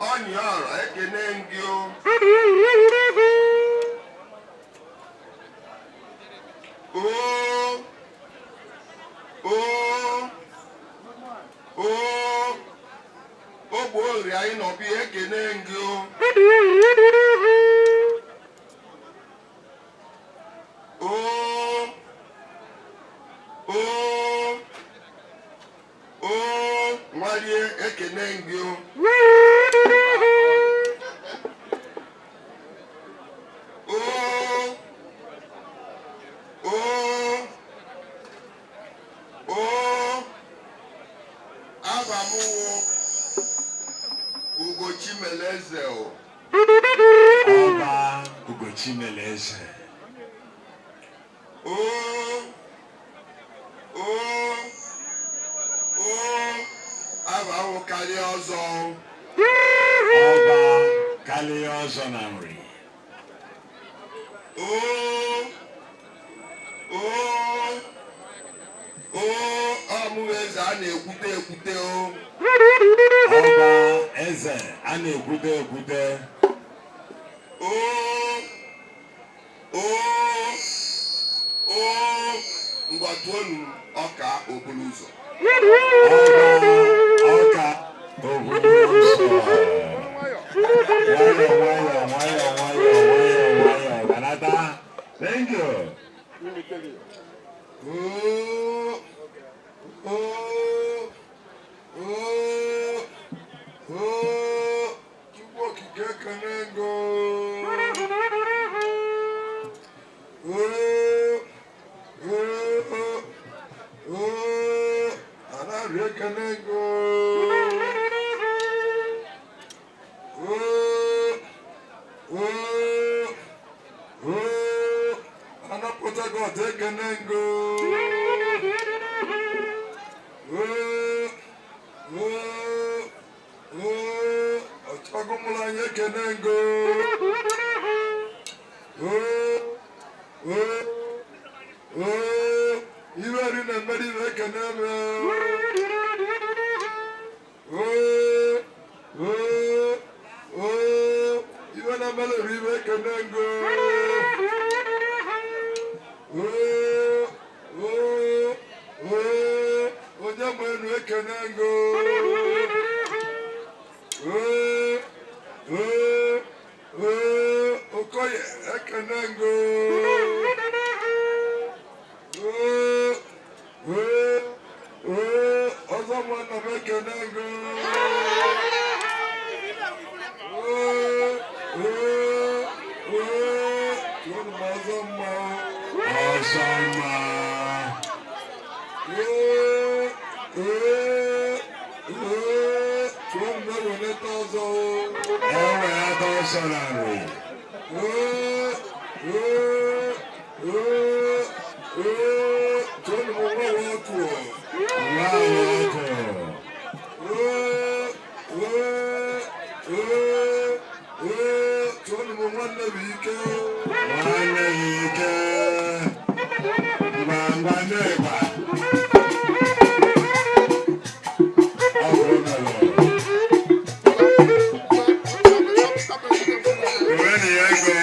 Speaker 2: Ọnyịọra ekene m gị o. Oo, oo, oo, Ogbuori anyị nọbịa ekene m gị o. Oo, oo, oo, Nwalie ekene m gị o. Oo, oo, oo, aba m wụ Ugochimeleze o.
Speaker 11: Ọba Ugochimeleze.
Speaker 2: Oo, oo, oo, aba wụ karịa ọzọ.
Speaker 11: Ọba karịa ọzọ na nri.
Speaker 2: Oo, oo, oo, ọmụrụ eze a na-ekwute ekwute o.
Speaker 11: Ọba eze a na-ekwute ekwute.
Speaker 2: Oo, oo, oo, ngwa tuonu ọka oburu ụzọ.
Speaker 11: Ọba ọka oburu ụzọ. Nwayọ nwayọ nwayọ nwayọ nwayọ nwayọ banata. Thank you.
Speaker 2: Oo, oo, oo, oo, Chukwu okike ekene go. Oo, oo, oo, Anarị ekene go. Oo, oo, oo, Ana Port Harcourt ekene go. Oo, oo, oo, Ọchagụmụrụ anyị ekene go. Oo, oo, oo, Ibe ri na mmeri ibe ekene m. Oo, oo, oo, Ibe na mmeri ibe ekene go. Oo, oo, oo, onye nwe enu ekene go. Oo, oo, oo, Okoye ekene go. Oo, oo, oo, ọzọ nwanna m ekene go. Oo, oo, oo, tụọnụ m ọzọ mma.
Speaker 11: Ọzọ mma.
Speaker 2: Oo, oo, oo, tụọnụ m eweleta ọzọ.
Speaker 11: Ewelata ọzọ na nri.
Speaker 2: Oo, oo, oo, oo, tụọnụ m nwa ọkụ.
Speaker 11: Nwa ọkụ.
Speaker 2: Oo, oo, oo, oo, tụọnụ m nwanne bụ ike.
Speaker 11: Nwanne bụ ike. Ngwa ngwa n'ịgba. Ọ bụ melụ. Were ya ego.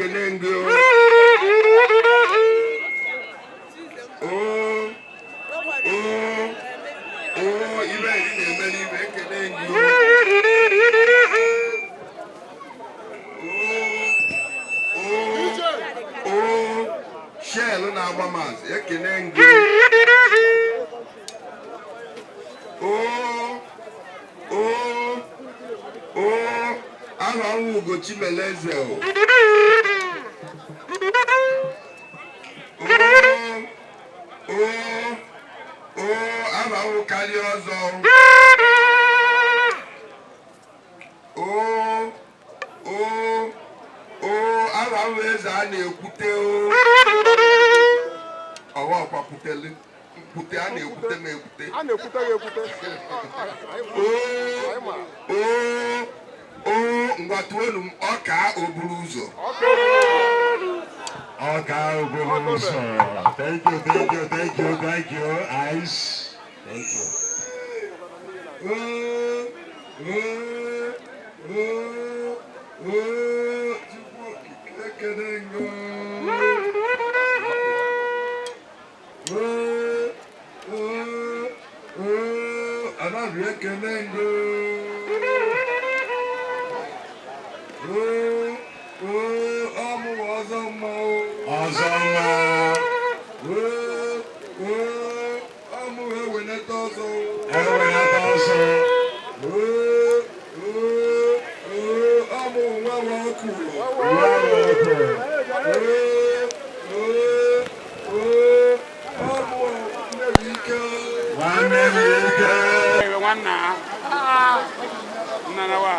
Speaker 14: Ekene gị o. Oo, oo, oo, ibe ị na-eme n'ibe, ekene gị o. Oo, oo, Shell na-agba maazị, ekene gị. Oo, oo, oo, aha m Ugochi Meleze o. Oo, oo, oo, aha m karịa ọzọ. Oo, oo, oo, aha m eze a na-ekwute o. Ọwa ọkwa kwutelu nkwute a na-ekwute m ekwute.
Speaker 15: A na-ekwute ya ekwute.
Speaker 14: Oo, oo, oo, ngwa tuonu m ọka oburu ụzọ.
Speaker 11: Ọka oburu ụzọ. Thank you, thank you, thank you, thank you. Ice. Thank you.
Speaker 14: Oo, oo, oo, oo, Chukwu okike ekele ngị. Oo, oo, oo, anaghị ekele ngị. Oo, oo, ọmụwa ọzọ mma o.
Speaker 11: Ọzọ mma.
Speaker 14: Oo, oo, ọmụwa ewenata ọzọ o.
Speaker 11: Ewenata ọzọ.
Speaker 14: Oo, oo, oo, ọmụ nwa nwa ọkụ.
Speaker 11: Nwa nwa ọkụ.
Speaker 14: Oo, oo, oo, ọmụ nne m ike.
Speaker 11: Nwanne m ike.
Speaker 12: Nwanna nna na wa.